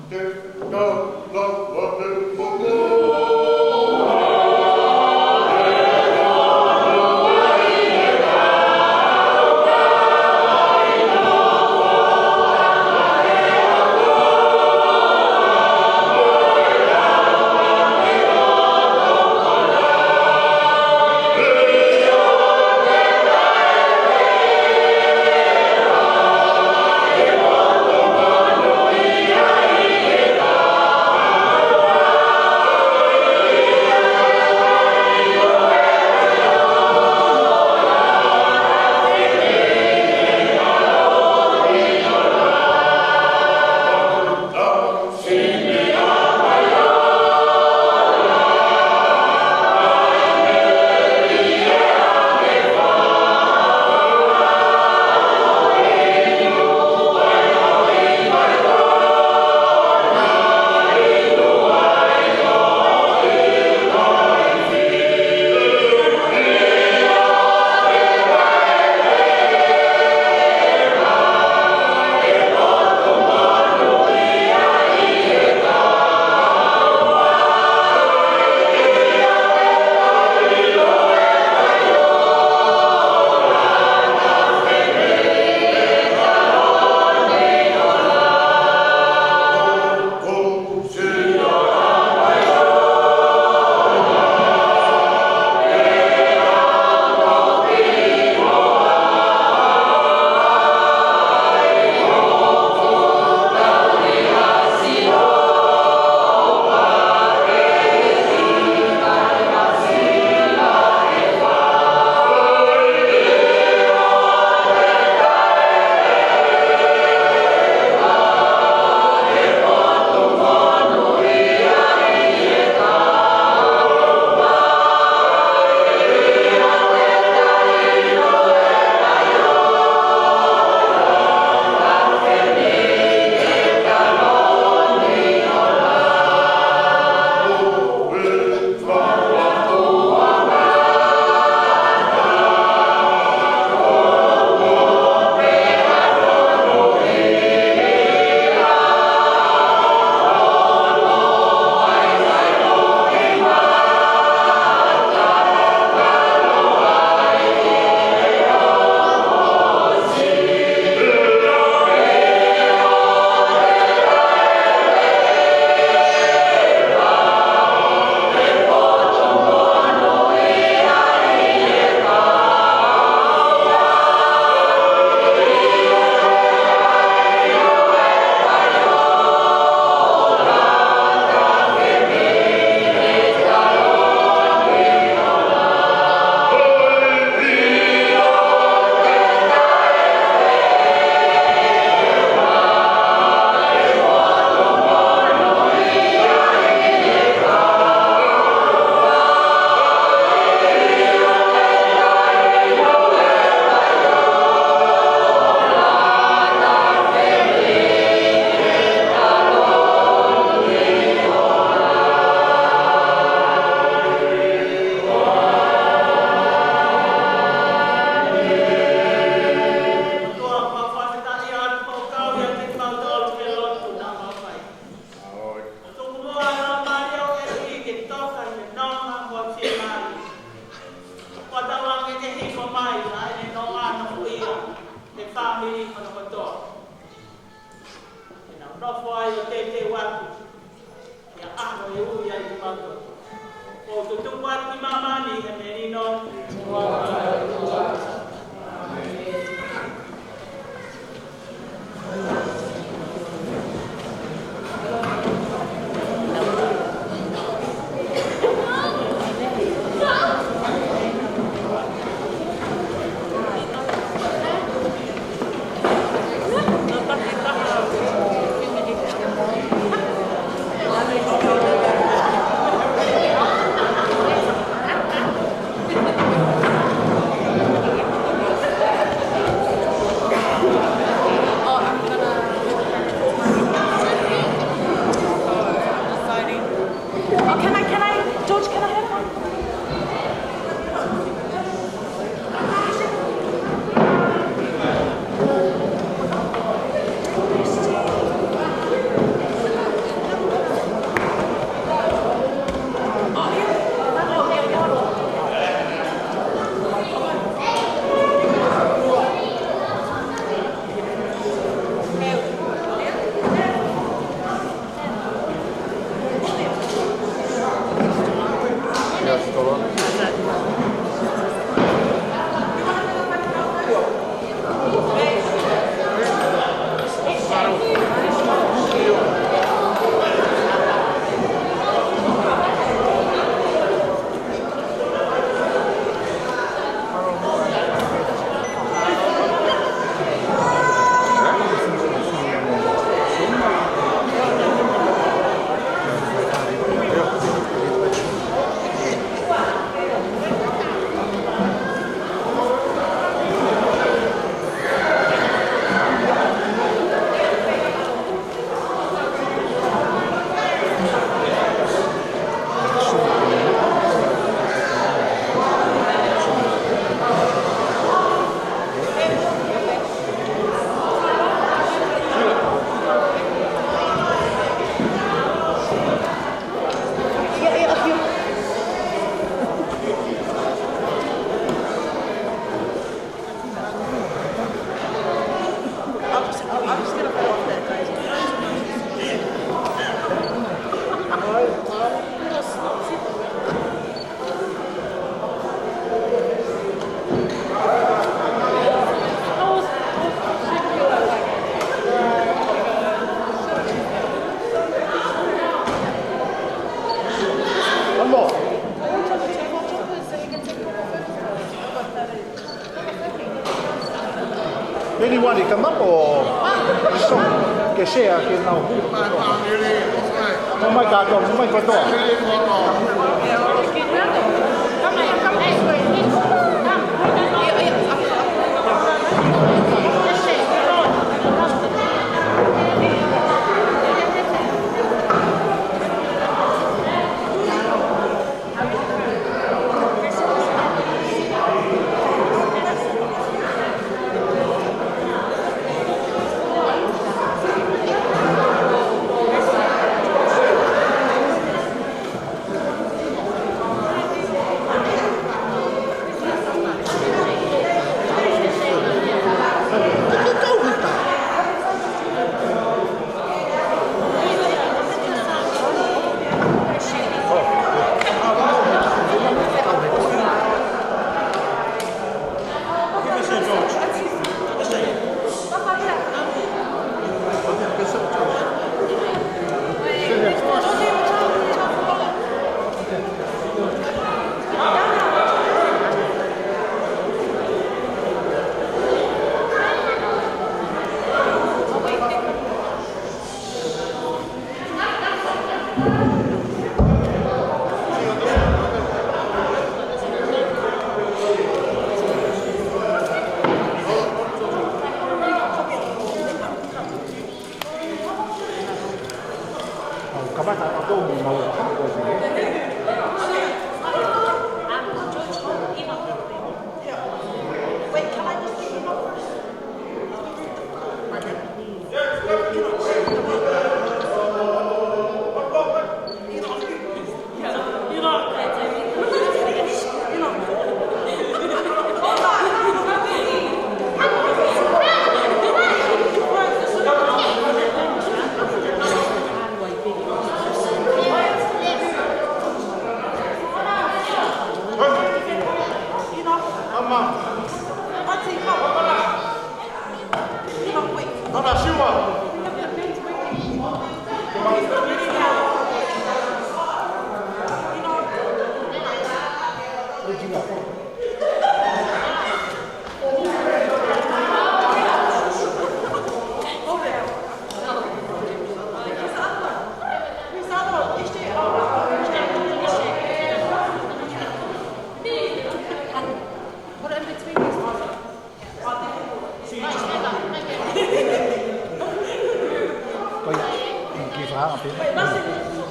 Mono kotoa. Ke nau nofo ai ʻo teuteu atu ki ha ʻaho ʻe ui ai kimautolu. ʻOku tutuku atu ki māmani ʻa e melino. Oh, can I, can I, George, can I have one? Anyone, come up or so, ke share, ke nau. Mou mai kātoa, mou mai kātoa.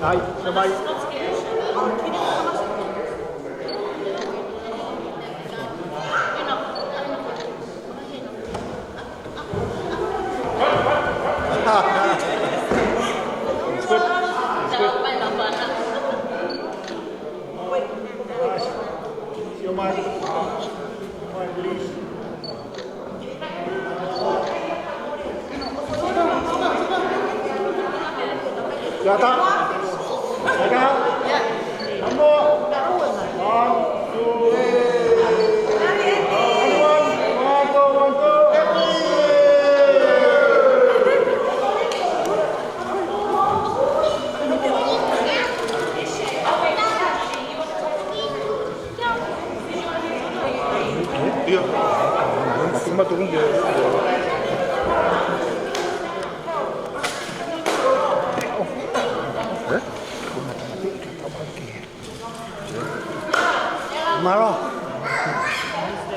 Ai, se mai. It's good. It's good. Nice. See you, Mike. Mike, please. Silakan. Silakan. One, two, three. One, two, one, two. Ia. Matu, matu, matu. Eh? Mālō.